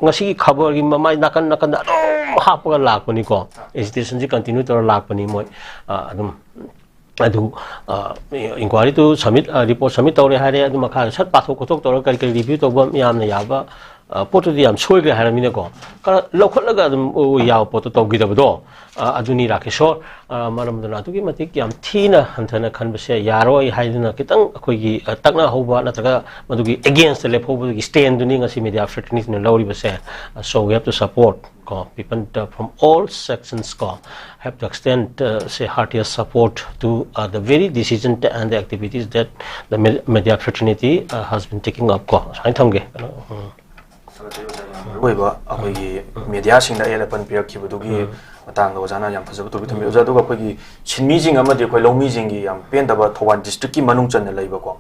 ꯉꯁꯤꯒꯤ ꯈꯕꯔꯒꯤ ꯃꯃꯥꯏ ꯅꯥꯀꯟ ꯅꯥꯀꯟꯗ ꯑꯗꯨꯝ ꯍꯥꯞꯄꯒ ꯂꯥꯛꯄꯅꯤꯀꯣ꯫ Agitation ꯁꯤ continue ꯇꯧꯔ ꯂꯥꯛꯄꯅꯤ ꯃꯣꯏ꯫ ꯑꯗꯨꯝ ꯑꯗꯨ inquiry ꯗꯨ submit, report submit ꯇꯧꯔꯦ ꯍꯥꯏꯔꯦ, ꯑꯗꯨ ꯃꯈꯥꯗ ꯁꯠ ꯄꯥꯊꯣꯛ ꯈꯣꯠꯇꯣꯛ ꯇꯧꯔꯒ ꯀꯔꯤ ꯀꯔꯤ review ꯇꯧꯕ ꯌꯥꯝꯅ ꯌꯥꯕ ꯄꯣꯠꯇꯨꯗꯤ ꯌꯥꯝ ꯁꯣꯏꯈ꯭ꯔꯦ ꯍꯥꯏꯔꯃꯤꯅꯀꯣ, ꯈꯔ ꯂꯧꯈꯠꯂꯒ ꯑꯗꯨꯝ ꯌꯥꯕ ꯄꯣꯠꯇꯣ ꯇꯧꯈꯤꯗꯕꯗꯣ, ꯑꯗꯨꯅꯤ ꯔꯥꯀꯦꯁꯣꯔ꯫ ꯃꯔꯝ ꯑꯗꯨꯅ ꯑꯗꯨꯛꯀꯤ ꯃꯇꯤꯛ ꯌꯥꯝ ꯊꯤꯅ ꯍꯟꯊꯅ ꯈꯟꯕꯁꯦ ꯌꯥꯔꯣꯏ ꯍꯥꯏꯗꯨꯅ ꯈꯤꯇꯪ ꯑꯩꯈꯣꯏꯒꯤ ꯇꯛꯅꯍꯧꯕ ꯅꯠꯇ꯭ꯔꯒ ꯃꯗꯨꯒꯤ against ꯇ ꯂꯦꯞꯍꯧꯕꯗꯨꯒꯤ stand ꯗꯨꯅꯤ ꯉꯁꯤ ꯃꯦꯗꯤꯌꯥ fraternity ꯅ ꯂꯧꯔꯤꯕꯁꯦ꯫ So we have to support ꯀꯣ, people from all sections ꯀꯣ, have to extend, say, heartiest support to the very decision and the activities that the media fraternity has been taking up ꯀꯣ꯫ ꯁꯨꯃꯥꯏꯅ ꯊꯝꯒꯦ꯫ ꯃꯔꯨꯑꯣꯏꯕ ꯑꯩꯈꯣꯏꯒꯤ ꯃꯦꯗꯤꯌꯥꯁꯤꯡꯗ ꯑꯍꯦꯟ ꯑꯄꯟ ꯄꯤꯔꯛꯈꯤꯕꯗꯨꯒꯤ ꯃꯇꯥꯡꯗ ꯑꯣꯖꯥꯅ ꯌꯥꯝ ꯐꯖꯕ topic ꯊꯝꯕꯤ꯫ ꯑꯣꯖꯥ, ꯑꯗꯨꯒ ꯑꯩꯈꯣꯏꯒꯤ ꯁꯤꯟꯃꯤꯁꯤꯡ ꯑꯃꯗꯤ ꯑꯩꯈꯣꯏ ꯂꯧꯃꯤꯁꯤꯡꯒꯤ ꯌꯥꯝ ꯄꯦꯟꯗꯕ ꯊꯧꯕꯥꯜ district ꯀꯤ ꯃꯅꯨꯡ ꯆꯟꯅ ꯂꯩꯕꯀꯣ,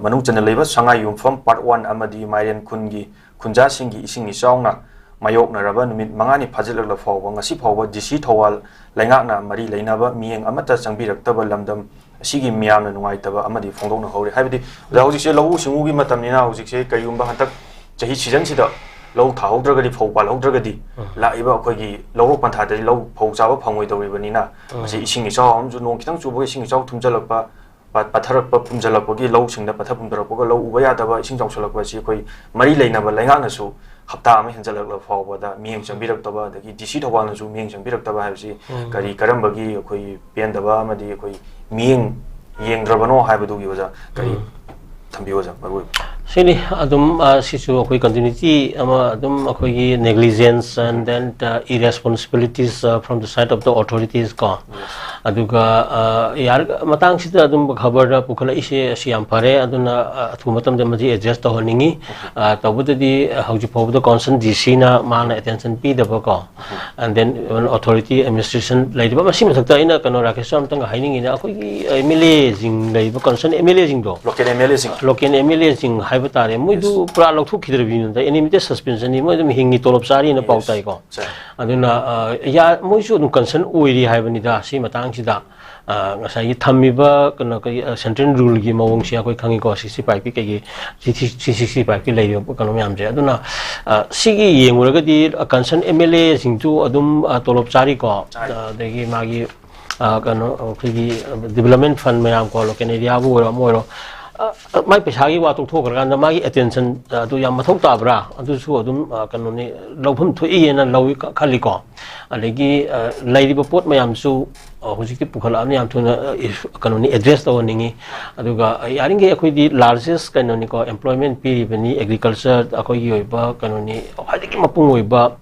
ꯃꯅꯨꯡ ꯆꯟꯅ ꯂꯩꯕ ꯁꯉꯥꯏ ꯌꯨꯝꯐꯝ part one ꯑꯃꯗꯤ ꯃꯥꯏꯔꯦꯟ ꯈꯨꯟꯒꯤ ꯈꯨꯟꯖꯥꯁꯤꯡꯒꯤ ꯏꯁꯤꯡ ꯏꯆꯥꯎꯅ ꯃꯥꯌꯣꯛꯅꯔꯕ ꯅꯨꯃꯤꯠ ꯃꯉꯥꯅꯤ ꯐꯥꯖꯤꯜꯂꯛꯂ ꯐꯥꯎꯕ ꯉꯁꯤ ꯐꯥꯎꯕ ꯗꯤ ꯁꯤ ꯊꯧꯕꯥꯜ ꯂꯩꯉꯥꯛꯅ ꯃꯔꯤ ꯂꯩꯅꯕ ꯃꯤꯠꯌꯦꯡ ꯑꯃꯠꯇ ꯆꯪꯕꯤꯔꯛꯇꯕ ꯂꯝꯗꯝ ꯑꯁꯤꯒꯤ ꯃꯤꯌꯥꯝꯅ ꯅꯨꯡꯉꯥꯏꯇꯕ ꯑꯃꯗꯤ ꯐꯣꯡꯗꯣꯛꯅꯍꯧꯔꯤ꯫ ꯍꯥꯏꯕꯗꯤ ꯑꯣꯖꯥ, ꯍꯧꯖꯤꯛꯁꯦ ꯂꯧꯎ ꯁꯤꯡꯎꯒꯤ ꯃꯇꯝꯅꯤꯅ ꯍꯧꯖꯤꯛꯁꯦ ꯀꯔꯤꯒꯨꯝꯕ ꯍꯟꯗꯛ ꯆꯍꯤ season ꯁꯤꯗ ꯂꯧ ꯊꯥꯍꯧꯗ꯭ꯔꯒꯗꯤ, ꯐꯧ ꯄꯥꯜꯍꯧꯗ꯭ꯔꯒꯗꯤ ꯂꯥꯛꯏꯕ ꯑꯩꯈꯣꯏꯒꯤ ꯂꯧꯔꯣꯛ ꯄꯟꯊꯥꯗꯗꯤ ꯂꯧ ꯐꯧ ꯆꯥꯕ ꯐꯪꯉꯣꯏꯗꯧꯔꯤꯕꯅꯤꯅ, ꯃꯁꯤ ꯏꯁꯤꯡ ꯏꯆꯥꯎ ꯑꯃꯁꯨ, ꯅꯣꯡ ꯈꯤꯇꯪ ꯆꯨꯕꯒ ꯏꯁꯤꯡ ꯏꯆꯥꯎ ꯊꯨꯝꯖꯤꯜꯂꯛꯄ, ꯄꯠꯊꯔꯛꯄ ꯄꯨꯝꯁꯤꯜꯂꯛꯄꯒꯤ ꯂꯧꯁꯤꯡꯗ ꯄꯠꯊ ꯄꯨꯝꯊꯔꯛꯄꯒ ꯂꯧ ꯎꯕ ꯌꯥꯗꯕ, ꯏꯁꯤꯡ ꯆꯥꯎꯁꯤꯜꯂꯛꯄ ꯑꯁꯤ ꯑꯩꯈꯣꯏ ꯃꯔꯤ ꯂꯩꯅꯕ ꯂꯩꯉꯥꯛꯅꯁꯨ ꯍꯞꯇꯥ ꯑꯃ ꯍꯦꯟꯖꯜꯂꯛꯂꯕ ꯐꯥꯎꯕꯗ ꯃꯤꯠꯌꯦꯡ ꯆꯪꯕꯤꯔꯛꯇꯕ, ꯑꯗꯒꯤ ꯗꯤ ꯁꯤ ꯊꯧꯕꯥꯜꯅꯁꯨ ꯃꯤꯠꯌꯦꯡ ꯆꯪꯕꯤꯔꯛꯇꯕ ꯍꯥꯏꯕꯁꯤ ꯀꯔꯤ, ꯀꯔꯝꯕꯒꯤ ꯑꯩꯈꯣꯏ ꯄꯦꯟꯗꯕ ꯑꯃꯗꯤ ꯑꯩꯈꯣꯏ ꯃꯤꯠꯌꯦꯡ ꯌꯦꯡꯗ꯭ꯔꯕꯅꯣ ꯍꯥꯏꯕꯗꯨꯒꯤ, ꯑꯣꯖꯥ, ꯀꯔꯤ ꯊꯝꯕꯤꯌꯨ, ꯑꯣꯖꯥ, ꯃꯔꯨ ꯑꯣꯏꯕ? ꯁꯤꯅꯤ ꯑꯗꯨꯝ, ꯑ, ꯁꯤꯁꯨ ꯑꯩꯈꯣꯏ continuity ꯑꯃ ꯑꯗꯨꯝ ꯑꯩꯈꯣꯏꯒꯤ negligence and then, uh, irresponsibilities, uh, from the side of the authorities ꯀꯣ꯫ ꯑꯗꯨꯒ, ꯑ, ꯌꯥꯔ-, ꯃꯇꯥꯡꯁꯤꯗ ꯑꯗꯨꯝ ꯈꯕꯔꯗ ꯄꯨꯈꯠꯂꯛꯏꯁꯦ ꯑꯁꯤ ꯌꯥꯝ ꯐꯔꯦ꯫ ꯑꯗꯨꯅ, ꯑ, ꯑꯊꯨꯕ ꯃꯇꯝꯗ ꯃꯁꯤ address ꯇꯧꯍꯟꯅꯤꯡꯉꯤ꯫ ꯑ, ꯇꯧꯕꯗꯗꯤ, ꯑ, ꯍꯧꯖꯤꯛ ꯐꯥꯎꯕꯗ concerned ꯗꯤ ꯁꯤꯅ ꯃꯥꯅ attention ꯄꯤꯗꯕ ꯀꯣ꯫ And then even authority, administration ꯂꯩꯔꯤꯕ, ꯃꯁꯤ ꯃꯊꯛꯇ ꯑꯩꯅ ꯀꯩꯅꯣ ꯔꯥꯀꯦꯁꯁꯨ ꯑꯝꯇꯪ ꯍꯥꯏꯅꯤꯡꯉꯤꯅꯦ, ꯑꯩꯈꯣꯏꯒꯤ ꯑꯦꯝ ꯑꯦꯜ ꯑꯦꯁꯤꯡ ꯂꯩꯔꯤꯕ, concerned ꯑꯦꯝ ꯑꯦꯜ ꯑꯦꯁꯤꯡꯗꯣ, ꯂꯣꯀꯦꯜ ꯑꯦꯝ ꯑꯦꯜ ꯑꯦꯁꯤꯡ꯫ ꯂꯣꯀꯦꯜ ꯑꯦꯝ ꯑꯦꯜ ꯑꯦꯁꯤꯡ ꯍꯥꯏꯕ ꯇꯥꯔꯦ, ꯃꯣꯏꯗꯨ ꯄꯨꯔꯥ ꯂꯧꯊꯣꯛꯈꯤꯗ꯭ꯔꯕꯅꯤꯅ, unlimited suspensionꯅꯤ, ꯃꯣꯏ ꯑꯗꯨꯝ ꯍꯤꯡꯉꯤ, ꯇꯣꯂꯣꯞ ꯆꯥꯔꯤꯅ ꯄꯥꯎ ꯇꯥꯏꯀꯣ꯫ ꯑꯗꯨꯅ, ꯑ, ꯌꯥ-, ꯃꯣꯏꯁꯨ ꯑꯗꯨꯝ concerned ꯑꯣꯏꯔꯤ ꯍꯥꯏꯕꯅꯤꯗ ꯁꯤ ꯃꯇꯥꯡꯁꯤꯗ꯫ ꯑ, ꯉꯁꯥꯏꯒꯤ ꯊꯝꯃꯤꯕ ꯀꯩꯅꯣ, ꯀꯩ, ꯑ, central ruleꯒꯤ ꯃꯑꯣꯡꯁꯦ ꯑꯩꯈꯣꯏ ꯈꯪꯉꯤꯀꯣ, sixty fiveꯀꯤ ꯀꯩꯒꯤ, three sixty fiveꯀꯤ ꯂꯩꯔꯤꯕ ꯀꯩꯅꯣ ꯃꯌꯥꯝꯁꯦ꯫ ꯑꯗꯨꯅ, ꯑ, ꯁꯤꯒꯤ ꯌꯦꯡꯉꯨꯔꯒꯗꯤ, ꯑ, concerned ꯑꯦꯝ ꯑꯦꯜ ꯑꯦꯁꯤꯡꯁꯨ ꯑꯗꯨꯝ, ꯑ, ꯇꯣꯂꯣꯞ ꯆꯥꯔꯤꯀꯣ꯫ ꯑ, ꯑꯗꯒꯤ ꯃꯥꯒꯤ, ꯑ, ꯀꯩꯅꯣ, ꯑꯩꯈꯣꯏꯒꯤ development fund ꯃꯌꯥꯝ ꯀꯣ, local areaꯕꯨ ꯑꯣꯏꯔꯣ, ꯑꯃ ꯑꯣꯏꯔꯣ, ꯑ, ꯃꯥꯏ ꯄꯩꯁꯥꯒꯤ ꯋꯥ ꯇꯣꯛꯊꯣꯛꯈ꯭ꯔꯀꯥꯟꯗ ꯃꯥꯒꯤ attention, ꯑ, ꯑꯗꯨ ꯌꯥꯝ ꯃꯊꯧ ꯇꯥꯕ꯭ꯔꯥ? ꯑꯗꯨꯁꯨ ꯑꯗꯨꯝ, ꯑ, ꯀꯩꯅꯣꯅꯤ, ꯂꯧꯐꯝ ꯊꯣꯛꯏꯅ ꯂꯧꯏ ꯈ-, ꯈꯜꯂꯤꯀꯣ꯫ ꯑꯗꯒꯤ, ꯑ, ꯂꯩꯔꯤꯕ ꯄꯣꯠ ꯃꯌꯥꯝꯁꯨ, ꯑ, ꯍꯧꯖꯤꯛꯇꯤ ꯄꯨꯈꯠꯂꯛꯑꯕꯅꯤ, ꯌꯥꯝ ꯊꯨꯅ, ꯑ, ꯏꯁ-, ꯀꯩꯅꯣꯅꯤ, address ꯇꯧꯍꯟꯅꯤꯡꯉꯤ꯫ ꯑꯗꯨꯒ, ꯑ, ꯌꯥꯔꯤꯈꯩ ꯑꯩꯈꯣꯏꯗꯤ largest ꯀꯩꯅꯣꯅꯤꯀꯣ, employment ꯄꯤꯔꯤꯕꯅꯤ, agriculture ꯑꯩꯈꯣꯏꯒꯤ ꯑꯣꯏꯕ ꯀꯩꯅꯣꯅꯤ, ꯈ꯭ꯋꯥꯏꯗꯒꯤ ꯃꯄꯨꯡ ꯑꯣꯏꯕ,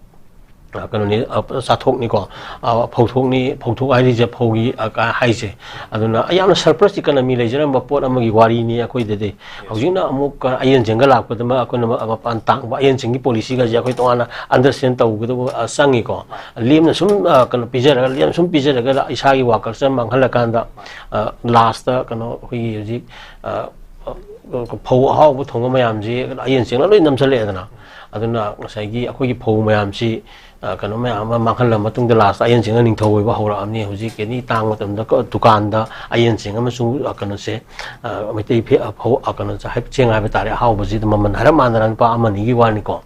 ꯑ, ꯀꯩꯅꯣꯅꯤ, ꯑ, ꯆꯥꯊꯣꯛꯅꯤꯀꯣ, ꯑ, ꯐꯧꯊꯣꯛꯅꯤ, ꯐꯧꯊꯣꯛ ꯍꯥꯏꯔꯤꯁꯦ ꯐꯧꯒꯤ, ꯑ, ꯀ-, ꯍꯥꯏꯁꯦ꯫ ꯑꯗꯨꯅ ꯌꯥꯝꯅ surplus economy ꯂꯩꯖꯔꯝꯕ ꯄꯣꯠ ꯑꯃꯒꯤ ꯋꯥꯔꯤꯅꯤ ꯑꯩꯈꯣꯏꯗꯗꯤ꯫ ꯍꯧꯖꯤꯛꯅ ꯑꯃꯨꯛ, ꯑ, ꯑꯌꯦꯟꯁꯤꯡꯒ ꯂꯥꯛꯄꯗ ꯑꯃ ꯑꯩꯈꯣꯏꯅ ꯃ-, ꯃꯄꯥꯟ ꯇꯥꯡꯕ ꯑꯌꯦꯟꯁꯤꯡꯒꯤ policyꯒꯁꯦ ꯑꯩꯈꯣꯏ ꯇꯣꯉꯥꯟꯅ understand ꯇꯧꯒꯗꯕ, ꯑ, ꯆꯪꯉꯤꯀꯣ꯫ ꯂꯦꯝꯅ ꯁꯨꯝ, ꯑ, ꯀꯩꯅꯣ ꯄꯤꯖꯔꯒ, ꯂꯦꯝꯅ ꯁꯨꯝ ꯄꯤꯖꯔꯒ ꯏꯁꯥꯒꯤ workers ꯑꯃ ꯃꯥꯡꯍꯜꯂꯀꯥꯟꯗ, ꯑ, lastꯇ ꯀꯩꯅꯣ ꯑꯩꯈꯣꯏꯒꯤ ꯍꯧꯖꯤꯛ, ꯑ, ꯑ, ꯐꯧ ꯑꯍꯥꯎꯕ ꯊꯣꯡꯕ ꯃꯌꯥꯝꯁꯤ ꯑꯌꯦꯟ ꯆꯦꯡꯅ ꯂꯣꯏ ꯅꯝꯁꯤꯜꯂꯛꯑꯦꯗꯅ꯫ ꯑꯗꯨꯅ ꯉꯁꯥꯏꯒꯤ ꯑꯩꯈꯣꯏꯒꯤ ꯐꯧ ꯃꯌꯥꯝꯁꯤ, ꯑ, ꯀꯩꯅꯣ ꯃꯌꯥꯝ ꯑꯃ ꯃꯥꯡꯍꯜꯂ ꯃꯇꯨꯡꯗ lastꯇ ꯑꯌꯦꯟ ꯆꯦꯡꯅ ꯅꯤꯡꯊꯧ ꯑꯣꯏꯕ ꯍꯧꯔꯛꯑꯕꯅꯤ꯫ ꯍꯧꯖꯤꯛ ꯑꯦꯅꯤ ꯇꯥꯡꯕ ꯃꯇꯝꯗ ꯀ-, ꯗꯨꯀꯥꯟꯗ ꯑꯌꯦꯟ ꯆꯦꯡ ꯑꯃꯁꯨꯡ, ꯑ, ꯀꯩꯅꯣꯁꯦ, ꯑ, ꯃꯩꯇꯩ ꯐꯦ-, ꯑ, ꯐꯧ, ꯑ, ꯀꯩꯅꯣ ꯆ-, ꯍꯥꯏ-, ꯆꯦꯡ ꯍꯥꯏꯕ ꯇꯥꯔꯦ, ꯑꯍꯥꯎꯕꯁꯤꯗ ꯃꯃꯜ ꯍꯥꯏꯔꯞ ꯃꯥꯟꯅꯔ ꯂꯨꯄꯥ ꯑꯃ ꯑꯅꯤꯒꯤ ꯋꯥꯅꯤꯀꯣ꯫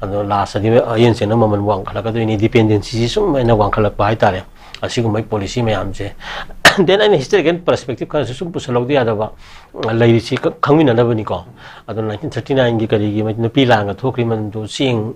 ꯑꯗꯣ lastꯇꯗꯤ ꯑꯌꯦꯟ ꯆꯦꯡꯅ ꯃꯃꯜ ꯋꯥꯡꯈꯠꯂꯛꯀꯗꯣꯏꯅꯤ, dependencyꯁꯤ ꯁꯨꯝ ꯍꯦꯟꯅ ꯋꯥꯡꯈꯠꯂꯛꯄ ꯍꯥꯏꯇꯥꯔꯦ꯫ ꯑꯁꯤꯒꯨꯝꯕꯒꯤ policy ꯃꯌꯥꯝꯁꯦ Then ꯑꯩꯅ historical perspective ꯈꯔꯁꯨ ꯁꯨꯝ ꯄꯨꯁꯜꯍꯧꯗ ꯌꯥꯗꯕ, ꯑ, ꯂꯩꯔꯤꯁꯤ ꯈ-, ꯈꯪꯃꯤꯟꯅꯅꯕꯅꯤꯀꯣ꯫ ꯑꯗꯨ nineteen thirty nine ꯒꯤ ꯀꯔꯤꯒꯤ ꯃ-, ꯅꯨꯄꯤ ꯂꯥꯟꯒ ꯊꯣꯛꯈ꯭ꯔꯤ ꯃꯇꯝꯗꯨ ꯆꯦꯡ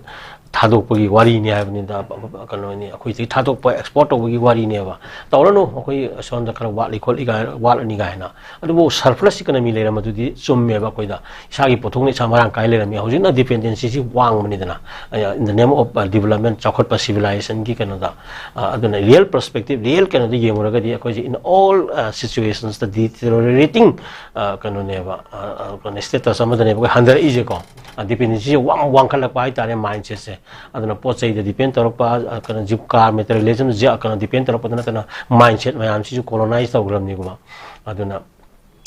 ꯊꯥꯗꯣꯛꯄꯒꯤ ꯋꯥꯔꯤꯅꯤ ꯍꯥꯏꯕꯅꯤꯗ, ꯀꯩꯅꯣꯅꯤ, ꯑꯩꯈꯣꯏꯗꯒꯤ ꯊꯥꯗꯣꯛꯄ, export ꯇꯧꯕꯒꯤ ꯋꯥꯔꯤꯅꯦꯕ꯫ ꯇꯧꯔꯅꯨ, ꯑꯩꯈꯣꯏ ꯑꯁꯣꯝꯗ ꯈꯔ ꯋꯥꯠꯂꯤ ꯈꯣꯠꯂꯤ ꯀꯥꯏ-, ꯋꯥꯠꯂꯅꯤ ꯀꯥꯏꯅ꯫ ꯑꯗꯨꯕꯨ surplus economy ꯂꯩꯔꯝꯕꯗꯨꯗꯤ ꯆꯨꯝꯃꯦꯕ ꯑꯩꯈꯣꯏꯗ꯫ ꯏꯁꯥꯒꯤ ꯄꯣꯠꯊꯣꯛꯅ ꯏꯁꯥ ꯃꯔꯥꯡ ꯀꯥꯏ ꯂꯩꯔꯝꯃꯤ꯫ ꯍꯧꯖꯤꯛꯅ dependency ꯁꯤ ꯋꯥꯡꯕꯅꯤꯗꯅ, ꯑ, in the name of, ꯑ, development, ꯆꯥꯎꯈꯠꯄ, civilization ꯒꯤ ꯀꯩꯅꯣꯗ꯫ ꯑ, ꯑꯗꯨꯅ real perspective, real ꯀꯩꯅꯣꯗ ꯌꯦꯡꯉꯨꯔꯒꯗꯤ ꯑꯩꯈꯣꯏꯁꯦ in all, ꯑ, situations ꯇ deteriorating, ꯑ, ꯀꯩꯅꯣꯅꯦꯕ, ꯑ, ꯑ, ꯀꯩꯅꯣ status ꯑꯃꯗꯅꯦꯕ ꯑꯩꯈꯣꯏ ꯍꯟꯊꯔꯛꯏꯁꯦꯀꯣ꯫ ꯑ, dependency ꯁꯦ ꯋꯥꯡ ꯋꯥꯡꯈꯠꯂꯛꯄ ꯍꯥꯏꯇꯥꯔꯦ, mindset ꯁꯦ꯫ ꯑꯗꯨꯅ ꯄꯣꯠ ꯆꯩꯗ depend ꯇꯧꯔꯛꯄ, ꯑ, ꯀꯩꯅꯣ, ꯖꯤꯞ ꯀꯥꯔ, materialism ꯖꯤ-, ꯀꯩꯅꯣ, depend ꯇꯧꯔꯛꯄꯗ ꯅꯠꯇꯅ mindset ꯃꯌꯥꯝꯁꯤꯁꯨ colonize ꯇꯧꯈ꯭ꯔꯕꯅꯤꯀꯣ꯫ ꯑꯗꯨꯅ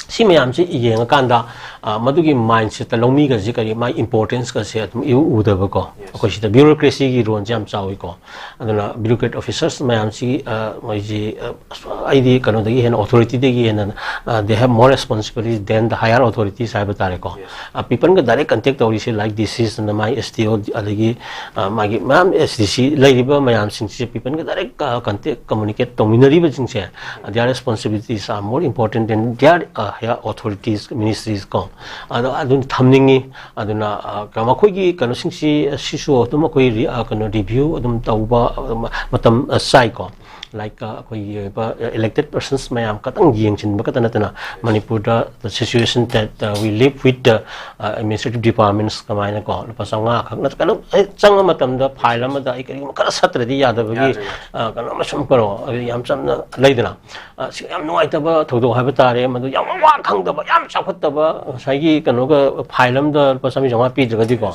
ꯁꯤ ꯃꯌꯥꯝꯁꯤ ꯌꯦꯡꯉꯀꯥꯟꯗ, ꯑ, ꯃꯗꯨꯒꯤ mindset ꯇ ꯂꯧꯃꯤꯒꯁꯦ ꯀꯔꯤ, ꯃꯥꯒꯤ importance ꯀꯁꯦ ꯑꯗꯨꯝ ꯏꯎ ꯎꯗꯕꯀꯣ꯫ ꯑꯩꯈꯣꯏ ꯁꯤꯗ bureaucracy ꯒꯤ role ꯁꯦ ꯌꯥꯝ ꯆꯥꯎꯏꯀꯣ꯫ ꯑꯗꯨꯅ bureaucrat officers ꯃꯌꯥꯝꯁꯤ, ꯑ, ꯃꯣꯏꯁꯤ, ꯑ, ꯑꯩꯗꯤ ꯀꯩꯅꯣꯗꯒꯤ ꯍꯦꯟꯅ, authority ꯗꯒꯤ ꯍꯦꯟꯅ, ꯑ, they have more responsibilities than the higher authorities ꯍꯥꯏꯕ ꯇꯥꯔꯦꯀꯣ꯫ ꯑ, people ꯒ direct contact ꯇꯧꯔꯤꯁꯦ, like D C ꯁꯤꯅ ꯃꯥꯒꯤ S D O, ꯑꯗꯒꯤ, ꯑ, ꯃꯥꯒꯤ ꯃꯌꯥꯝ S D C ꯂꯩꯔꯤꯕ ꯃꯌꯥꯝꯁꯤꯡꯁꯦ people ꯒ direct, ꯑ, contact, communicate ꯇꯧꯃꯤꯟꯅꯔꯤꯕꯁꯤꯡꯁꯦ, their responsibilities are more important than their, uh, higher authorities, ministries ꯀꯣ꯫ ꯑꯗꯣ ꯑꯗꯨꯝ ꯊꯝꯅꯤꯡꯉꯤ꯫ ꯑꯗꯨꯅ, ꯑ, ꯀ-, ꯃꯈꯣꯏꯒꯤ ꯀꯩꯅꯣꯁꯤꯡꯁꯤ, ꯑ, ꯁꯤꯁꯨ ꯑꯗꯨꯝ ꯑꯩꯈꯣꯏ ꯔꯤ-, ꯑ, ꯀꯩꯅꯣ, review ꯑꯗꯨꯝ ꯇꯧꯕ, ꯑ, ꯃ-, ꯃꯇꯝ, ꯑ, ꯆꯥꯏꯀꯣ꯫ Like, ꯑ, ꯑꯩꯈꯣꯏꯒꯤ ꯑꯣꯏꯕ, ꯑ, elected persons ꯃꯌꯥꯝ ꯈꯛꯇꯪ ꯌꯦꯡꯁꯤꯟꯕ ꯈꯛꯇ ꯅꯠꯇꯅ, ꯃꯅꯤꯄꯨꯔꯗ the situation that, uh, we live with the, uh, administrative departments ꯀꯃꯥꯏꯅ ꯀꯣ, ꯂꯨꯄꯥ ꯆꯥꯝꯃꯉꯥ ꯈꯛ ꯅꯠꯇ꯭ꯔꯒ ꯀꯩꯅꯣ ꯍꯦꯛ ꯆꯪꯕ ꯃꯇꯝꯗ file ꯑꯃꯗ ꯑꯩ ꯀꯔꯤꯒꯨꯝꯕ ꯈꯔ ꯁꯠꯇ꯭ꯔꯗꯤ ꯌꯥꯗꯕꯒꯤ, ꯌꯥꯗ꯭ꯔꯦ, ꯌꯥꯗ꯭ꯔꯦ꯫ ꯑ, ꯀꯩꯅꯣ ꯑꯃ ꯁꯨꯝ ꯀꯩꯅꯣ, ꯑ, ꯌꯥꯝ ꯆꯝꯅ ꯂꯩꯗꯅ, ꯑ, ꯁꯤ ꯌꯥꯝ ꯅꯨꯡꯉꯥꯏꯇꯕ ꯊꯧꯗꯣꯛ ꯍꯥꯏꯕ ꯇꯥꯔꯦ꯫ ꯃꯗꯨ ꯌꯥꯝ ꯋꯥ ꯈꯪꯗꯕ, ꯌꯥꯝ ꯆꯥꯎꯈꯠꯇꯕ, ꯉꯁꯥꯏꯒꯤ ꯀꯩꯅꯣꯒ file ꯑꯃꯗ ꯂꯨꯄꯥ ꯆꯥꯝꯃꯔꯤ ꯆꯥꯝꯃꯉꯥ ꯄꯤꯗ꯭ꯔꯒꯗꯤꯀꯣ,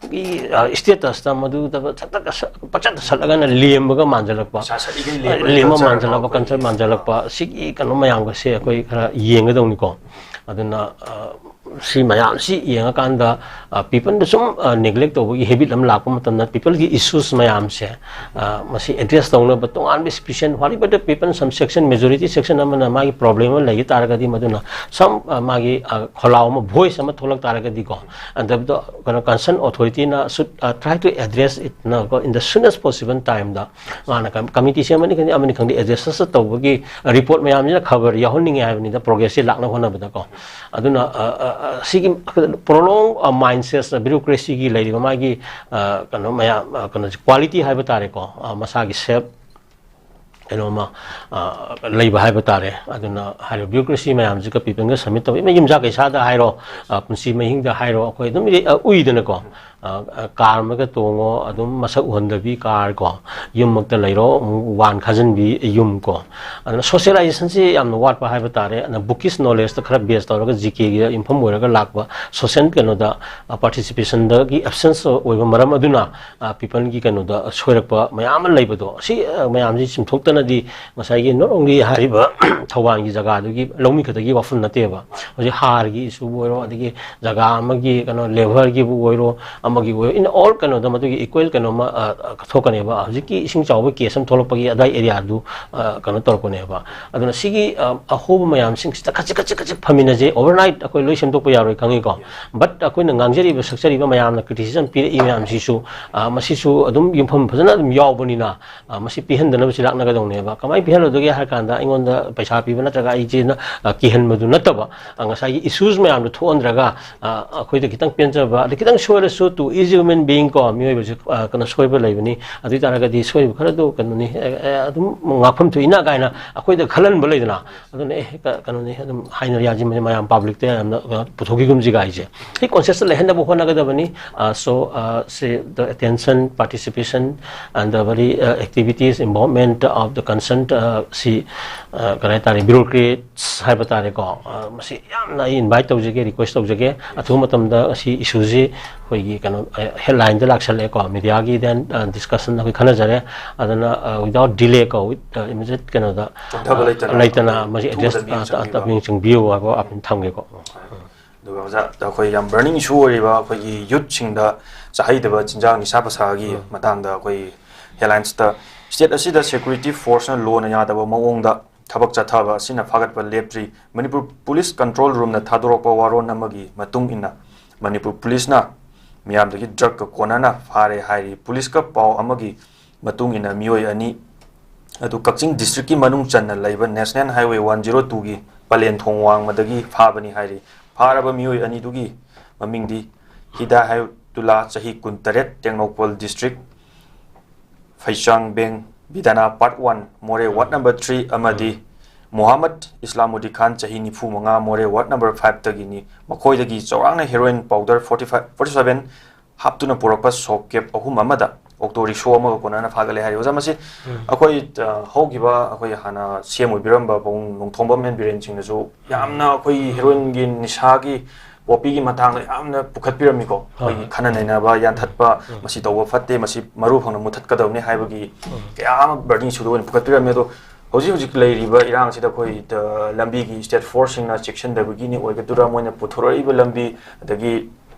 ꯃꯤ, ꯑ, status ꯇ ꯃꯗꯨꯗ ꯁꯠꯇꯛ ꯁꯠ-, ꯄꯪꯆꯠꯇ ꯁꯠꯂꯒꯅ ꯂꯦꯝꯕꯒ ꯃꯥꯟꯖꯜꯂꯛꯄ꯫ ꯄꯩꯁꯥ ꯁꯠꯂꯤꯈꯩ ꯑ, ꯂꯦꯝꯕꯒꯤ ꯂꯦꯝꯕ culture ꯃꯥꯟꯖꯜꯂꯛꯄ, ꯑꯃ ꯑꯩꯈꯣꯏ culture ꯃꯥꯟꯖꯜꯂꯛꯄ꯫ ꯁꯤꯒꯤ ꯀꯩꯅꯣ ꯃꯌꯥꯝꯒꯁꯦ ꯑꯩꯈꯣꯏ ꯈꯔ ꯌꯦꯡꯒꯗꯧꯅꯤꯀꯣ꯫ ꯑꯗꯨꯅ, ꯑ, ꯁꯤ ꯃꯌꯥꯝꯁꯤ ꯌꯦꯡꯉꯀꯥꯟꯗ, ꯑ, people ꯗ ꯁꯨꯝ, ꯑ, neglect ꯇꯧꯕꯒꯤ habit ꯑꯃ ꯂꯥꯛꯄ ꯃꯇꯝꯗ, people ꯒꯤ issues ꯃꯌꯥꯝꯁꯦ, ꯑ, ꯃꯁꯤ address ꯇꯧꯅꯕ ꯇꯣꯉꯥꯟꯕ special, whatever the people, some section, majority section ꯑꯃꯅ ꯃꯥꯒꯤ problem ꯑꯃ ꯂꯩꯈꯤ ꯇꯥꯔꯒꯗꯤ, ꯃꯗꯨꯅ some, ꯑ, ꯃꯥꯒꯤ, ꯑ, ꯈꯣꯜꯂꯥꯎ ꯑꯃ, voice ꯑꯃ ꯊꯣꯛꯂꯛ ꯇꯥꯔꯒꯗꯤꯀꯣ, ꯑꯗꯨꯗ ꯀꯩꯅꯣ concern authority ꯅ should, ꯑ, try to address it ꯅ ꯀꯣ, in the soonest possible time ꯗ ꯃꯥꯅ ꯀꯝ-, committee ꯁꯦꯝꯃꯅꯤ ꯈꯪꯗꯦ, ꯑꯃꯅꯤ ꯈꯪꯗꯦ, address ꯇꯧꯕꯒꯤ report ꯃꯌꯥꯝꯁꯤꯅ ꯈꯕꯔ ꯌꯥꯎꯍꯟꯅꯤꯡꯉꯦ ꯍꯥꯏꯕꯅꯤꯗ, progress ꯁꯤ ꯂꯥꯛꯅꯕ ꯍꯣꯠꯅꯕꯗꯀꯣ꯫ ꯑꯗꯨꯅ, ꯑ, ꯑ, ꯑ, ꯁꯤꯒꯤ prolong, ꯑ, mindset, ꯑ, bureaucracy ꯒꯤ ꯂꯩꯔꯤꯕ ꯃꯥꯒꯤ, ꯑ, ꯀꯩꯅꯣ ꯃꯌꯥꯝ, ꯑ, ꯀꯩꯅꯣꯁꯦ, quality ꯍꯥꯏꯕ ꯇꯥꯔꯦꯀꯣ, ꯑ, ꯃꯁꯥꯒꯤ self ꯀꯩꯅꯣꯃ, ꯑ, ꯂꯩꯕ ꯍꯥꯏꯕ ꯇꯥꯔꯦ꯫ ꯑꯗꯨꯅ ꯍꯥꯏꯔꯤꯕ bureaucracy ꯃꯌꯥꯝꯁꯤꯒ people ꯒ submit ꯇꯧꯕ, ꯏꯃꯥ ꯌꯨꯝꯁꯥ ꯀꯩꯁꯥꯗ ꯍꯥꯏꯔꯣ, ꯑ, ꯄꯨꯟꯁꯤ ꯃꯍꯤꯡꯗ ꯍꯥꯏꯔꯣ, ꯑꯩꯈꯣꯏ ꯑꯗꯨꯝ ꯏ-, ꯑ, ꯎꯏꯗꯅꯀꯣ꯫ ꯑ, ꯑ, car ꯑꯃꯒ ꯇꯣꯡꯉꯣ, ꯑꯗꯨꯝ ꯃꯁꯛ ꯎꯍꯟꯗꯕꯤ car ꯀꯣ, ꯌꯨꯝꯃꯛꯇ ꯂꯩꯔꯣ, ꯑꯃꯨꯛ ꯋꯥꯟ ꯈꯥꯖꯤꯟꯕꯤ ꯌꯨꯝ ꯀꯣ꯫ ꯑꯗꯨꯅ socialization ꯁꯤ ꯌꯥꯝꯅ ꯋꯥꯠꯄ ꯍꯥꯏꯕ ꯇꯥꯔꯦ꯫ ꯑꯗꯨꯅ bookish knowledge ꯇ ꯈꯔ base ꯇꯧꯔꯒ G K ꯒꯤꯗ ꯌꯨꯝꯐꯝ ꯑꯣꯏꯔꯒ ꯂꯥꯛꯄ social ꯀꯩꯅꯣꯗ, ꯑ, participation ꯗꯒꯤ absence ꯑꯣꯏꯕ ꯃꯔꯝ ꯑꯗꯨꯅ, ꯑ, people ꯒꯤ ꯀꯩꯅꯣꯗ ꯁꯣꯏꯔꯛꯄ ꯃꯌꯥꯝ ꯑꯃ ꯂꯩꯕꯗꯣ, ꯁꯤ, ꯑ, ꯃꯌꯥꯝꯁꯤ ꯆꯨꯝꯊꯣꯛꯇꯅꯗꯤ ꯉꯁꯥꯏꯒꯤ not only ꯍꯥꯏꯔꯤꯕ ꯊꯧꯕꯥꯜꯒꯤ ꯖꯒꯥꯗꯨꯒꯤ ꯂꯧꯃꯤ ꯈꯛꯇꯒꯤ ꯋꯥꯐꯝ ꯅꯠꯇꯦꯕ꯫ ꯍꯧꯖꯤꯛ ꯍꯥꯔꯒꯤ issue ꯕꯨ ꯑꯣꯏꯔꯣ, ꯑꯗꯒꯤ ꯖꯒꯥ ꯑꯃꯒꯤ ꯀꯩꯅꯣ labour ꯒꯤꯕꯨ ꯑꯣꯏꯔꯣ, ꯑꯃꯒꯤ ꯑꯣꯏꯔꯣ, in all ꯀꯩꯅꯣꯗ ꯃꯗꯨꯒꯤ equal ꯀꯩꯅꯣꯃ, ꯑ, ꯑ, ꯊꯣꯛꯀꯅꯦꯕ꯫ ꯍꯧꯖꯤꯛꯀꯤ ꯏꯁꯤꯡ ꯆꯥꯎꯕ case ꯑꯃ ꯊꯣꯛꯂꯛꯄꯒꯤ ꯑꯗꯥꯏ area ꯗꯨ, ꯑ, ꯀꯩꯅꯣ ꯇꯧꯔꯛꯄꯅꯦꯕ꯫ ꯑꯗꯨꯅ ꯁꯤꯒꯤ, ꯑ, ꯑꯍꯣꯕ ꯃꯌꯥꯝꯁꯤꯡꯁꯤꯗ ꯈꯖꯤꯛ ꯈꯖꯤꯛ ꯈꯖꯤꯛ ꯐꯃꯤꯟꯅꯁꯦ꯫ Overnight ꯑꯩꯈꯣꯏ ꯂꯣꯏ ꯁꯦꯝꯗꯣꯛꯄ ꯌꯥꯔꯣꯏ ꯈꯪꯉꯤꯀꯣ, but ꯑꯩꯈꯣꯏꯅ ꯉꯥꯡꯖꯔꯤꯕ ꯁꯛꯆꯔꯤꯕ ꯃꯌꯥꯝꯅ criticism ꯄꯤꯔꯛꯏ ꯃꯌꯥꯝꯁꯤꯁꯨ, ꯑ, ꯃꯁꯤꯁꯨ ꯑꯗꯨꯝ ꯌꯨꯝꯐꯝ ꯐꯖꯅ ꯑꯗꯨꯝ ꯌꯥꯎꯕꯅꯤꯅ, ꯑ, ꯃꯁꯤ ꯄꯤꯍꯟꯗꯅꯕꯁꯤ ꯂꯥꯛꯅꯒꯗꯧꯅꯦꯕ꯫ ꯀꯃꯥꯏꯅ ꯄꯤꯍꯜꯂꯨꯗꯒꯦ ꯍꯥꯏꯔ ꯀꯥꯟꯗ, ꯑꯩꯉꯣꯟꯗ ꯄꯩꯁꯥ ꯄꯤꯕ ꯅꯠꯇ꯭ꯔꯒ ꯑꯩꯁꯤꯅ, ꯑ, ꯀꯤꯍꯟꯕꯗꯨ ꯅꯠꯇꯕ, ꯑ, ꯉꯁꯥꯏꯒꯤ issues ꯃꯌꯥꯝꯗꯣ ꯊꯣꯛꯍꯟꯗ꯭ꯔꯒ, ꯑ, ꯑꯩꯈꯣꯏꯗ ꯈꯤꯇꯪ ꯄꯦꯟꯖꯕ, ꯑꯗꯩ ꯈꯤꯇꯪ ꯁꯣꯏꯔꯁꯨ, to each human being ꯀꯣ, ꯃꯤꯑꯣꯏꯕꯁꯦ, ꯑ, ꯀꯩꯅꯣ, ꯁꯣꯏꯕ ꯂꯩꯕꯅꯤ, ꯑꯗꯨ ꯑꯣꯏ ꯇꯥꯔꯒꯗꯤ ꯁꯣꯏꯕ ꯈꯔꯗꯨ ꯀꯩꯅꯣꯅꯤ, ꯑ, ꯑ, ꯑꯗꯨꯝ ꯉꯥꯛꯐꯝ ꯊꯣꯛꯏꯅ ꯀꯥꯏꯅ ꯑꯩꯈꯣꯏꯗ ꯈꯜꯍꯟꯕ ꯂꯩꯗꯅ, ꯑꯗꯨꯅ ꯑꯦ, ꯀ-, ꯀꯩꯅꯣꯅꯤ, ꯑꯗꯨꯝ ꯍꯥꯏꯅ ꯌꯥꯁꯤ ꯃꯌꯥꯝ public ꯇ ꯌꯥꯝꯅ, ꯑ, ꯄꯨꯊꯣꯛꯈꯤꯒꯨꯝꯁꯤ ꯀꯥꯏꯁꯦ꯫ ꯁꯤ conscious ꯇ ꯂꯩꯍꯟꯅꯕ ꯍꯣꯠꯅꯒꯗꯕꯅꯤ꯫ ꯑ, so, ꯑ, ꯁꯤ the attention, participation and the very, ꯑ, activities, involvement of the concerned, ꯑ, ꯁꯤ, ꯑ, ꯀꯔꯤ ꯍꯥꯏꯇꯥꯔꯦ, bureaucrats ꯍꯥꯏꯕ ꯇꯥꯔꯦꯀꯣ꯫ ꯑ, ꯃꯁꯤ ꯌꯥꯝꯅ ꯑꯩ invite ꯇꯧꯖꯒꯦ, request ꯇꯧꯖꯒꯦ꯫ ꯑꯊꯨꯕ ꯃꯇꯝꯗ ꯑꯁꯤ issue ꯁꯤ ꯑꯩꯈꯣꯏꯒꯤ ꯀꯩꯅꯣ, ꯑ, headline ꯗ ꯂꯥꯛꯁꯜꯂꯛꯑꯦꯀꯣ, media ꯒꯤ then, ꯑ, discussion ꯑꯩꯈꯣꯏ ꯈꯟꯅꯖꯔꯦ꯫ ꯑꯗꯨꯅ, ꯑ, without delay ꯀꯣ, with, ꯑ, immediate ꯀꯩꯅꯣꯗ, ꯆꯣꯟꯊꯕ ꯑ, ꯂꯩꯇꯅ ꯂꯩꯇꯅ ꯃꯁꯤ ꯊꯨꯕꯗ address, ꯃꯤꯠꯌꯦꯡ ꯑ, ꯑ, ꯆꯪꯕꯤꯕ꯫ ꯃꯤꯠꯌꯦꯡ ꯆꯪꯕꯤꯌꯨ ꯍꯥꯏꯕ ꯑꯥ, ꯑꯥ꯫ ꯑꯗꯨꯒ ꯑꯣꯖꯥ, ꯑꯩꯈꯣꯏ ꯌꯥꯝ burning issue ꯑꯣꯏꯔꯤꯕ ꯑꯩꯈꯣꯏꯒꯤ youthꯁꯤꯡꯗ ꯆꯥꯍꯩꯗꯕ ꯆꯤꯟꯖꯥꯛ ꯅꯤꯁꯥ ꯄꯁꯥꯒꯤ ꯎꯝ꯫ ꯃꯇꯥꯡꯗ ꯑꯩꯈꯣꯏ headlinesꯇ state ꯑꯁꯤꯗ security forceꯅ ꯂꯣꯅ ꯌꯥꯗꯕ ꯃꯑꯣꯡꯗ ꯊꯕꯛ ꯆꯠꯊꯕ ꯑꯁꯤꯅ ꯐꯥꯒꯠꯄ ꯂꯦꯞꯇ꯭ꯔꯤ꯫ ꯃꯅꯤꯄꯨꯔ police control roomꯅ ꯊꯥꯗꯣꯔꯛꯄ ꯋꯥꯔꯣꯜ ꯑꯃꯒꯤ ꯃꯇꯨꯡ ꯏꯟꯅ ꯃꯅꯤꯄꯨꯔ policeꯅ ꯃꯤꯌꯥꯝꯗꯒꯤ drugꯀ ꯀꯣꯟꯅꯅ ꯐꯥꯔꯦ ꯍꯥꯏꯔꯤ꯫ Policeꯀ ꯄꯥꯎ ꯑꯃꯒꯤ ꯃꯇꯨꯡ ꯏꯟꯅ ꯃꯤꯑꯣꯏ ꯑꯅꯤ ꯑꯗꯨ ꯀꯛꯆꯤꯡ districtꯀꯤ ꯃꯅꯨꯡ ꯆꯟꯅ ꯂꯩꯕ National Highway one zero twoꯒꯤ ꯄꯂꯦꯟ ꯊꯣꯡ ꯋꯥꯡꯃꯗꯒꯤ ꯐꯥꯕꯅꯤ ꯍꯥꯏꯔꯤ꯫ ꯐꯥꯔꯕ ꯃꯤꯑꯣꯏ ꯑꯅꯤꯗꯨꯒꯤ ꯃꯃꯤꯡꯗꯤ ꯍꯤꯗꯥꯌꯠꯎꯜꯂꯥ, ꯆꯍꯤ ꯀꯨꯟꯇꯔꯦꯠ, ꯇꯦꯡꯅꯧꯄꯜ district, ꯐꯩꯁꯥꯡꯕꯦꯡ ꯕꯤꯗꯥꯅꯥ part one, ꯃꯣꯔꯦ ward number three, ꯑꯃꯗꯤ ꯃꯨꯍꯝꯃꯗ ꯏꯁꯂꯥꯃꯨꯗꯤ ꯈꯥꯟ, ꯆꯍꯤ ꯅꯤꯐꯨ ꯃꯉꯥ, ꯃꯣꯔꯦ ward number fiveꯇꯒꯤꯅꯤ꯫ ꯃꯈꯣꯏꯗꯒꯤ ꯆꯥꯎꯔꯥꯛꯅ heroin powder forty five, forty seven ꯍꯥꯞꯇꯨꯅ ꯄꯨꯔꯛꯄ soap cap ꯑꯍꯨꯝ ꯑꯃꯗ auto rickshaw ꯑꯃꯒ ꯀꯣꯟꯅꯅ ꯐꯥꯒꯠꯂꯦ ꯍꯥꯏꯔꯤ꯫ ꯑꯣꯖꯥ, ꯃꯁꯤ ꯎꯝ꯫ ꯑꯩꯈꯣꯏ, ꯑ, ꯍꯧꯈꯤꯕ ꯑꯩꯈꯣꯏ ꯍꯥꯟꯅ CM ꯑꯣꯏꯕꯤꯔꯝꯕ ꯄꯥꯕꯨꯡ ꯅꯣꯡꯊꯣꯝꯕꯝ ꯑꯦꯟ ꯕꯤꯔꯦꯟ ꯁꯤꯡꯅꯁꯨ ꯌꯥꯝꯅ ꯑꯩꯈꯣꯏꯒꯤ heroinꯒꯤ ꯅꯤꯁꯥꯒꯤ poppyꯒꯤ ꯃꯇꯥꯡꯗ ꯌꯥꯝꯅ ꯄꯨꯈꯠꯄꯤꯔꯝꯃꯤꯀꯣ꯫ ꯑꯩꯈꯣꯏꯒꯤ ꯍꯣꯏ꯫ ꯈꯟꯅ ꯅꯩꯅꯕ, ꯌꯥꯟꯊꯠꯄ, ꯎꯝ꯫ ꯃꯁꯤ ꯇꯧꯕ ꯐꯠꯇꯦ, ꯃꯁꯤ ꯃꯔꯨ ꯐꯪꯅ ꯃꯨꯊꯠꯀꯗꯕꯅꯤ ꯍꯥꯏꯕꯒꯤ ꯎꯝ꯫ ꯀꯌꯥ ꯑꯃ burning issueꯗ ꯑꯣꯏꯅ ꯄꯨꯈꯠꯄꯤꯔꯝꯃꯤ꯫ ꯑꯗꯣ ꯍꯧꯖꯤꯛ ꯍꯧꯖꯤꯛ ꯂꯩꯔꯤꯕ ꯏꯔꯥꯡꯁꯤꯗ ꯑꯩꯈꯣꯏ, ꯑ, ꯂꯝꯕꯤꯒꯤ state forceꯁꯤꯡꯅ ꯆꯦꯛꯁꯤꯟꯗꯕꯒꯤꯅꯤ ꯑꯣꯏꯒꯗꯣꯏꯔꯥ, ꯃꯣꯏꯅ ꯄꯨꯊꯣꯔꯛꯏꯕ ꯂꯝꯕꯤ ꯑꯗꯒꯤ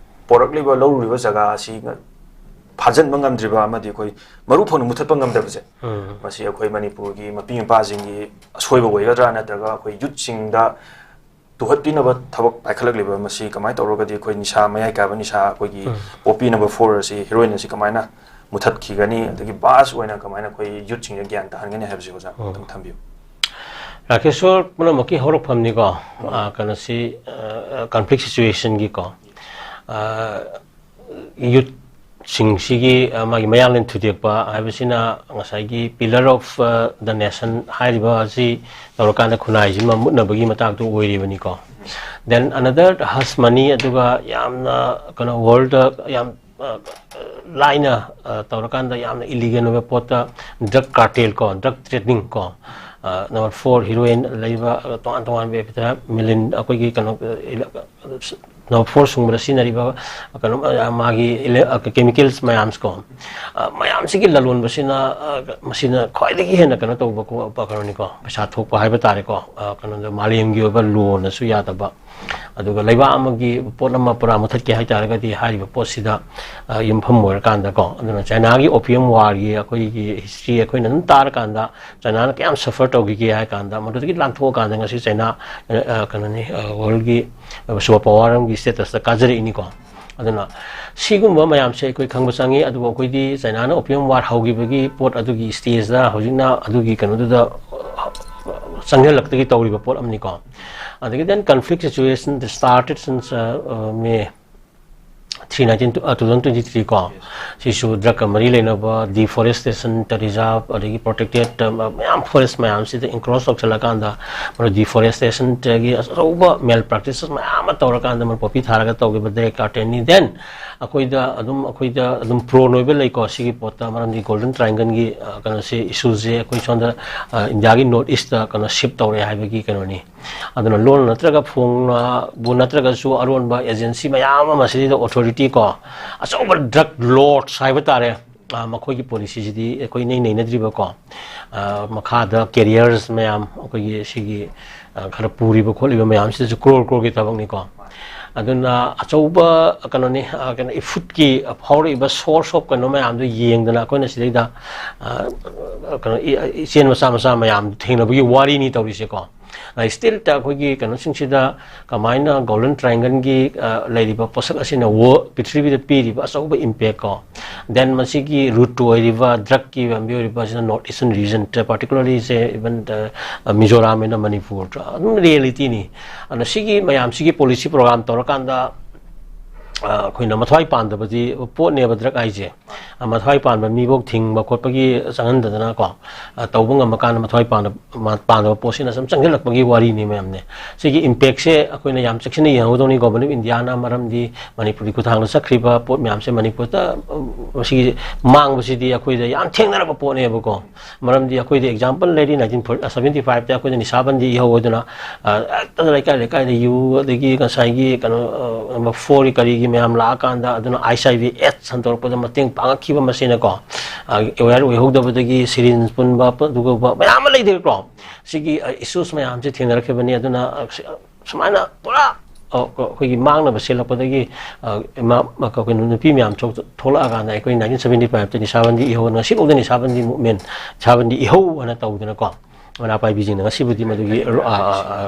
ꯄꯣꯔꯛꯂꯤꯕ, ꯂꯧꯔꯨꯔꯤꯕ ꯖꯒꯥ ꯑꯁꯤ ꯐꯥꯖꯤꯟꯕ ꯉꯝꯗ꯭ꯔꯤꯕ ꯑꯃꯗꯤ ꯑꯩꯈꯣꯏ ꯃꯔꯨ ꯐꯪꯅ ꯃꯨꯊꯠꯄ ꯉꯝꯗꯕꯁꯦ, ꯎꯝ꯫ ꯃꯁꯤ ꯑꯩꯈꯣꯏ ꯃꯅꯤꯄꯨꯔꯒꯤ ꯃꯄꯤ ꯃꯄꯥꯁꯤꯡꯒꯤ ꯑꯁꯣꯏꯕ ꯑꯣꯏꯒꯗ꯭ꯔꯥ, ꯅꯠꯇ꯭ꯔꯒ ꯑꯩꯈꯣꯏ youthꯁꯤꯡꯗ ꯇꯨꯍꯠꯄꯤꯅꯕ ꯊꯕꯛ ꯄꯥꯏꯈꯠꯂꯛꯂꯤꯕ, ꯃꯁꯤ ꯀꯃꯥꯏꯅ ꯇꯧꯔꯒꯗꯤ ꯑꯩꯈꯣꯏ ꯅꯤꯁꯥ, ꯃꯌꯥꯏ ꯀꯥꯏꯕ ꯅꯤꯁꯥ, ꯑꯩꯈꯣꯏꯒꯤ ꯎꯝ꯫ Poppy number four ꯑꯁꯤ, heroin ꯑꯁꯤ ꯀꯃꯥꯏꯅ ꯃꯨꯊꯠꯈꯤꯒꯅꯤ, ꯑꯗꯒꯤ vast ꯑꯣꯏꯅ ꯀꯃꯥꯏꯅ ꯑꯩꯈꯣꯏ youthꯁꯤꯡꯗ ꯒ꯭ꯌꯥꯟ ꯇꯥꯍꯟꯒꯅꯤ ꯍꯥꯏꯕꯁꯤ ꯑꯣꯖꯥ ꯎꯝ꯫ ꯑꯗꯨꯝ ꯊꯝꯕꯤꯌꯨ꯫ ꯔꯥꯀꯦꯁꯣꯔ ꯄꯨꯝꯅꯃꯛꯀꯤ ꯍꯧꯔꯛꯐꯝꯅꯤꯀꯣ, ꯎꯝ꯫ ꯑ, ꯀꯩꯅꯣꯁꯤ, ꯑ, conflict situationꯒꯤꯀꯣ, ꯑ, youthꯁꯤꯡꯁꯤꯒꯤ, ꯑ, ꯃꯥꯒꯤ ꯃꯌꯥꯡꯂꯦꯟ ꯊꯨꯗꯦꯛꯄ ꯍꯥꯏꯕꯁꯤꯅ ꯉꯁꯥꯏꯒꯤ pillar of, ꯑ, the nation ꯍꯥꯏꯔꯤꯕ ꯑꯁꯤ ꯇꯧꯔꯀꯥꯟꯗ ꯈꯨꯟꯅꯥꯏꯁꯤꯃ ꯃꯨꯠꯅꯕꯒꯤ ꯃꯇꯥꯡꯗꯨ ꯑꯣꯏꯔꯤꯕꯅꯤꯀꯣ꯫ Then another hush money, ꯑꯗꯨꯒ ꯌꯥꯝꯅ ꯀꯩꯅꯣ worldꯗ ꯌꯥꯝ, ꯑ, ꯂꯥꯏꯅ, ꯑ, ꯇꯧꯔꯀꯥꯟꯗ ꯌꯥꯝꯅ illegal ꯑꯣꯏꯕ ꯄꯣꯠꯇ drug cartel ꯀꯣ, drug trading ꯀꯣ, ꯑ, number four heroin ꯂꯩꯕ, ꯑ, ꯇꯣꯉꯥꯟ ꯇꯣꯉꯥꯟꯕ amphetamine, ꯑꯩꯈꯣꯏꯒꯤ ꯀꯩꯅꯣ, ꯑ, ꯐꯣꯔꯁ ꯁꯨꯡꯕꯗ ꯁꯤꯖꯤꯟꯅꯔꯤꯕ ꯀꯩꯅꯣ, ꯃꯥꯒꯤ ꯏꯂꯦ-, ꯀꯦꯃꯤꯀꯦꯜꯁ ꯃꯌꯥꯝꯁꯦꯀꯣ, ꯃꯌꯥꯝꯁꯤꯒꯤ ꯂꯂꯣꯟꯕꯁꯤꯅ, ꯃꯁꯤꯅ ꯈ꯭ꯋꯥꯏꯗꯒꯤ ꯍꯦꯟꯅ ꯀꯩꯅꯣ ꯇꯧꯕ ꯀꯣ-, ꯀꯩꯅꯣꯅꯤꯀꯣ, ꯄꯩꯁꯥ ꯊꯣꯛꯄ ꯍꯥꯏꯕ ꯇꯥꯔꯦꯀꯣ꯫ ꯀꯩꯅꯣꯗ ꯃꯥꯂꯦꯝꯒꯤ ꯑꯣꯏꯕ ꯂꯣꯅꯁꯨ ꯌꯥꯗꯕ, ꯑꯗꯨꯒ ꯂꯩꯕꯥꯛ ꯑꯃꯒꯤ ꯄꯣꯠ ꯑꯃ ꯄꯨꯔꯥ ꯃꯨꯊꯠꯀꯦ ꯍꯥꯏꯇꯥꯔꯒꯗꯤ ꯍꯥꯏꯔꯤꯕ ꯄꯣꯠꯁꯤꯗ ꯌꯨꯝꯐꯝ ꯑꯣꯏꯔꯀꯥꯟꯗꯀꯣ꯫ ꯑꯗꯨꯅ ꯆꯥꯏꯅꯥꯒꯤ ꯑꯣꯄꯤꯌꯝ ꯋꯥꯔꯒꯤ ꯑꯩꯈꯣꯏꯒꯤ ꯍꯤꯁꯇ꯭ꯔꯤ ꯑꯩꯈꯣꯏꯅ ꯑꯗꯨꯝ ꯇꯥꯔꯀꯥꯟꯗ, ꯆꯥꯏꯅꯥꯅ ꯀꯌꯥꯝ ꯁꯐꯔ ꯇꯧꯈꯤꯒꯦ ꯍꯥꯏ ꯀꯥꯟꯗ, ꯃꯗꯨꯗꯒꯤ ꯂꯥꯟꯊꯣꯛꯑꯀꯥꯟꯗ ꯉꯁꯤ ꯆꯥꯏꯅꯥ, ꯀꯩꯅꯣꯅꯤ, ꯋꯥꯔꯜꯒꯤ ꯁꯨꯄꯔ ꯄꯋꯥꯔ ꯑꯃꯒꯤ ꯁ꯭ꯇꯦꯇꯁꯇ ꯀꯥꯖꯔꯛꯏꯅꯤꯀꯣ꯫ ꯑꯗꯨꯅ ꯁꯤꯒꯨꯝꯕ ꯃꯌꯥꯝꯁꯦ ꯑꯩꯈꯣꯏ ꯈꯪꯕ ꯆꯪꯉꯤ꯫ ꯑꯗꯨꯕꯨ ꯑꯩꯈꯣꯏꯗꯤ ꯆꯥꯏꯅꯥꯅ ꯑꯣꯄꯤꯌꯝ ꯋꯥꯔ ꯍꯧꯈꯤꯕꯒꯤ ꯄꯣꯠ ꯑꯗꯨꯒꯤ ꯁ꯭ꯇꯦꯖꯇ ꯍꯧꯖꯤꯛꯅ ꯑꯗꯨꯒꯤ ꯀꯩꯅꯣꯗꯨꯗ ꯆꯪꯁꯤꯜꯂꯛꯇꯒꯤ ꯇꯧꯔꯤꯕ ꯄꯣꯠ ꯑꯃꯅꯤꯀꯣ꯫ ꯑꯗꯒꯤ then conflict situation started since, uh, uh, May three nineteen, uh, two thousand twenty three ꯀꯣ꯫ ꯁꯤꯁꯨ ꯗ꯭ꯔꯒꯀ ꯃꯔꯤ ꯂꯩꯅꯕ ꯗꯤꯐꯣꯔꯦꯁꯇꯦꯁꯟ, ꯔꯤꯖꯥꯔꯚ, ꯑꯗꯒꯤ ꯄ꯭ꯔꯣꯇꯦꯛꯇꯦꯠ ꯃꯌꯥꯝ, ꯐꯣꯔꯦꯁ ꯃꯌꯥꯝꯁꯤꯗ ꯏꯟꯀ꯭ꯔꯣꯁ ꯇꯧꯁꯜꯂꯀꯥꯟꯗ, ꯃꯗꯨ ꯗꯤꯐꯣꯔꯦꯁꯇꯦꯁꯟꯒꯤ ꯑꯆꯧꯕ ꯃꯦꯜ ꯄ꯭ꯔꯥꯛꯇꯤꯁꯦꯁ ꯃꯌꯥꯝ ꯑꯃ ꯇꯧꯔꯀꯥꯟꯗ ꯃꯗꯨ ꯄꯣꯄꯤ ꯊꯥꯔꯒ ꯇꯧꯈꯤꯕ ꯗ꯭ꯔꯦꯛ ꯀꯥꯔꯇꯦꯜꯅꯤ꯫ Then ꯑꯩꯈꯣꯏꯗ ꯑꯗꯨꯝ, ꯑꯩꯈꯣꯏꯗ ꯑꯗꯨꯝ ꯄ꯭ꯔꯣꯟ ꯑꯣꯏꯕ ꯂꯩꯀꯣ ꯁꯤꯒꯤ ꯄꯣꯠꯇ, ꯃꯔꯝꯗꯤ ꯒꯣꯜꯗꯟ ꯇ꯭ꯔꯥꯏꯡꯒꯜꯒꯤ, ꯑ, ꯀꯩꯅꯣꯁꯦ, ꯏꯁꯨꯁꯦ ꯑꯩꯈꯣꯏ ꯁꯣꯝꯗ, ꯑ, ꯏꯟꯗꯤꯌꯥꯒꯤ ꯅꯣꯔꯠ ꯏꯁꯇ ꯀꯩꯅꯣ ꯁꯤꯞ ꯇꯧꯔꯦ ꯍꯥꯏꯕꯒꯤ ꯀꯩꯅꯣꯅꯤ꯫ ꯑꯗꯨꯅ ꯂꯣꯟ ꯅꯠꯇ꯭ꯔꯒ ꯐꯣꯡꯅꯕꯨ ꯅꯠꯇ꯭ꯔꯒꯁꯨ ꯑꯔꯣꯟꯕ ꯑꯦꯖꯦꯟꯁꯤ ꯃꯌꯥꯝ ꯑꯃ ꯁꯤꯗꯩꯗ ꯑꯣꯊꯣꯔꯤꯇꯤ ꯀꯣ, ꯑꯆꯧꯕ ꯗ꯭ꯔꯒ ꯂꯣꯔꯗꯁ ꯍꯥꯏꯕ ꯇꯥꯔꯦ, ꯑ, ꯃꯈꯣꯏꯒꯤ ꯄꯣꯂꯤꯁꯤꯁꯤꯗꯤ ꯑꯩꯈꯣꯏ ꯏꯅꯩ ꯅꯩꯅꯗ꯭ꯔꯤꯕꯀꯣ꯫ ꯑ, ꯃꯈꯥꯗ ꯀꯦꯔꯤꯌꯔꯁ ꯃꯌꯥꯝ ꯑꯩꯈꯣꯏꯒꯤ ꯁꯤꯒꯤ, ꯑ, ꯈꯔ ꯄꯨꯔꯤꯕ ꯈꯣꯠꯂꯤꯕ ꯃꯌꯥꯝꯁꯤꯗꯁꯨ ꯀ꯭ꯔꯣꯔ ꯀ꯭ꯔꯣꯔꯒꯤ ꯊꯕꯛꯅꯤꯀꯣ꯫ ꯑꯗꯨꯅ ꯑꯆꯧꯕ ꯀꯩꯅꯣꯅꯤ, ꯑ, ꯀꯩꯅꯣ, ꯏꯐꯨꯠꯀꯤ ꯐꯥꯎꯔꯛꯏꯕ ꯁꯣꯔꯁ ꯑꯣꯐ ꯀꯩꯅꯣ ꯃꯌꯥꯝꯗꯣ ꯌꯦꯡꯗꯅ ꯑꯩꯈꯣꯏꯅ ꯁꯤꯗꯩꯗ, ꯑ, ꯀꯩꯅꯣ, ꯏ-, ꯏꯆꯦꯜ ꯃꯆꯥ ꯃꯆꯥ ꯃꯌꯥꯝ ꯊꯦꯡꯅꯕꯒꯤ ꯋꯥꯔꯤꯅꯤ ꯇꯧꯔꯤꯁꯦꯀꯣ꯫ ꯁ꯭ꯇꯤꯜꯗ ꯑꯩꯈꯣꯏꯒꯤ ꯀꯩꯅꯣꯁꯤꯡꯁꯤꯗ ꯀꯃꯥꯏꯅ ꯒꯣꯜꯗꯟ ꯇ꯭ꯔꯥꯏꯡꯒꯜꯒꯤ, ꯑ, ꯂꯩꯔꯤꯕ ꯄꯣꯠꯁꯛ ꯑꯁꯤꯅ ꯋ-, ꯄ꯭ꯔꯤꯊꯤꯕꯤꯗ ꯄꯤꯔꯤꯕ ꯑꯆꯧꯕ ꯏꯝꯄꯦꯛ ꯀꯣ, then ꯃꯁꯤꯒꯤ ꯔꯨꯠ ꯑꯣꯏꯔꯤꯕ, ꯗ꯭ꯔꯒꯀꯤ ꯂꯝꯕꯤ ꯑꯣꯏꯔꯤꯕ ꯑꯁꯤꯅ ꯅꯣꯔꯠ ꯏꯁꯇꯔꯟ ꯔꯤꯖꯟ, particularly ꯁꯦ even, ꯑ, ꯃꯤꯖꯣꯔꯥꯝ ꯑꯦꯟ ꯃꯅꯤꯄꯨꯔ ꯑꯗꯨꯝ ꯔꯤꯌꯦꯂꯤꯇꯤꯅꯤ꯫ ꯑꯗꯨꯅ ꯁꯤꯒꯤ ꯃꯌꯥꯝꯁꯤꯒꯤ ꯄꯣꯂꯤꯁꯤ ꯄ꯭ꯔꯣꯒ꯭ꯔꯥꯝ ꯇꯧꯔꯀꯥꯟꯗ ꯑꯩꯈꯣꯏꯅ ꯃꯊ꯭ꯋꯥꯏ ꯄꯥꯟꯗꯕꯗꯤ ꯄꯣꯠꯅꯦꯕ ꯗ꯭ꯔꯒ ꯍꯥꯏꯁꯦ꯫ ꯃꯊ꯭ꯋꯥꯏ ꯄꯥꯟꯕ ꯃꯤꯐꯧ ꯊꯤꯡꯕ ꯈꯣꯠꯄꯒꯤ ꯆꯪꯍꯟꯗꯗꯅꯀꯣ, ꯇꯧꯕ ꯉꯝꯃꯀꯥꯟꯗ ꯃꯊ꯭ꯋꯥꯏ ꯄꯥꯟꯗꯕ ꯄꯥꯟꯗꯕ ꯄꯣꯠꯁꯤꯅ ꯁꯨꯝ ꯆꯪꯁꯤꯜꯂꯛꯄꯒꯤ ꯋꯥꯔꯤꯅꯤ ꯃꯌꯥꯝꯅꯦ꯫ ꯁꯤꯒꯤ ꯏꯝꯄꯦꯛꯁꯦ ꯑꯩꯈꯣꯏꯅ ꯌꯥꯝ ꯆꯦꯛꯁꯤꯟꯅ ꯌꯦꯡꯍꯧꯗꯧꯅꯤ꯫ ꯒꯣꯕꯔꯃꯦꯟ ꯑꯣꯐ ꯏꯟꯗꯤꯌꯥꯅ, ꯃꯔꯝꯗꯤ ꯃꯅꯤꯄꯨꯔꯒꯤ ꯈꯨꯠꯊꯥꯡꯗ ꯆꯠꯈ꯭ꯔꯤꯕ ꯄꯣꯠ ꯃꯌꯥꯝꯁꯦ ꯃꯅꯤꯄꯨꯔꯗ ꯃꯁꯤꯒꯤ ꯃꯥꯡꯕꯁꯤꯗꯤ ꯑꯩꯈꯣꯏꯗ ꯌꯥꯝ ꯊꯦꯡꯅꯔꯕ ꯄꯣꯠꯅꯦꯕꯀꯣ꯫ ꯃꯔꯝꯗꯤ ꯑꯩꯈꯣꯏꯗ ꯑꯦꯛꯖꯥꯝꯄꯜ ꯂꯩꯔꯤ, ꯅꯥꯏꯟꯇꯤꯟ ꯁꯕꯦꯟꯇꯤ ꯐꯥꯏꯚꯇ ꯑꯩꯈꯣꯏꯗ ꯅꯤꯁꯥꯕꯟꯗꯤ ꯏꯍꯧ ꯑꯗꯨꯅ, ꯍꯦꯛꯇ ꯂꯩꯀꯥꯏ ꯂꯩꯀꯥꯏꯗ ꯌꯨ, ꯑꯗꯒꯤ ꯉꯁꯥꯏꯒꯤ ꯀꯩꯅꯣ, ꯅꯝꯕꯔ ꯐꯣꯔꯒꯤ ꯀꯔꯤꯒꯤ ꯃꯌꯥꯝ ꯂꯥꯛꯑꯀꯥꯟꯗ, ꯑꯗꯨꯅ ꯑꯩꯆ ꯑꯥꯏ ꯚꯤ ꯑꯦꯗꯁ ꯁꯟꯗꯣꯔꯛꯄꯗ ꯃꯇꯦꯡ ꯄꯥꯡꯉꯛꯈꯤꯕ ꯃꯁꯤꯅꯀꯣ, ꯑꯦꯋꯦꯌꯔ ꯑꯣꯏꯍꯧꯗꯕꯗꯒꯤ ꯁꯤꯔꯤꯟꯖ ꯄꯨꯟꯕ, ꯑꯗꯨꯒꯨꯝꯕ ꯃꯌꯥꯝ ꯑꯃ ꯂꯩꯗꯦꯀꯣ꯫ ꯁꯤꯒꯤ ꯏꯁꯨꯁ ꯃꯌꯥꯝꯁꯦ ꯊꯦꯡꯅꯔꯛꯈꯤꯕꯅꯤ꯫ ꯑꯗꯨꯅ ꯁꯨꯃꯥꯏꯅ ꯄꯨꯔꯥ ꯑꯩꯈꯣꯏꯒꯤ ꯃꯥꯡꯅꯕ ꯁꯦꯜꯂꯛꯄꯗꯒꯤ, ꯀꯩꯅꯣ, ꯅꯨꯄꯤ ꯃꯌꯥꯝ ꯊꯣꯛꯂꯛꯑꯀꯥꯟꯗ ꯑꯩꯈꯣꯏ ꯅꯥꯏꯟꯇꯤꯟ ꯁꯕꯦꯟꯇꯤ ꯐꯥꯏꯚꯇ ꯅꯤꯁꯥꯕꯟꯗꯤ ꯏꯍꯧ, ꯉꯁꯤꯐꯥꯎꯗ ꯅꯤꯁꯥꯕꯟꯗꯤ ꯃꯨꯞꯃꯦꯟ, ꯅꯤꯁꯥꯕꯟꯗꯤ ꯏꯍꯧ ꯍꯥꯏꯅ ꯇꯧꯗꯅꯀꯣ, ꯃꯅꯥ ꯄꯥꯏꯕꯤꯁꯤꯡꯅ ꯉꯁꯤꯕꯨꯗꯤ ꯃꯗꯨꯒꯤ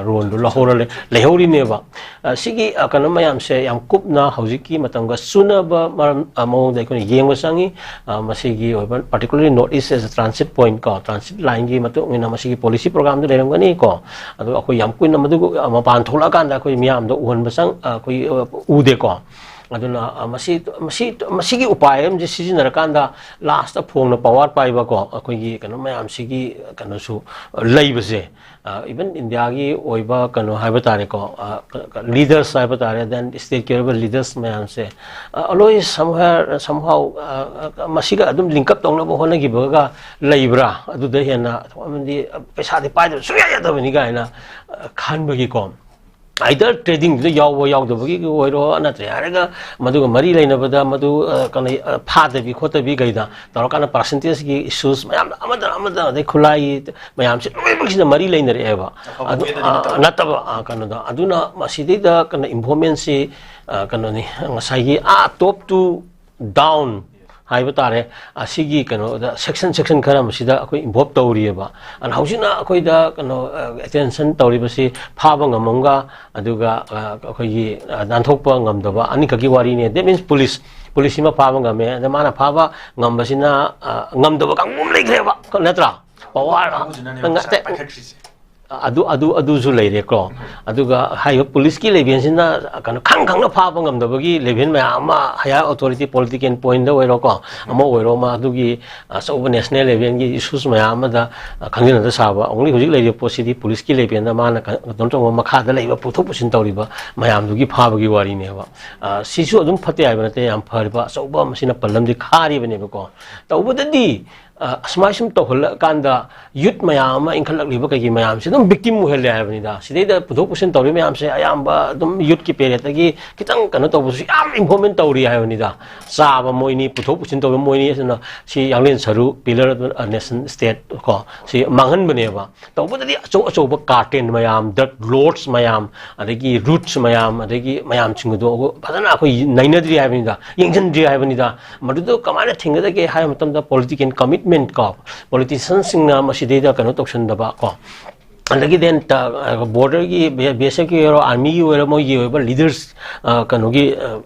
ꯔꯣꯜꯗꯨ ꯂꯧꯍꯧꯔ ꯂꯩꯍꯧꯔꯤꯅꯦꯕ꯫ ꯁꯤꯒꯤ ꯀꯩꯅꯣ ꯃꯌꯥꯝꯁꯦ ꯌꯥꯝ ꯀꯨꯞꯅ ꯍꯧꯖꯤꯛꯀꯤ ꯃꯇꯝꯒ ꯆꯨꯅꯕ ꯃꯔꯝ, ꯃꯑꯣꯡꯗ ꯑꯩꯈꯣꯏꯅ ꯌꯦꯡꯕ ꯆꯪꯉꯤ꯫ ꯃꯁꯤꯒꯤ ꯑꯣꯏꯕ particularly North East as a transit point ꯀꯣ, ꯇ꯭ꯔꯥꯟꯁꯤꯠ ꯂꯥꯏꯟꯒꯤ ꯃꯇꯨꯡ ꯏꯟꯅ ꯃꯁꯤꯒꯤ ꯄꯣꯂꯤꯁꯤ ꯄ꯭ꯔꯣꯒ꯭ꯔꯥꯝꯗꯨ ꯂꯩꯔꯝꯒꯅꯤ ꯀꯣ꯫ ꯑꯗꯣ ꯑꯩꯈꯣꯏ ꯌꯥꯝ ꯀꯨꯏꯅ ꯃꯗꯨ ꯃꯄꯥꯟ ꯊꯣꯛꯂꯛꯑꯀꯥꯟꯗ ꯑꯩꯈꯣꯏ ꯃꯤꯌꯥꯝꯗ ꯎꯍꯟꯕ ꯆꯪ-, ꯑꯩꯈꯣꯏ ꯎꯗꯦꯀꯣ꯫ ꯑꯗꯨꯅ ꯃꯁꯤ, ꯃꯁꯤ, ꯃꯁꯤꯒꯤ ꯎꯄꯥꯏ ꯑꯃꯁꯦ ꯁꯤꯖꯤꯟꯅꯔꯀꯥꯟꯗ ꯂꯥꯁꯇ ꯐꯣꯡꯅ ꯄꯋꯥꯔ ꯄꯥꯏꯕꯀꯣ, ꯑꯩꯈꯣꯏꯒꯤ ꯀꯩꯅꯣ ꯃꯌꯥꯝꯁꯤꯒꯤ ꯀꯩꯅꯣꯁꯨ ꯂꯩꯕꯁꯦ, ꯏꯚꯟ ꯏꯟꯗꯤꯌꯥꯒꯤ ꯑꯣꯏꯕ ꯀꯩꯅꯣ ꯍꯥꯏꯕ ꯇꯥꯔꯦꯀꯣ, ꯂꯤꯗꯔꯁ ꯍꯥꯏꯕ ꯇꯥꯔꯦ, then ꯁ꯭ꯇꯦꯠꯀꯤ ꯑꯣꯏꯕ ꯂꯤꯗꯔꯁ ꯃꯌꯥꯝꯁꯦ, always somewhere, somehow, ꯃꯁꯤꯒ ꯑꯗꯨꯝ ꯂꯤꯡꯀꯞ ꯇꯧꯅꯕ ꯍꯣꯠꯅꯈꯤꯕꯒ ꯂꯩꯕ꯭ꯔꯥ? ꯑꯗꯨꯗ ꯍꯦꯟꯅ ꯑꯃꯗꯤ ꯄꯩꯁꯥꯗꯤ ꯄꯥꯏꯗꯕ ꯁꯨꯡꯌꯥ ꯌꯥꯗꯕꯅꯤ ꯀꯥꯏꯅ ꯈꯟꯕꯒꯤꯀꯣ, ꯑꯥꯏꯗꯔ ꯇ꯭ꯔꯦꯗꯤꯡꯗꯨꯗ ꯌꯥꯎꯕ ꯌꯥꯎꯗꯕꯒꯤ ꯑꯣꯏꯔꯣ, ꯅꯠꯇ꯭ꯔꯦ ꯍꯥꯏꯔꯒ ꯃꯗꯨꯒ ꯃꯔꯤ ꯂꯩꯅꯕꯗ ꯃꯗꯨ, ꯀꯩꯅꯣ, ꯐꯥꯗꯕꯤ ꯈꯣꯠꯇꯕꯤ ꯀꯩꯗ ꯇꯧꯔꯀꯥꯟꯗ ꯄꯥꯔꯁꯦꯟꯇꯦꯖꯀꯤ ꯏꯁꯨꯁ ꯃꯌꯥꯝ ꯑꯃꯗ ꯑꯃꯗ, ꯑꯗꯩ ꯈꯨꯠꯂꯥꯏ ꯃꯌꯥꯝꯁꯦ ꯂꯣꯏꯅꯃꯛꯁꯤꯗ ꯃꯔꯤ ꯂꯩꯅꯔꯛꯑꯦꯕ꯫ ꯑꯗꯨ, ꯋꯦꯗꯗꯤ ꯅꯠꯇꯕ꯫ ꯅꯠꯇꯕ, ꯀꯩꯅꯣꯗ, ꯑꯗꯨꯅ ꯃꯁꯤꯗꯩꯗ ꯀꯩꯅꯣ, ꯏꯝꯄ꯭ꯔꯨꯚꯃꯦꯟꯁꯤ, ꯀꯩꯅꯣꯅꯤ, ꯉꯁꯥꯏꯒꯤ ꯑꯥ top to down ꯍꯥꯏꯕ ꯇꯥꯔꯦ, ꯑꯁꯤꯒꯤ ꯀꯩꯅꯣꯗ ꯁꯦꯛꯁꯟ, ꯁꯦꯛꯁꯟ ꯈꯔ ꯑꯃꯁꯤꯗ ꯑꯩꯈꯣꯏ ꯏꯟꯚꯣꯜꯕ ꯇꯧꯔꯤꯑꯕ꯫ ꯑꯗꯨꯅ ꯍꯧꯖꯤꯛꯅ ꯑꯩꯈꯣꯏꯗ ꯀꯩꯅꯣ, ꯑꯦꯇꯦꯟꯁꯟ ꯇꯧꯔꯤꯕꯁꯤ ꯐꯥꯕ ꯉꯝꯃꯝꯒ, ꯑꯗꯨꯒ ꯑꯩꯈꯣꯏꯒꯤ ꯅꯥꯟꯊꯣꯛꯄ ꯉꯝꯗꯕ ꯑꯅꯤꯈꯛꯀꯤ ꯋꯥꯔꯤꯅꯦ꯫ That means ꯄꯨꯂꯤꯁ, ꯄꯨꯂꯤꯁꯁꯤꯃ ꯐꯥꯕ ꯉꯝꯃꯦ, ꯑꯗ ꯃꯥꯅ ꯐꯥꯕ ꯉꯝꯕꯁꯤꯅ ꯉꯝꯗꯕ ꯀꯥꯡꯕꯨ ꯑꯃ ꯂꯩꯈ꯭ꯔꯦꯕ, ꯅꯠꯇ꯭ꯔꯥ? ꯄꯋꯥꯔ ꯀꯥꯡꯕꯨꯁꯤꯅꯅꯦꯕ ꯄꯩꯁꯥ ꯅꯠꯇꯦ꯫ ꯄꯥꯏꯈꯠꯈ꯭ꯔꯤꯁꯦ꯫ ꯑꯗꯨ ꯑꯗꯨ ꯑꯗꯨꯁꯨ ꯂꯩꯔꯦꯀꯣ꯫ ꯑꯗꯨꯒ ꯍꯥꯏꯔꯤꯕ ꯄꯨꯂꯤꯁꯀꯤ ꯂꯦꯚꯦꯜꯁꯤꯅ ꯀꯩꯅꯣ ꯈꯪ ꯈꯪꯅ ꯐꯥꯕ ꯉꯝꯗꯕꯒꯤ ꯂꯦꯚꯦꯜ ꯃꯌꯥꯝ ꯑꯃ, ꯍꯥꯌꯔ ꯑꯣꯊꯣꯔꯤꯇꯤ, ꯄꯣꯂꯤꯇꯤꯀꯦꯜ ꯄꯣꯏꯟꯗ ꯑꯣꯏꯔꯣꯀꯣ, ꯑꯃ ꯑꯣꯏꯔꯣ, ꯑꯃ ꯑꯗꯨꯒꯤ ꯑꯆꯧꯕ ꯅꯦꯁꯅꯦꯜ ꯂꯦꯚꯦꯜꯒꯤ ꯏꯁꯨꯁ ꯃꯌꯥꯝ ꯑꯃꯗ ꯈꯪꯖꯤꯟꯅꯗ ꯁꯥꯕ꯫ ꯑꯣꯡꯂꯤ ꯍꯧꯖꯤꯛ ꯂꯩꯔꯤꯕ ꯄꯣꯠꯁꯤꯗꯤ ꯄꯨꯂꯤꯁꯀꯤ ꯂꯦꯚꯦꯜꯗ ꯃꯥꯅ ꯀꯩꯅꯣ ꯇꯧꯕ, ꯃꯈꯥꯗ ꯂꯩꯕ ꯄꯨꯊꯣꯛ ꯄꯨꯁꯤꯟ ꯇꯧꯔꯤꯕ ꯃꯌꯥꯝꯗꯨꯒꯤ ꯐꯥꯕꯒꯤ ꯋꯥꯔꯤꯅꯦꯕ꯫ ꯁꯤꯁꯨ ꯑꯗꯨꯝ ꯐꯠꯇꯦ ꯍꯥꯏꯕ ꯅꯠꯇꯦ, ꯌꯥꯝ ꯐꯔꯤꯕ ꯑꯆꯧꯕ ꯑꯃ ꯁꯤꯅ ꯄꯜꯂꯝꯗꯤ ꯈꯥꯔꯤꯕꯅꯦꯕꯀꯣ꯫ ꯇꯧꯕꯗꯗꯤ ꯑꯁꯨꯃꯥꯏ ꯁꯨꯝ ꯇꯧꯍꯜꯂꯀꯥꯟꯗ ꯌꯨꯠ ꯃꯌꯥꯝ ꯑꯃ ꯏꯟꯈꯠꯂꯛꯂꯤꯕ ꯀꯩꯒꯤ ꯃꯌꯥꯝꯁꯦ ꯑꯗꯨꯝ ꯕꯤꯛꯇꯤꯝ ꯑꯣꯏꯍꯜꯂꯦ ꯍꯥꯏꯕꯅꯤꯗ꯫ ꯁꯤꯗꯩꯗ ꯄꯨꯊꯣꯛ ꯄꯨꯁꯤꯟ ꯇꯧꯔꯤ ꯃꯌꯥꯝꯁꯦ ꯑꯌꯥꯝꯕ ꯑꯗꯨꯝ ꯌꯨꯠꯀꯤ ꯄꯦꯔꯦꯠꯇꯒꯤ ꯈꯤꯇꯪ ꯀꯩꯅꯣ ꯇꯧꯕꯁꯨ ꯌꯥꯝ ꯏꯟꯚꯣꯜꯚꯃꯦꯟ ꯇꯧꯔꯤ ꯍꯥꯏꯕꯅꯤꯗ꯫ ꯆꯥꯕ ꯃꯣꯏꯅꯤ, ꯄꯨꯊꯣꯛ ꯄꯨꯁꯤꯟ ꯇꯧꯕ ꯃꯣꯏꯅꯤ꯫ ꯑꯗꯨꯅ ꯁꯤ ꯌꯥꯡꯂꯦꯟ ꯁꯔꯨ, pillar of the nation state ꯀꯣ, ꯁꯤ ꯃꯥꯡꯍꯟꯕꯅꯦꯕ꯫ ꯇꯧꯕꯗꯗꯤ ꯑꯆꯧ ꯑꯆꯧꯕ ꯀꯥꯔꯇꯦꯜ ꯃꯌꯥꯝ, ꯗ꯭ꯔꯒ ꯂꯣꯔꯗꯁ ꯃꯌꯥꯝ, ꯑꯗꯒꯤ ꯔꯨꯠꯁ ꯃꯌꯥꯝ, ꯑꯗꯒꯤ ꯃꯌꯥꯝꯁꯤꯡ ꯑꯗꯣ ꯐꯖꯅ ꯑꯩꯈꯣꯏ ꯅꯩꯅꯗ꯭ꯔꯤ ꯍꯥꯏꯕꯅꯤꯗ, ꯌꯦꯡꯁꯤꯟꯗ꯭ꯔꯤ ꯍꯥꯏꯕꯅꯤꯗ꯫ ꯃꯗꯨꯗ ꯀꯃꯥꯏꯅ ꯊꯤꯡꯒꯗꯒꯦ ꯍꯥꯏꯕ ꯃꯇꯝꯗ ꯄꯣꯂꯤꯇꯤꯀꯦꯜ ꯀꯃꯤꯠꯃꯦꯟꯠ ꯀꯣ, ꯄꯣꯂꯤꯇꯤꯁꯤꯌꯟꯁꯤꯡꯅ ꯃꯁꯤꯗꯩꯗ ꯀꯩꯅꯣ ꯇꯧꯁꯟꯗꯕ ꯀꯣ, ꯑꯗꯒꯤ ꯗꯦꯟ ꯕꯣꯔꯗꯔꯒꯤ, ꯕꯤ ꯑꯦꯁ ꯑꯦꯐꯀꯤ ꯑꯣꯏꯔꯣ, ꯑꯥꯔꯃꯤꯒꯤ ꯑꯣꯏꯔꯣ, ꯃꯣꯏꯒꯤ ꯑꯣꯏꯕ ꯂꯤꯗꯔꯁ, ꯀꯩꯅꯣꯒꯤ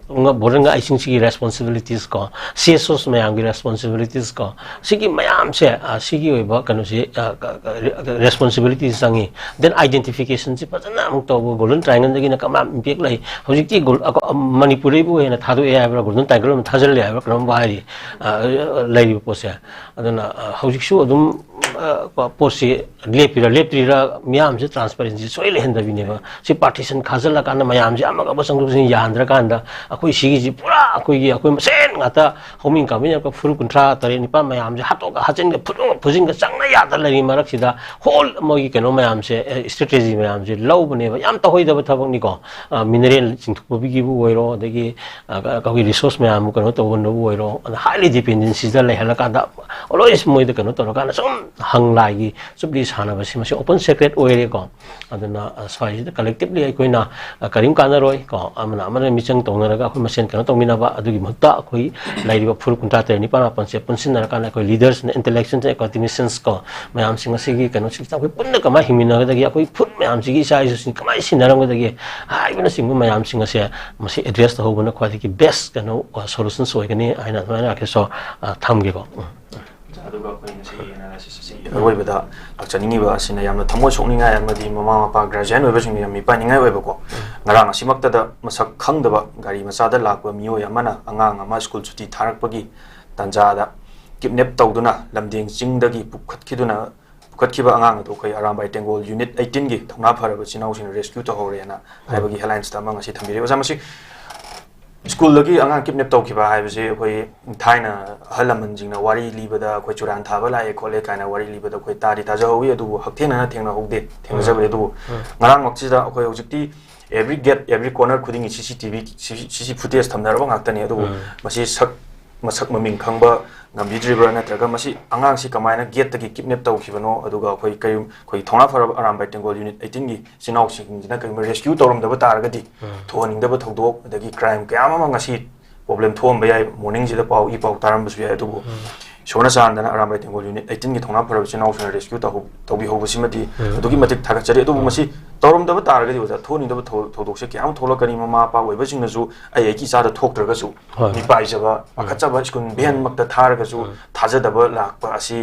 ꯕꯣꯔꯗꯔ ꯉꯥꯛꯏꯁꯤꯡꯁꯤꯒꯤ ꯔꯦꯁꯄꯣꯟꯁꯤꯕꯤꯂꯤꯇꯤꯁ ꯀꯣ, ꯁꯤ ꯑꯦꯁ ꯑꯣꯁ ꯃꯌꯥꯝꯒꯤ ꯔꯦꯁꯄꯣꯟꯁꯤꯕꯤꯂꯤꯇꯤꯁ ꯀꯣ, ꯁꯤꯒꯤ ꯃꯌꯥꯝꯁꯦ, ꯁꯤꯒꯤ ꯑꯣꯏꯕ ꯀꯩꯅꯣꯁꯤ, ꯔꯦꯁꯄꯣꯟꯁꯤꯕꯤꯂꯤꯇꯤꯁ ꯆꯪꯉꯤ꯫ ꯗꯦꯟ ꯑꯥꯏꯗꯦꯟꯇꯤꯐꯤꯀꯦꯁꯟꯁꯤ ꯐꯖꯅ ꯑꯃꯨꯛ ꯇꯧꯕ, ꯒꯣꯜꯗꯟ ꯇ꯭ꯔꯥꯏꯡꯒꯜꯗꯒꯤꯅ ꯀꯃꯥꯏꯅ ꯏꯝꯄꯦꯛ ꯂꯩ꯫ ꯍꯧꯖꯤꯛꯇꯤ ꯃꯅꯤꯄꯨꯔꯗꯩꯕꯨ ꯍꯦꯟꯅ ꯊꯥꯗꯣꯛꯑꯦ ꯍꯥꯏꯕ꯭ꯔꯥ, ꯒꯣꯜꯗꯟ ꯇ꯭ꯔꯥꯏꯡꯒꯜ ꯑꯃ ꯊꯥꯖꯤꯜꯂꯦ ꯍꯥꯏꯕ꯭ꯔꯥ, ꯀꯔꯝꯕ ꯍꯥꯏꯔꯤ ꯂꯩꯔꯤꯕ ꯄꯣꯠꯁꯦ꯫ ꯑꯗꯨꯅ ꯍꯧꯖꯤꯛꯁꯨ ꯑꯗꯨꯝ ꯄꯣꯠꯁꯤ ꯂꯦꯞꯄꯤꯔ ꯂꯦꯞꯇ꯭ꯔꯤꯔ, ꯃꯤꯌꯥꯝꯁꯦ ꯇ꯭ꯔꯥꯟꯁꯄꯦꯔꯦꯟꯁꯤ ꯁꯣꯏ ꯂꯩꯍꯟꯗꯕꯤꯅꯦꯕ꯫ ꯁꯤ ꯄꯥꯔꯇꯤꯁꯟ ꯈꯥꯖꯤꯜꯂꯀꯥꯟꯗ ꯃꯌꯥꯝꯁꯦ ꯑꯃꯒ ꯑꯃ ꯆꯪꯊꯣꯛ ꯆꯪꯁꯤꯟ ꯌꯥꯍꯟꯗ꯭ꯔꯀꯥꯟꯗ ꯑꯩꯈꯣꯏ ꯁꯤꯒꯤꯁꯤ ꯄꯨꯔꯥ ꯑꯩꯈꯣꯏꯒꯤ, ꯑꯩꯈꯣꯏ ꯃꯁꯦꯟ ꯉꯥꯛꯇ ꯍꯧꯃꯤꯟ ꯀꯥꯃꯤꯟꯅꯔꯛꯄ ꯐꯨꯔꯨꯞ ꯀꯨꯟꯊ꯭ꯔꯥ ꯇꯔꯦꯠ ꯅꯤꯄꯥꯟ ꯃꯌꯥꯝꯁꯦ ꯍꯥꯠꯇꯣꯛꯑꯒ ꯍꯥꯠꯆꯤꯟꯒ ꯐꯨꯗꯣꯛꯑ ꯐꯨꯖꯤꯟꯒ ꯆꯪꯅ ꯌꯥꯗ ꯂꯩꯔꯤ ꯃꯔꯛꯁꯤꯗ ꯍꯣꯜ ꯃꯣꯏꯒꯤ ꯀꯩꯅꯣ ꯃꯌꯥꯝꯁꯦ, ꯏꯁꯇ꯭ꯔꯦꯇꯦꯖꯤ ꯃꯌꯥꯝꯁꯦ ꯂꯧꯕꯅꯦꯕ꯫ ꯌꯥꯝ ꯇꯧꯍꯩꯗꯕ ꯊꯕꯛꯅꯤꯀꯣ꯫ ꯃꯤꯅꯔꯦꯜ ꯆꯤꯡꯊꯣꯛꯄꯒꯤꯕꯨ ꯑꯣꯏꯔꯣ, ꯑꯗꯒꯤ ꯑꯩꯈꯣꯏꯒꯤ ꯔꯤꯁꯣꯔꯁ ꯃꯌꯥꯝꯕꯨ ꯀꯩꯅꯣ ꯇꯧꯕꯅꯕꯨ ꯑꯣꯏꯔꯣ, ꯑꯗ ꯍꯥꯏꯂꯤ ꯗꯤꯄꯦꯟꯗꯦꯟꯁꯤꯗ ꯂꯩꯍꯜꯂꯀꯥꯟꯗ ꯑꯣꯜꯋꯦꯁ ꯃꯣꯏꯗ ꯀꯩꯅꯣ ꯇꯧꯔꯀꯥꯟꯗ ꯁꯨꯝ ꯍꯪꯂꯥꯏꯒꯤ ꯆꯨꯞꯂꯤ ꯁꯥꯟꯅꯕꯁꯤ ꯃꯁꯤ ꯑꯣꯄꯟ ꯁꯦꯀ꯭ꯔꯦꯠ ꯑꯣꯏꯔꯦꯀꯣ꯫ ꯑꯗꯨꯅ ꯁ꯭ꯋꯥꯏꯁꯤꯗ ꯀꯂꯦꯛꯇꯤꯞꯂꯤ ꯑꯩꯈꯣꯏꯅ ꯀꯔꯤꯝ ꯀꯥꯟꯅꯔꯣꯏ ꯀꯣ, ꯑꯃꯅ ꯑꯃꯅ ꯃꯤꯆꯪ ꯇꯧꯅꯔꯒ ꯑꯩꯈꯣꯏ ꯃꯁꯦꯟ ꯀꯩꯅꯣ ꯇꯧꯃꯤꯟꯅꯕ꯫ ꯑꯗꯨꯒꯤ ꯃꯍꯨꯠꯇ ꯑꯩꯈꯣꯏ ꯂꯩꯔꯤꯕ ꯐꯨꯔꯨꯞ ꯀꯨꯟꯊ꯭ꯔꯥ ꯇꯔꯦꯠ ꯅꯤꯄꯥꯜ ꯃꯥꯄꯜꯁꯦ ꯄꯨꯟꯁꯤꯟꯅꯔꯀꯥꯟꯗ ꯑꯩꯈꯣꯏ ꯂꯤꯗꯔꯁꯅ, ꯏꯟꯇꯦꯂꯦꯛꯆꯨꯋꯦꯜꯁ, ꯑꯦꯀꯥꯗꯦꯃꯤꯁꯤꯌꯟꯁ ꯀꯣ, ꯃꯌꯥꯝꯁꯤꯡ ꯑꯁꯤꯒꯤ ꯀꯩꯅꯣꯁꯤꯡꯁꯤꯗ ꯑꯩꯈꯣꯏ ꯄꯨꯟꯅ ꯀꯃꯥꯏꯅ ꯍꯤꯡꯃꯤꯟꯅꯒꯗꯒꯦ, ꯑꯩꯈꯣꯏ ꯐꯨꯔꯨꯞ ꯃꯌꯥꯝꯁꯤꯒꯤ ꯏꯆꯥ ꯏꯁꯨꯁꯤꯡ ꯀꯃꯥꯏꯅ ꯁꯤꯟꯅꯔꯝꯒꯗꯒꯦ ꯍꯥꯏꯕꯅꯆꯤꯡꯕ ꯃꯌꯥꯝꯁꯤꯡ ꯑꯁꯦ ꯃꯁꯤ ꯑꯦꯗ꯭ꯔꯦꯁ ꯇꯧꯍꯧꯕꯅ ꯈ꯭ꯋꯥꯏꯗꯒꯤ ꯕꯦꯁ ꯀꯩꯅꯣ, ꯁꯣꯂꯨꯁꯟꯁ ꯑꯣꯏꯒꯅꯤ ꯍꯥꯏꯅ ꯑꯗꯨꯃꯥꯏꯅ ꯑꯩꯈꯣꯏꯁꯨ ꯊꯝꯒꯦꯀꯣ꯫ ꯎꯝ꯫ ꯑꯗꯨꯒ ꯑꯩꯈꯣꯏ ꯉꯁꯤꯒꯤ analysis ꯑꯁꯤ ꯑꯔꯣꯏꯕꯗ ꯂꯥꯛꯆꯅꯤꯡꯉꯤꯕ ꯑꯁꯤꯅ ꯌꯥꯝꯅ ꯊꯃꯣꯏ ꯁꯣꯛꯅꯤꯡꯉꯥꯏ ꯑꯃꯗꯤ ꯃꯃꯥ ꯃꯄꯥ guardian ꯑꯣꯏꯕꯁꯤꯡꯅ ꯌꯥꯝ ꯃꯤꯄꯥꯏꯅꯤꯡꯉꯥꯏ ꯑꯣꯏꯕꯀꯣ꯫ ꯉꯔꯥꯡ ꯑꯁꯤꯃꯛꯇꯗ ꯃꯁꯛ ꯈꯪꯗꯕ ꯒꯥꯔꯤ ꯃꯆꯥꯗ ꯂꯥꯛꯄ ꯃꯤꯑꯣꯏ ꯑꯃꯅ ꯑꯉꯥꯡ ꯑꯃ ꯁ꯭ꯀꯨꯜ ꯁꯨꯇꯤ ꯊꯥꯔꯛꯄꯒꯤ ꯇꯥꯟꯖꯥꯗ kidnap ꯇꯧꯗꯨꯅ ꯂꯝꯗꯦꯡ ꯆꯤꯡꯗꯒꯤ ꯄꯨꯈꯠꯈꯤꯗꯨꯅ, ꯄꯨꯈꯠꯈꯤꯕ ꯑꯉꯥꯡ ꯑꯗꯨ ꯑꯩꯈꯣꯏ ꯑꯔꯥꯝꯕꯥꯏ ꯇꯦꯡꯒꯣꯜ unit eighteen ꯒꯤ ꯊꯧꯅꯥ ꯐꯔꯕ ꯏꯆꯤꯟ ꯏꯅꯥꯎꯁꯤꯡꯅ rescue ꯇꯧꯍꯧꯔꯦꯅ ꯍꯥꯏꯕꯒꯤ headlines ꯑꯃ ꯉꯁꯤ ꯊꯝꯕꯤꯔꯛꯏ꯫ ꯑꯣꯖꯥ, ꯃꯁꯤ ꯁ꯭ꯀꯨꯜꯗꯒꯤ ꯑꯉꯥꯡ kidnap ꯇꯧꯈꯤꯕ ꯍꯥꯏꯕꯁꯤ ꯑꯩꯈꯣꯏ ꯊꯥꯏꯅ ꯑꯍꯜ ꯂꯃꯟꯁꯤꯡꯅ ꯋꯥꯔꯤ ꯂꯤꯕꯗ ꯑꯩꯈꯣꯏ ꯆꯨꯔꯥꯟ ꯊꯥꯕ ꯂꯥꯛꯑꯦ ꯈꯣꯠꯂꯦ ꯀꯥꯏꯅ ꯋꯥꯔꯤ ꯂꯤꯕꯗ ꯑꯩꯈꯣꯏ ꯇꯥꯗꯤ ꯇꯥꯖꯍꯧꯋꯤ, ꯑꯗꯨꯕꯨ ꯍꯛꯊꯦꯡꯅꯅ ꯊꯦꯡꯅꯍꯧꯗꯦ, ꯊꯦꯡꯅꯖꯕꯗꯤ꯫ ꯑꯗꯨꯕꯨ ꯉꯔꯥꯡꯃꯛꯁꯤꯗ ꯑꯩꯈꯣꯏ ꯍꯧꯖꯤꯛꯇꯤ every gate, every corner ꯈꯨꯗꯤꯡꯒꯤ CCTV, CC footage ꯊꯝꯅꯔꯕ ꯉꯥꯛꯇꯅꯤ꯫ ꯑꯗꯨꯕꯨ ꯃꯁꯤ ꯁꯛ ꯃꯁꯛ ꯃꯃꯤꯡ ꯈꯪꯕ ꯉꯝꯕꯤꯗ꯭ꯔꯤꯕ꯭ꯔꯥ, ꯅꯠꯇ꯭ꯔꯒ ꯃꯁꯤ ꯑꯉꯥꯡꯁꯤ ꯀꯃꯥꯏꯅ gate ꯇꯒꯤ kidnap ꯇꯧꯈꯤꯕꯅꯣ, ꯑꯗꯨꯒ ꯑꯩꯈꯣꯏ ꯀꯔꯤ, ꯑꯩꯈꯣꯏ ꯊꯧꯅꯥ ꯐꯔꯕ ꯑꯔꯥꯝꯕꯥꯏ ꯇꯦꯡꯒꯣꯜ unit eighteen ꯒꯤ ꯏꯆꯤꯟ ꯏꯅꯥꯎꯁꯤꯡꯁꯤꯅ ꯀꯔꯤꯒꯨꯝꯕ rescue ꯇꯧꯔꯝꯗꯕ ꯇꯥꯔꯒꯗꯤ ꯊꯣꯛꯍꯟꯅꯤꯡꯗꯕ ꯊꯧꯗꯣꯛ ꯑꯗꯒꯤ crime ꯀꯌꯥ ꯑꯃ ꯉꯁꯤ problem ꯊꯣꯛꯑꯝꯕ ꯌꯥꯏ꯫ Morning ꯁꯤꯗ ꯄꯥꯎ, ꯏ ꯄꯥꯎ ꯇꯥꯔꯝꯕꯁꯨ ꯌꯥꯏ꯫ ꯑꯗꯨꯕꯨ ꯏꯁꯣꯔꯅ ꯆꯥꯟꯗꯅ ꯑꯔꯥꯝꯕꯥꯏ ꯇꯦꯡꯒꯣꯜ unit eighteen ꯒꯤ ꯊꯧꯅꯥ ꯐꯔꯕ ꯏꯆꯤꯟ ꯏꯅꯥꯎꯁꯤꯡꯅ rescue ꯇꯧꯍꯧ-, ꯇꯧꯕꯤꯍꯧꯕꯁꯤꯃꯗꯤ ꯑꯗꯨꯛꯀꯤ ꯃꯇꯤꯛ ꯊꯥꯒꯠꯆꯔꯤ꯫ ꯑꯗꯨꯕꯨ ꯃꯁꯤ ꯇꯧꯔꯝꯗꯕ ꯇꯥꯔꯒꯗꯤ, ꯑꯣꯖꯥ, ꯊꯣꯛꯍꯟꯅꯤꯡꯗꯕ ꯊꯧ-, ꯊꯧꯗꯣꯛꯁꯦ ꯀꯌꯥ ꯑꯃ ꯊꯣꯛꯂꯛꯀꯅꯤ꯫ ꯃꯃꯥ ꯃꯄꯥ ꯑꯣꯏꯕꯁꯤꯡꯅꯁꯨ ꯑꯩ ꯑꯩꯒꯤ ꯏꯆꯥꯗ ꯊꯣꯛꯇ꯭ꯔꯒꯁꯨ ꯃꯤꯄꯥꯏꯖꯕ, ꯄꯥꯈꯠꯆꯕ, ꯁ꯭ꯀꯨꯜ van ꯃꯛꯇ ꯊꯥꯔꯒꯁꯨ ꯊꯥꯖꯗꯕ ꯂꯥꯛꯄ ꯑꯁꯤ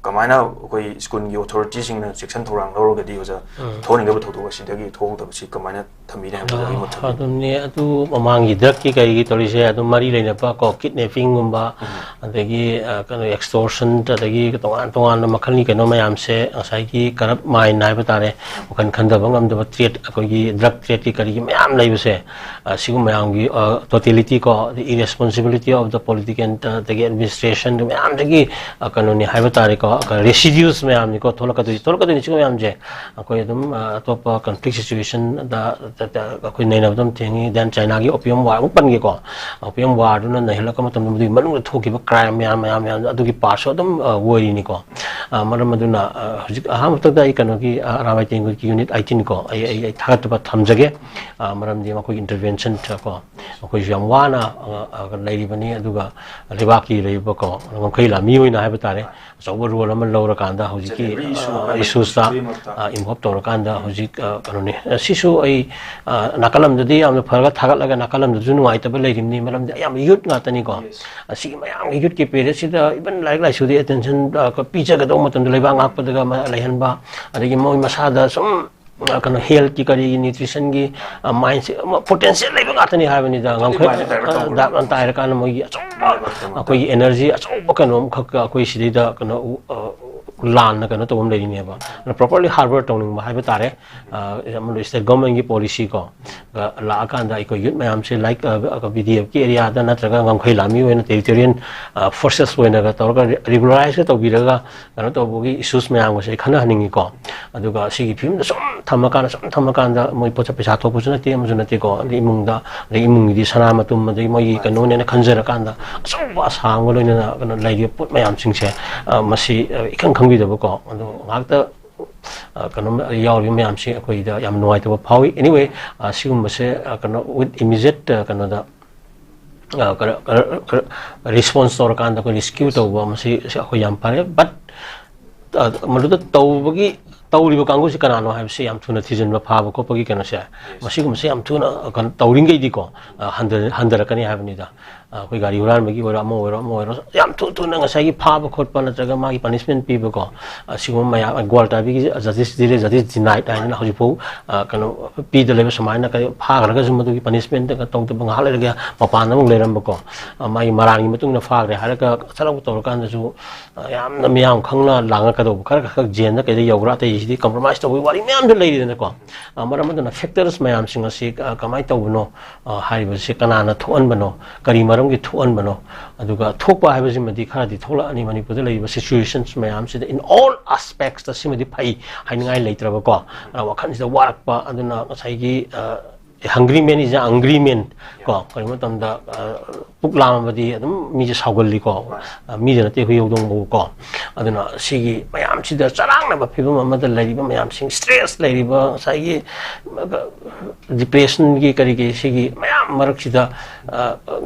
ꯀꯃꯥꯏꯅ ꯑꯩꯈꯣꯏ ꯁ꯭ꯀꯨꯜꯒꯤ authority ꯁꯤꯡꯅ ꯆꯦꯛꯁꯤꯟ ꯊꯧꯔꯥꯡ ꯂꯧꯔꯒꯗꯤ, ꯑꯣꯖꯥ, ꯊꯣꯛꯍꯟꯅꯤꯡꯗꯕ ꯊꯧꯗꯣꯛ ꯑꯁꯤꯗꯒꯤ ꯊꯣꯛꯍꯧꯗꯕꯁꯤ ꯀꯃꯥꯏꯅ ꯊꯝꯕꯤꯅꯤ ꯍꯥꯏꯕꯗꯨ ꯑꯩꯒꯤ ꯃꯣꯠ ꯊꯝꯕꯤꯌꯨ꯫ ꯑꯗꯨꯅꯤ, ꯑꯗꯨ ꯃꯃꯥꯡꯒꯤ drug ꯀꯤ ꯀꯩꯒꯤ ꯇꯧꯔꯤꯁꯦ ꯑꯗꯨꯝ ꯃꯔꯤ ꯂꯩꯅꯕ ꯀꯣ, kidnapping ꯒꯨꯝꯕ, ꯑꯗꯒꯤ, ꯑ, ꯀꯩꯅꯣ, extortion, ꯑꯗꯒꯤ ꯇꯣꯉꯥꯟ ꯇꯣꯉꯥꯟꯕ ꯃꯈꯜꯒꯤ ꯀꯩꯅꯣ ꯃꯌꯥꯝꯁꯦ, ꯉꯁꯥꯏꯒꯤ corrupt mind ꯍꯥꯏꯕ ꯇꯥꯔꯦ, ꯋꯥꯈꯜ ꯈꯟꯊꯕ ꯉꯝꯗꯕ trade, ꯑꯩꯈꯣꯏꯒꯤ drug trade ꯀꯤ ꯀꯔꯤꯒꯤ ꯃꯌꯥꯝ ꯂꯩꯕꯁꯦ, ꯑ, ꯁꯤꯒꯨꯝꯕ ꯃꯌꯥꯝꯒꯤ, ꯑ, totality ꯀꯣ, the irresponsibility of the political, ꯑ, ꯑꯗꯒꯤ administration ꯃꯌꯥꯝꯗꯒꯤ, ꯑ, ꯀꯩꯅꯣꯅꯤ ꯍꯥꯏꯕ ꯇꯥꯔꯦꯀꯣ, ꯑ, residues ꯃꯌꯥꯝꯅꯤꯀꯣ ꯊꯣꯛꯂꯛꯀꯗꯣꯏꯁꯦ, ꯊꯣꯛꯂꯛꯀꯗꯣꯏꯅꯤ ꯁꯤꯒꯨꯝꯕ ꯃꯌꯥꯝꯁꯦ꯫ ꯑꯩꯈꯣꯏ ꯑꯗꯨꯝ, ꯑ, ꯑꯇꯣꯞꯄ conflict situation ꯗ, ꯗ, ꯗ ꯑꯩꯈꯣꯏ ꯅꯩꯅꯕꯗ ꯑꯗꯨꯝ ꯊꯦꯡꯉꯤ꯫ Then China ꯒꯤ Opium War ꯑꯃꯨꯛ ꯄꯟꯒꯦꯀꯣ꯫ Opium War ꯗꯨꯅ ꯅꯩꯍꯜꯂꯛꯄ ꯃꯇꯝꯗ ꯃꯗꯨꯒꯤ ꯃꯅꯨꯡꯗ ꯊꯣꯛꯈꯤꯕ crime ꯃꯌꯥꯝ, ꯃꯌꯥꯝ, ꯃꯌꯥꯝ ꯑꯗꯨꯒꯤ part ꯁꯨ ꯑꯗꯨꯝ, ꯑ, ꯑꯣꯏꯔꯤꯅꯤꯀꯣ꯫ ꯑ, ꯃꯔꯝ ꯑꯗꯨꯅ, ꯑ, ꯍꯧꯖꯤꯛ ꯑꯍꯥꯟꯕ ꯃꯛꯇꯗ ꯑꯩ ꯀꯩꯅꯣꯒꯤ, ꯑ, ꯑꯔꯥꯝꯕꯥꯏ ꯇꯦꯡꯒꯣꯜꯒꯤ unit eighteen ꯀꯣ, ꯑꯩ, ꯑꯩ, ꯑꯩ ꯊꯥꯒꯠꯄ ꯊꯝꯖꯒꯦ꯫ ꯑ, ꯃꯔꯝꯗꯤ ꯃꯈꯣꯏꯒꯤ intervention ꯀꯣ, ꯑꯩꯈꯣꯏꯁꯨ ꯌꯥꯝ ꯋꯥꯅ, ꯑ, ꯑ, ꯂꯩꯔꯤꯕꯅꯤ꯫ ꯑꯗꯨꯒ ꯂꯩꯕꯥꯛꯀꯤ ꯂꯩꯔꯤꯕꯀꯣ, ꯉꯝꯈꯩ ꯂꯥꯟꯃꯤ ꯑꯣꯏꯅ ꯍꯥꯏꯕ ꯇꯥꯔꯦ, ꯑꯆꯧꯕ ꯔꯣꯜ ꯑꯃ ꯂꯧꯔꯀꯥꯟꯗ ꯍꯧꯖꯤꯛꯀꯤ ꯆꯠꯂꯦ꯫ Reissue ꯍꯥꯏꯕ ꯏꯁꯨꯁꯇ ꯈꯨꯗꯤꯡꯃꯛꯇ꯫ ꯏꯟꯚꯣꯜꯕ ꯇꯧꯔꯀꯥꯟꯗ ꯍꯧꯖꯤꯛ ꯑ, ꯀꯩꯅꯣꯅꯤ꯫ ꯑ, ꯁꯤꯁꯨ ꯑꯩ ꯑ, ꯅꯥꯀꯜ ꯑꯃꯗꯗꯤ ꯌꯥꯝꯅ ꯐꯔꯒ ꯊꯥꯒꯠꯂꯒ ꯅꯥꯀꯜ ꯑꯃꯗꯁꯨ ꯅꯨꯡꯉꯥꯏꯇꯕ ꯂꯩꯔꯤꯕꯅꯤ꯫ ꯃꯔꯝꯗꯤ ꯑꯌꯥꯝꯕ ꯌꯨꯠ ꯉꯥꯛꯇꯅꯤꯀꯣ꯫ Yes. ꯑꯁꯤꯒꯤ ꯃꯌꯥꯝꯒꯤ ꯌꯨꯠꯀꯤ ꯄꯦꯔꯦꯠꯁꯤꯗ ꯏꯚꯟ ꯂꯥꯏꯔꯤꯛ ꯂꯥꯏꯁꯨꯗꯤ ꯑꯦꯇꯦꯟꯁꯟ ꯄꯤꯖꯒꯗꯧꯕ ꯃꯇꯝꯗ ꯂꯩꯕꯥꯛ ꯉꯥꯛꯄꯗꯒ ꯑꯃ ꯂꯩꯍꯟꯕ, ꯑꯗꯒꯤ ꯃꯣꯏ ꯃꯁꯥꯗ ꯁꯨꯝ ꯑ, ꯀꯩꯅꯣ ꯍꯦꯜꯊꯀꯤ ꯀꯔꯤꯒꯤ ꯅ꯭ꯌꯨꯇ꯭ꯔꯤꯁꯟꯒꯤ ꯃꯥꯏꯟꯁꯦ ꯄꯣꯇꯦꯟꯁꯤꯌꯦꯜ ꯂꯩꯕ ꯉꯥꯛꯇꯅꯤ ꯍꯥꯏꯕꯅꯤꯗ꯫ ꯉꯝꯈꯩ ꯃꯥꯏꯟꯁꯦ divert ꯇꯧꯕ꯫ ꯗꯥꯛ ꯇꯥꯏꯔꯀꯥꯟꯗ ꯃꯣꯏꯒꯤ ꯑꯆꯧꯕ ꯑꯩꯈꯣꯏꯒꯤ ꯑꯦꯅꯔꯖꯤ ꯑꯆꯧꯕ ꯀꯩꯅꯣꯝꯈꯛ ꯑꯩꯈꯣꯏ ꯁꯤꯗꯩꯗ ꯀꯩꯅꯣ ꯑ, ꯂꯥꯟꯅ ꯀꯩꯅꯣ ꯇꯧꯕ ꯑꯃ ꯂꯩꯔꯤꯅꯦꯕ꯫ ꯑꯗꯨꯅ ꯄ꯭ꯔꯣꯄꯔꯂꯤ ꯍꯥꯔꯕꯔ ꯇꯧꯅꯤꯡꯕ ꯍꯥꯏꯕ ꯇꯥꯔꯦ꯫ ꯑ, ꯁ꯭ꯇꯦꯠ ꯒꯚꯔꯟꯃꯦꯟꯒꯤ ꯄꯣꯂꯤꯁꯤ ꯀꯣ ꯂꯥꯛꯑꯀꯥꯟꯗ ꯑꯩꯈꯣꯏ ꯌꯨꯠ ꯃꯌꯥꯝꯁꯦ ꯂꯥꯏꯛ ꯕꯤ ꯗꯤ ꯑꯦꯐꯀꯤ ꯑꯦꯔꯤꯌꯥꯗ ꯅꯠꯇ꯭ꯔꯒ ꯉꯝꯈꯩ ꯂꯥꯟꯃꯤ ꯑꯣꯏꯅ ꯇꯦꯔꯤꯇꯣꯔꯤꯌꯦꯜ ꯐꯣꯔꯁꯦꯁ ꯑꯣꯏꯅꯒ ꯇꯧꯔꯒ ꯔꯤꯒꯨꯂꯔꯥꯏꯁꯀ ꯇꯧꯕꯤꯔꯒ ꯀꯩꯅꯣ ꯇꯧꯕꯒꯤ ꯏꯁꯨꯁ ꯃꯌꯥꯝꯒꯁꯦ ꯑꯩ ꯈꯟꯅꯍꯟꯅꯤꯡꯉꯤꯀꯣ꯫ ꯑꯗꯨꯒ ꯁꯤꯒꯤ ꯐꯤꯕꯝꯗ ꯁꯨꯝ ꯊꯝꯃꯀꯥꯟꯗ ꯁꯨꯝ ꯊꯝꯃꯀꯥꯟꯗ ꯃꯣꯏ ꯄꯣꯠꯁꯛ ꯄꯩꯁꯥ ꯊꯣꯛꯄꯁꯨ ꯅꯠꯇꯦ, ꯑꯃꯁꯨ ꯅꯠꯇꯦꯀꯣ꯫ ꯑꯗꯩ ꯏꯃꯨꯡꯗ, ꯑꯗꯩ ꯏꯃꯨꯡꯒꯤꯗꯤ ꯁꯅꯥ ꯃꯇꯨꯝ, ꯑꯗꯩ ꯃꯣꯏꯒꯤ ꯀꯩꯅꯣꯅꯦꯅ ꯈꯟꯖꯔꯀꯥꯟꯗ ꯑꯆꯧꯕ ꯑꯁꯥ ꯑꯃꯒ ꯂꯣꯏꯅꯅ ꯀꯩꯅꯣ ꯂꯩꯔꯤꯕ ꯄꯣꯠ ꯃꯌꯥꯝꯁꯤꯡꯁꯦ, ꯑ, ꯃꯁꯤ ꯑ, ꯏꯈꯪ ꯈꯪꯕꯤꯗꯕꯀꯣ꯫ ꯑꯗꯣ ꯉꯥꯏꯍꯥꯛꯇ ꯑ, ꯀꯩꯅꯣ ꯌꯥꯎꯔꯤꯕ ꯃꯌꯥꯝꯁꯤ ꯑꯩꯈꯣꯏꯗ ꯌꯥꯝ ꯅꯨꯡꯉꯥꯏꯇꯕ ꯐꯥꯎꯏ꯫ Anyway, ꯑ, ꯁꯤꯒꯨꯝꯕꯁꯦ ꯑ, ꯀꯩꯅꯣ with immediate ꯑ, ꯀꯩꯅꯣꯗ ꯔꯤꯁꯄꯣꯟꯁ ꯇꯧꯔꯀꯥꯟꯗ ꯑꯩꯈꯣꯏ ꯔꯦꯁꯀ꯭ꯌꯨ ꯇꯧꯕ ꯃꯁꯤ ꯑꯩꯈꯣꯏ ꯌꯥꯝ ꯐꯔꯦ꯫ ꯕꯠ ꯃꯗꯨꯗ ꯇꯧꯕꯒꯤ ꯇꯧꯔꯤꯕ ꯀꯥꯡꯕꯨꯁꯤ ꯀꯅꯥꯅꯣ ꯍꯥꯏꯕꯁꯤ ꯌꯥꯝ ꯊꯨꯅ ꯊꯤꯖꯤꯟꯕ, ꯐꯥꯕ ꯈꯣꯠꯄꯒꯤ ꯀꯩꯅꯣꯁꯦ, ꯃꯁꯤꯒꯨꯝꯕꯁꯦ ꯌꯥꯝ ꯊꯨꯅ ꯀꯩꯅꯣ ꯇꯧꯔꯤꯈꯩꯗꯤꯀꯣ, ꯑ, ꯍꯟꯊ- ꯍꯟꯊꯔꯛꯀꯅꯤ ꯍꯥꯏꯕꯅꯤꯗ꯫ ꯑ, ꯑꯩꯈꯣꯏ ꯒꯥꯔꯤ ꯍꯨꯔꯥꯟꯕꯒꯤ ꯑꯣꯏꯔꯣ, ꯑꯃ ꯑꯣꯏꯔꯣ, ꯑꯃ ꯑꯣꯏꯔꯣ, ꯌꯥꯝ ꯊꯨ ꯊꯨꯅ ꯉꯁꯥꯏꯒꯤ ꯐꯥꯕ ꯈꯣꯠꯄ ꯅꯠꯇ꯭ꯔꯒ ꯃꯥꯒꯤ ꯄꯅꯤꯁꯃꯦꯟ ꯄꯤꯕꯀꯣ, ꯑꯁꯤꯒꯨꯝꯕ ꯃꯌꯥꯝ, ꯒ꯭ꯋꯥꯜꯇꯥꯕꯤꯒꯤ ꯖꯁꯇꯤꯁ ꯗꯤꯂꯦ, ꯖꯁꯇꯤꯁ ꯗꯤꯅꯥꯏꯠ ꯍꯥꯏꯗꯅ ꯍꯧꯖꯤꯛꯐꯥꯎ ꯑ, ꯀꯩꯅꯣ ꯄꯤꯗ ꯂꯩꯕ ꯁꯨꯃꯥꯏꯅ ꯀꯔꯤ ꯐꯥꯈ꯭ꯔꯒꯁꯨ ꯃꯗꯨꯒꯤ ꯄꯅꯤꯁꯃꯦꯟꯠ ꯇꯧꯗꯕ, ꯉꯥꯏꯍꯥꯛ ꯂꯩꯔꯒ ꯃꯄꯥꯟꯗ ꯑꯃꯨꯛ ꯂꯩꯔꯝꯕꯀꯣ, ꯑ, ꯃꯥꯒꯤ ꯃꯔꯥꯟꯒꯤ ꯃꯇꯨꯡ ꯏꯟꯅ ꯐꯥꯈ꯭ꯔꯦ ꯍꯥꯏꯔꯒ ꯁꯠ ꯂꯥꯎ ꯇꯧꯔꯀꯥꯟꯗꯁꯨ, ꯑ, ꯌꯥꯝꯅ ꯃꯤꯌꯥꯝ ꯈꯪꯅ ꯂꯥꯡꯉꯛꯀꯗꯧꯕ, ꯈꯔ ꯈꯛ ꯖꯦꯜꯗ ꯀꯩꯗ ꯌꯧꯈ꯭ꯔꯥ, ꯑꯇꯩꯁꯤꯗꯤ ꯀꯝꯄ꯭ꯔꯣꯃꯥꯏꯁ ꯇꯧꯕꯒꯤ ꯋꯥꯔꯤ ꯃꯌꯥꯝꯁꯨ ꯂꯩꯔꯤꯗꯅꯀꯣ꯫ ꯑ, ꯃꯔꯝ ꯑꯗꯨꯅ ꯐꯦꯛꯇꯔꯁ ꯃꯌꯥꯝꯁꯤꯡ ꯑꯁꯤ, ꯑ, ꯀꯃꯥꯏꯅ ꯇꯧꯕꯅꯣ, ꯑ, ꯍꯥꯏꯔꯤꯕꯁꯤ ꯀꯅꯥꯅ ꯊꯣꯛꯍꯟꯕꯅꯣ, ꯀꯔꯤ ꯃꯔꯝꯒꯤ ꯊꯣꯛꯍꯟꯕꯅꯣ, ꯑꯗꯨꯒ ꯊꯣꯛꯄ ꯍꯥꯏꯕꯁꯤꯃꯗꯤ ꯈꯔꯗꯤ ꯊꯣꯛꯂꯛꯑꯅꯤ꯫ ꯃꯅꯤꯄꯨꯔꯗ ꯂꯩꯔꯤꯕ ꯁꯤꯆꯨꯋꯦꯁꯟꯁ ꯃꯌꯥꯝꯁꯤꯗ in all aspects ꯇ ꯁꯤꯃꯗꯤ ꯐꯩ ꯍꯥꯏꯅꯤꯡꯉꯥꯏ ꯂꯩꯇ꯭ꯔꯕꯀꯣ, ꯑ, ꯋꯥꯈꯜꯁꯤꯗ ꯋꯥꯔꯛꯄ꯫ ꯑꯗꯨꯅ ꯉꯁꯥꯏꯒꯤ, ꯑ, Hungry man is a angry man ꯀꯣ꯫ ꯀꯔꯤꯒꯨꯝꯕ ꯃꯇꯝꯗ, ꯑ, ꯄꯨꯛ ꯂꯥꯝꯃꯕꯗꯤ ꯑꯗꯨꯝ ꯃꯤꯁꯦ ꯁꯥꯎꯒꯜꯂꯤꯀꯣ꯫ ꯑ, ꯃꯤꯗ ꯅꯠꯇꯦ, ꯍꯨꯏ ꯍꯧꯗꯣꯡꯕꯕꯨ ꯀꯣ꯫ ꯑꯗꯨꯅ ꯁꯤꯒꯤ ꯃꯌꯥꯝꯁꯤꯗ ꯆꯔꯥꯡꯅꯕ ꯐꯤꯕꯝ ꯑꯃꯗ ꯂꯩꯔꯤꯕ ꯃꯌꯥꯝꯁꯤꯡ, stress ꯂꯩꯔꯤꯕ, ꯉꯁꯥꯏꯒꯤ, ꯑ, depressionꯒꯤ ꯀꯔꯤꯒꯤ ꯁꯤꯒꯤ ꯃꯌꯥꯝ ꯃꯔꯛꯁꯤꯗ, ꯑ,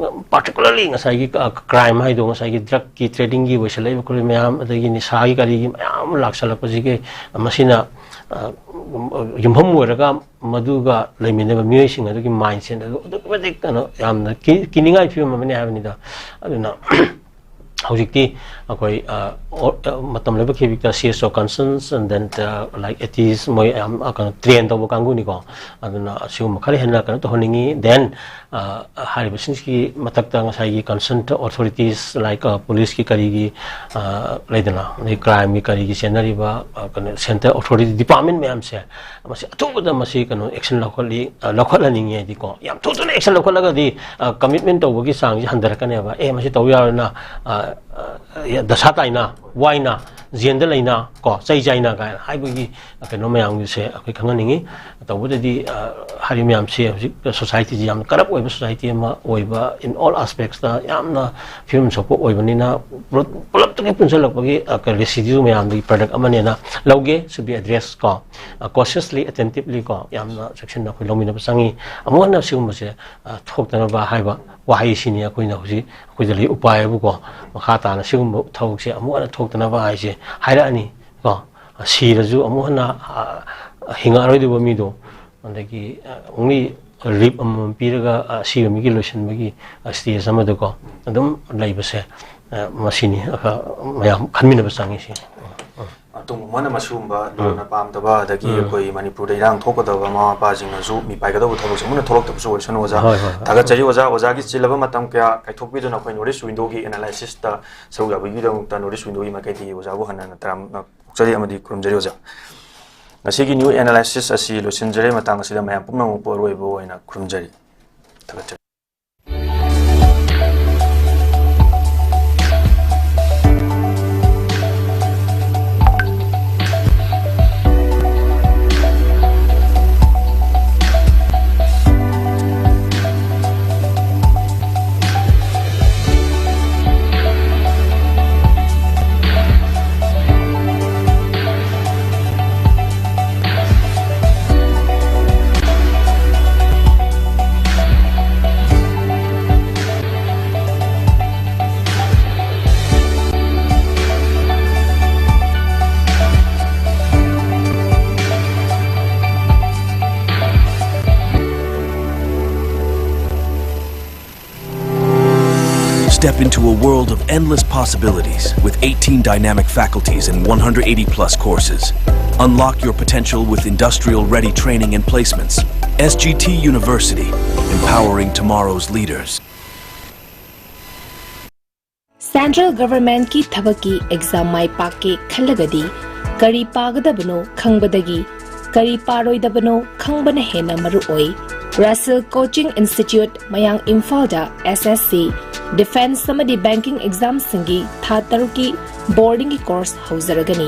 particularly ꯉꯁꯥꯏꯒꯤ, ꯑ, crime ꯍꯥꯏꯗꯣ, ꯉꯁꯥꯏꯒꯤ drugꯀꯤ tradingꯒꯤ ꯑꯣꯏꯁꯜꯂꯛꯏꯕ ꯈꯣꯠꯂꯛꯏꯕ ꯃꯌꯥꯝ, ꯑꯗꯒꯤ ꯅꯤꯁꯥꯒꯤ ꯀꯔꯤꯒꯤ ꯃꯌꯥꯝ ꯑꯃ ꯂꯥꯛꯁꯜꯂꯛꯄꯁꯤꯒꯤ, ꯃꯁꯤꯅ, ꯑ, ꯌꯨꯝꯐꯝ ꯑꯣꯏꯔꯒ ꯃꯗꯨꯒ ꯂꯩꯃꯤꯟꯅꯕ ꯃꯤꯑꯣꯏꯁꯤꯡ ꯑꯗꯨꯒꯤ mindset ꯑꯗꯨ ꯑꯗꯨꯛꯀꯤ ꯃꯇꯤꯛ ꯀꯩꯅꯣ ꯌꯥꯝꯅ ꯀꯤ-, ꯀꯤꯅꯤꯡꯉꯥꯏ ꯐꯤꯕꯝ ꯑꯃꯅꯤ ꯍꯥꯏꯕꯅꯤꯗ꯫ ꯑꯗꯨꯅ ꯍꯧꯖꯤꯛꯇꯤ ꯑꯩꯈꯣꯏ, ꯑ, ꯑꯣ-, ꯑ, ꯃꯇꯝ ꯂꯩꯕ ꯈꯤꯕꯤꯛꯇ C S O concerns and then, uh, like, atheists ꯃꯣꯏ ꯌꯥꯝ, ꯑ, ꯀꯩꯅꯣ train ꯇꯧꯕ ꯀꯥꯡꯕꯨꯅꯤꯀꯣ꯫ ꯑꯗꯨꯅ ꯑꯁꯤꯒꯨꯝꯕ ꯈꯔ ꯍꯦꯟꯅ ꯀꯩꯅꯣ ꯇꯧꯍꯟꯅꯤꯡꯉꯤ꯫ Then, ꯑ, ꯍꯥꯏꯔꯤꯕꯁꯤꯡꯁꯤꯒꯤ ꯃꯊꯛꯇ ꯉꯁꯥꯏꯒꯤ concerned authorities like, ꯑ, policeꯀꯤ ꯀꯔꯤꯒꯤ, ꯑ, ꯂꯩꯗꯅ, ꯑꯗꯩ crimeꯒꯤ ꯀꯔꯤꯒꯤ ꯆꯦꯟꯅꯔꯤꯕ, ꯑ, ꯀꯩꯅꯣ center authority department ꯃꯌꯥꯝꯁꯦ ꯃꯁꯤ ꯑꯊꯨꯕꯗ ꯃꯁꯤ ꯀꯩꯅꯣ action ꯂꯧꯈꯠꯂꯤ, ꯑ, ꯂꯧꯈꯠꯍꯟꯅꯤꯡꯉꯤ ꯍꯥꯏꯗꯤꯀꯣ꯫ ꯌꯥꯝ ꯊꯨ ꯊꯨꯅ action ꯂꯧꯈꯠꯂꯒꯗꯤ, ꯑ, commitment ꯇꯧꯕꯒꯤ ꯆꯥꯡꯁꯤ ꯍꯟꯊꯔꯛꯀꯅꯦꯕ꯫ ꯑꯦ, ꯃꯁꯤ ꯇꯧ ꯌꯥꯔꯣꯏꯅ, ꯑ, ꯑ, ꯗꯁꯥ ꯇꯥꯏꯅ, ꯋꯥꯏꯅ, ꯖꯦꯜꯗ ꯂꯩꯅ, ꯀꯣ, ꯆꯩ ꯆꯥꯏꯅ ꯀꯥꯏꯅ ꯍꯥꯏꯕꯒꯤ ꯀꯩꯅꯣ ꯃꯌꯥꯝꯒꯤꯁꯦ ꯑꯩꯈꯣꯏ ꯈꯪꯍꯟꯅꯤꯡꯉꯤ꯫ ꯇꯧꯕꯗꯗꯤ, ꯑ, ꯍꯥꯏꯔꯤꯕ ꯃꯌꯥꯝꯁꯤ ꯍꯧꯖꯤꯛ societyꯁꯤ ꯌꯥꯝꯅ corrupt ꯑꯣꯏꯕ society ꯑꯃ ꯑꯣꯏꯕ, in all aspectsꯇ ꯌꯥꯝꯅ ꯐꯤꯕꯝ ꯁꯣꯛꯄ ꯑꯣꯏꯕꯅꯤꯅ, ꯄꯨꯂꯞ-, ꯄꯨꯂꯞꯇꯨꯒꯤ ꯄꯨꯟꯁꯤꯜꯂꯛꯄꯒꯤ, ꯑ, ꯀ-, residueꯁꯨ ꯃꯌꯥꯝꯗꯨꯒꯤ product ꯑꯃꯅꯦꯅ ꯂꯧꯒꯦ, should be addressed ꯀꯣ꯫ ꯑ, cautiously, attentively ꯀꯣ, ꯌꯥꯝꯅ ꯆꯦꯛꯁꯤꯟꯅ ꯑꯩꯈꯣꯏ ꯂꯧꯃꯤꯟꯅꯕ ꯆꯪꯉꯤ꯫ ꯑꯃꯨꯛ ꯍꯟꯅ ꯁꯤꯒꯨꯝꯕꯁꯦ, ꯑ, ꯊꯣꯛꯇꯅꯕ ꯍꯥꯏꯕ ꯋꯥꯍꯩꯁꯤꯅꯤ ꯑꯩꯈꯣꯏꯅ ꯍꯧꯖꯤꯛ ꯑꯩꯈꯣꯏꯗ ꯂꯩ ꯎꯄꯥꯏ ꯍꯥꯏꯕꯨꯀꯣ꯫ ꯃꯈꯥ ꯇꯥꯅ ꯁꯤꯒꯨꯝꯕ ꯊꯕꯛꯁꯦ ꯑꯃꯨꯛ ꯍꯟꯅ ꯊꯣꯛꯇꯅꯕ ꯍꯥꯏꯁꯦ ꯍꯥꯏꯔꯛꯑꯅꯤ ꯀꯣ꯫ ꯁꯤꯔꯁꯨ ꯑꯃꯨꯛ ꯍꯟꯅ, ꯑ, ꯍꯤꯡꯉꯛꯑꯔꯣꯏꯗꯧꯕ ꯃꯤꯗꯣ, ꯑꯗꯒꯤ, ꯑ, only relief ꯑꯃꯃꯝ ꯄꯤꯔꯒ, ꯑ, ꯑꯁꯤꯕ ꯃꯤꯒꯤ ꯂꯣꯏꯁꯤꯟꯕꯒꯤ, ꯑ, stage ꯑꯃꯗꯀꯣ ꯑꯗꯨꯝ ꯂꯩꯕꯁꯦ, ꯑ, ꯃꯁꯤꯅꯤ, ꯑ, ꯃꯌꯥꯝ ꯈꯟꯃꯤꯟꯅꯕ ꯆꯪꯉꯤꯁꯤ꯫ ꯑ, ꯇꯣꯡꯕ ꯑꯃꯅ ꯃꯁꯤꯒꯨꯝꯕ ꯂꯣꯟꯅ ꯄꯥꯝꯗꯕ, ꯑꯗꯒꯤ ꯎꯝ꯫ ꯑꯩꯈꯣꯏ ꯃꯅꯤꯄꯨꯔꯗ ꯏꯔꯥꯡ ꯊꯣꯛꯀꯗꯕ ꯃꯃꯥ ꯃꯄꯥꯁꯤꯡꯅꯁꯨ ꯃꯤꯄꯥꯏꯒꯗꯧꯕ ꯊꯕꯛꯁꯦ ꯑꯃꯨꯛ ꯍꯟꯅ ꯊꯣꯛꯂꯛꯇꯕꯁꯨ ꯑꯣꯏꯁꯅꯨ, ꯑꯣꯖꯥ꯫ ꯍꯣꯏ, ꯍꯣꯏ, ꯍꯣꯏ꯫ ꯊꯥꯒꯠꯆꯔꯤ, ꯑꯣꯖꯥ꯫ ꯑꯣꯖꯥꯒꯤ ꯆꯤꯜꯂꯕ ꯃꯇꯝ ꯀꯌꯥ ꯀꯥꯏꯊꯣꯛꯄꯤꯗꯨꯅ ꯑꯩꯈꯣꯏ North East Windowꯒꯤ analysisꯇ ꯁꯔꯨꯛ ꯌꯥꯕꯤꯕꯒꯤꯗꯃꯛꯇ North East Windowꯒꯤ ꯃꯥꯏꯀꯩꯗꯒꯤ ꯑꯣꯖꯥꯕꯨ ꯍꯟꯅ ꯍꯟꯅ ꯇꯔꯥꯝꯅ ꯑꯣꯛꯆꯔꯤ ꯑꯃꯗꯤ ꯈꯨꯔꯨꯝꯖꯔꯤ, ꯑꯣꯖꯥ꯫ ꯉꯁꯤꯒꯤ new analysis ꯑꯁꯤ ꯂꯣꯏꯁꯤꯟꯖꯔꯦ꯫ ꯃꯇꯥꯡ ꯑꯁꯤꯗ ꯃꯌꯥꯝ ꯄꯨꯝꯅꯃꯛꯄꯨ ꯑꯔꯣꯏꯕ ꯑꯣꯏꯅ ꯈꯨꯔꯨꯝꯖꯔꯤ꯫ ꯊꯥꯒꯠꯆꯔꯤ꯫ Step into a world of endless possibilities with eighteen dynamic faculties and one hundred eighty plus courses. Unlock your potential with industrial ready training and placements. S G T University, empowering tomorrow's leaders. Central Government ꯀꯤ ꯊꯕꯛꯀꯤ exam ꯃꯥꯏ ꯄꯥꯛꯀꯦ ꯈꯜꯂꯒꯗꯤ, ꯀꯔꯤ ꯄꯥꯒꯗꯕꯅꯣ ꯈꯪꯕꯗꯒꯤ ꯀꯔꯤ ꯄꯥꯔꯣꯏꯗꯕꯅꯣ ꯈꯪꯕꯅ ꯍꯦꯟꯅ ꯃꯔꯨ ꯑꯣꯏ꯫ Russell Coaching Institute, ꯃꯌꯥꯡ ꯏꯝꯐꯥꯜꯗ S S C, Defence ꯑꯃꯗꯤ Banking exam ꯁꯤꯡꯒꯤ ꯊꯥ ꯇꯔꯨꯛꯀꯤ boarding ꯒꯤ course ꯍꯧꯖꯔꯒꯅꯤ꯫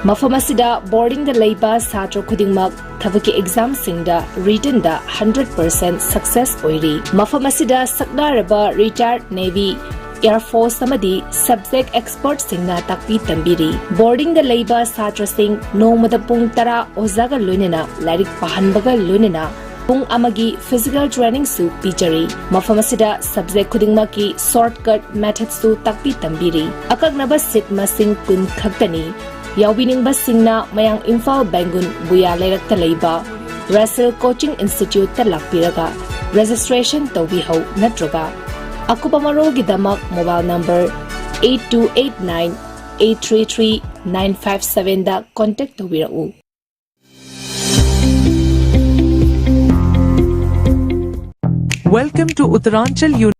ꯃꯐꯝ ꯑꯁꯤꯗ boarding ꯗ ꯂꯩꯕ ꯁꯥꯇ꯭ꯔ ꯈꯨꯗꯤꯡꯃꯛ ꯊꯕꯛꯀꯤ exam ꯁꯤꯡꯗ written ꯗ hundred percent success ꯑꯣꯏꯔꯤ꯫ ꯃꯐꯝ ꯑꯁꯤꯗ ꯁꯛꯅꯥꯔꯕ retired Navy, Air Force ꯑꯃꯗꯤ subject expert ꯁꯤꯡꯅ ꯇꯥꯛꯄꯤ ꯇꯝꯕꯤꯔꯤ꯫ Boarding ꯗ ꯂꯩꯕ ꯁꯥꯇ꯭ꯔꯁꯤꯡ ꯅꯣꯡꯃꯗ ꯄꯨꯡ ꯇꯔꯥ ꯑꯣꯖꯥꯒ ꯂꯣꯏꯅꯅ ꯂꯥꯏꯔꯤꯛ ꯄꯥꯍꯟꯕꯒ ꯂꯣꯏꯅꯅ ꯄꯨꯡ ꯑꯃꯒꯤ physical training ꯁꯨ ꯄꯤꯖꯔꯤ꯫ ꯃꯐꯝ ꯑꯁꯤꯗ subject ꯈꯨꯗꯤꯡꯃꯛꯀꯤ shortcut method ꯁꯨ ꯇꯥꯛꯄꯤ ꯇꯝꯕꯤꯔꯤ꯫ ꯑꯀꯛꯅꯕ seat ꯃꯁꯤꯡ ꯀꯨꯟ ꯈꯛꯇꯅꯤ꯫ ꯌꯥꯎꯕꯤꯅꯤꯡꯕꯁꯤꯡꯅ ꯃꯌꯥꯡ ꯏꯝꯐꯥꯜ ꯕꯦꯡꯒꯨꯟ ꯕꯨꯌꯥ ꯂꯩꯔꯛꯇ ꯂꯩꯕ Russell Coaching Institute ꯇ ꯂꯥꯛꯄꯤꯔꯒ registration ꯇꯧꯕꯤꯍꯧ, ꯅꯠꯇ꯭ꯔꯒ ꯑꯀꯨꯞꯄ ꯃꯔꯣꯜꯒꯤꯗꯃꯛ mobile number eight two eight nine eight three three nine five seven ꯗ contact ꯇꯧꯕꯤꯔꯛꯎ꯫ Welcome to Uttaranchal Uni-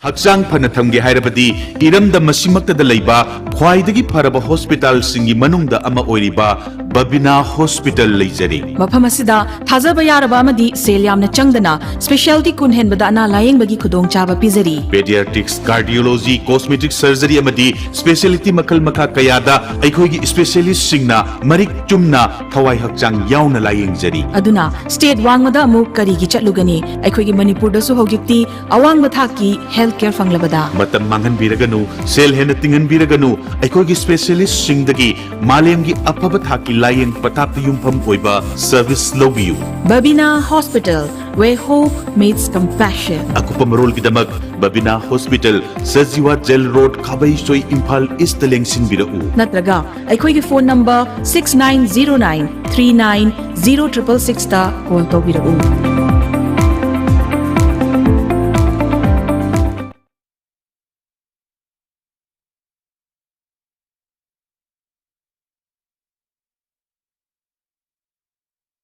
ꯍꯛꯆꯥꯡ ꯐꯅ ꯊꯝꯒꯦ ꯍꯥꯏꯔꯕꯗꯤ ꯏꯔꯝꯗꯝ ꯑꯁꯤꯃꯛꯇꯗ ꯂꯩꯕ ꯈ꯭ꯋꯥꯏꯗꯒꯤ ꯐꯔꯕ ꯍꯣꯁꯄꯤꯇꯥꯜꯁꯤꯡꯒꯤ ꯃꯅꯨꯡꯗ ꯑꯃ ꯑꯣꯏꯔꯤꯕ ꯕꯕꯤꯅꯥ ꯍꯣꯁꯄꯤꯇꯥꯜ ꯂꯩꯖꯔꯤ꯫ ꯃꯐꯝ ꯑꯁꯤꯗ ꯊꯥꯖꯕ ꯌꯥꯔꯕ ꯑꯃꯗꯤ ꯁꯦꯜ ꯌꯥꯝꯅ ꯆꯪꯗꯅ specialty ꯀꯨꯟ ꯍꯦꯟꯕꯗ ꯑꯅꯥ ꯂꯥꯌꯦꯡꯕꯒꯤ ꯈꯨꯗꯣꯡꯆꯥꯕ ꯄꯤꯖꯔꯤ꯫ Pediatrics, cardiology, cosmetic surgery ꯑꯃꯗꯤ specialty ꯃꯈꯜ ꯃꯈꯥ ꯀꯌꯥꯗ ꯑꯩꯈꯣꯏꯒꯤ specialist ꯁꯤꯡꯅ ꯃꯔꯤꯛ ꯆꯨꯝꯅ ꯊꯋꯥꯏ ꯍꯛꯆꯥꯡ ꯌꯥꯎꯅ ꯂꯥꯌꯦꯡꯖꯔꯤ꯫ ꯑꯗꯨꯅ state ꯋꯥꯡꯃꯗ ꯑꯃꯨꯛ ꯀꯔꯤꯒꯤ ꯆꯠꯂꯨꯒꯅꯤ? ꯑꯩꯈꯣꯏꯒꯤ ꯃꯅꯤꯄꯨꯔꯗꯁꯨ ꯍꯧꯖꯤꯛꯇꯤ ꯑꯋꯥꯡꯕ ꯊꯥꯛꯀꯤ health care ꯐꯪꯂꯕꯗ꯫ ꯃꯇꯝ ꯃꯥꯡꯍꯟꯕꯤꯔꯒꯅꯨ, ꯁꯦꯜ ꯍꯦꯟꯅ ꯇꯤꯡꯍꯟꯕꯤꯔꯒꯅꯨ, ꯑꯩꯈꯣꯏꯒꯤ specialist ꯁꯤꯡꯗꯒꯤ ꯃꯥꯂꯦꯝꯒꯤ ꯑꯐꯕ ꯊꯥꯛꯀꯤ ꯂꯥꯌꯦꯡ ꯄꯊꯥꯞꯇ ꯌꯨꯝꯐꯝ ꯑꯣꯏꯕ service ꯂꯧꯕꯤꯌꯨ꯫ Babina Hospital, where hope meets compassion. ꯑꯀꯨꯞꯄ ꯃꯔꯣꯜꯒꯤꯗꯃꯛ Babina hospital, Sajiwa jail road, Khabeisoi, Imphal east ꯂꯦꯡꯁꯤꯟꯕꯤꯔꯛꯎ꯫ ꯅꯠꯇ꯭ꯔꯒ ꯑꯩꯈꯣꯏꯒꯤ phone number six nine zero nine three nine zero triple six ꯇ call ꯇꯧꯕꯤꯔꯛꯎ꯫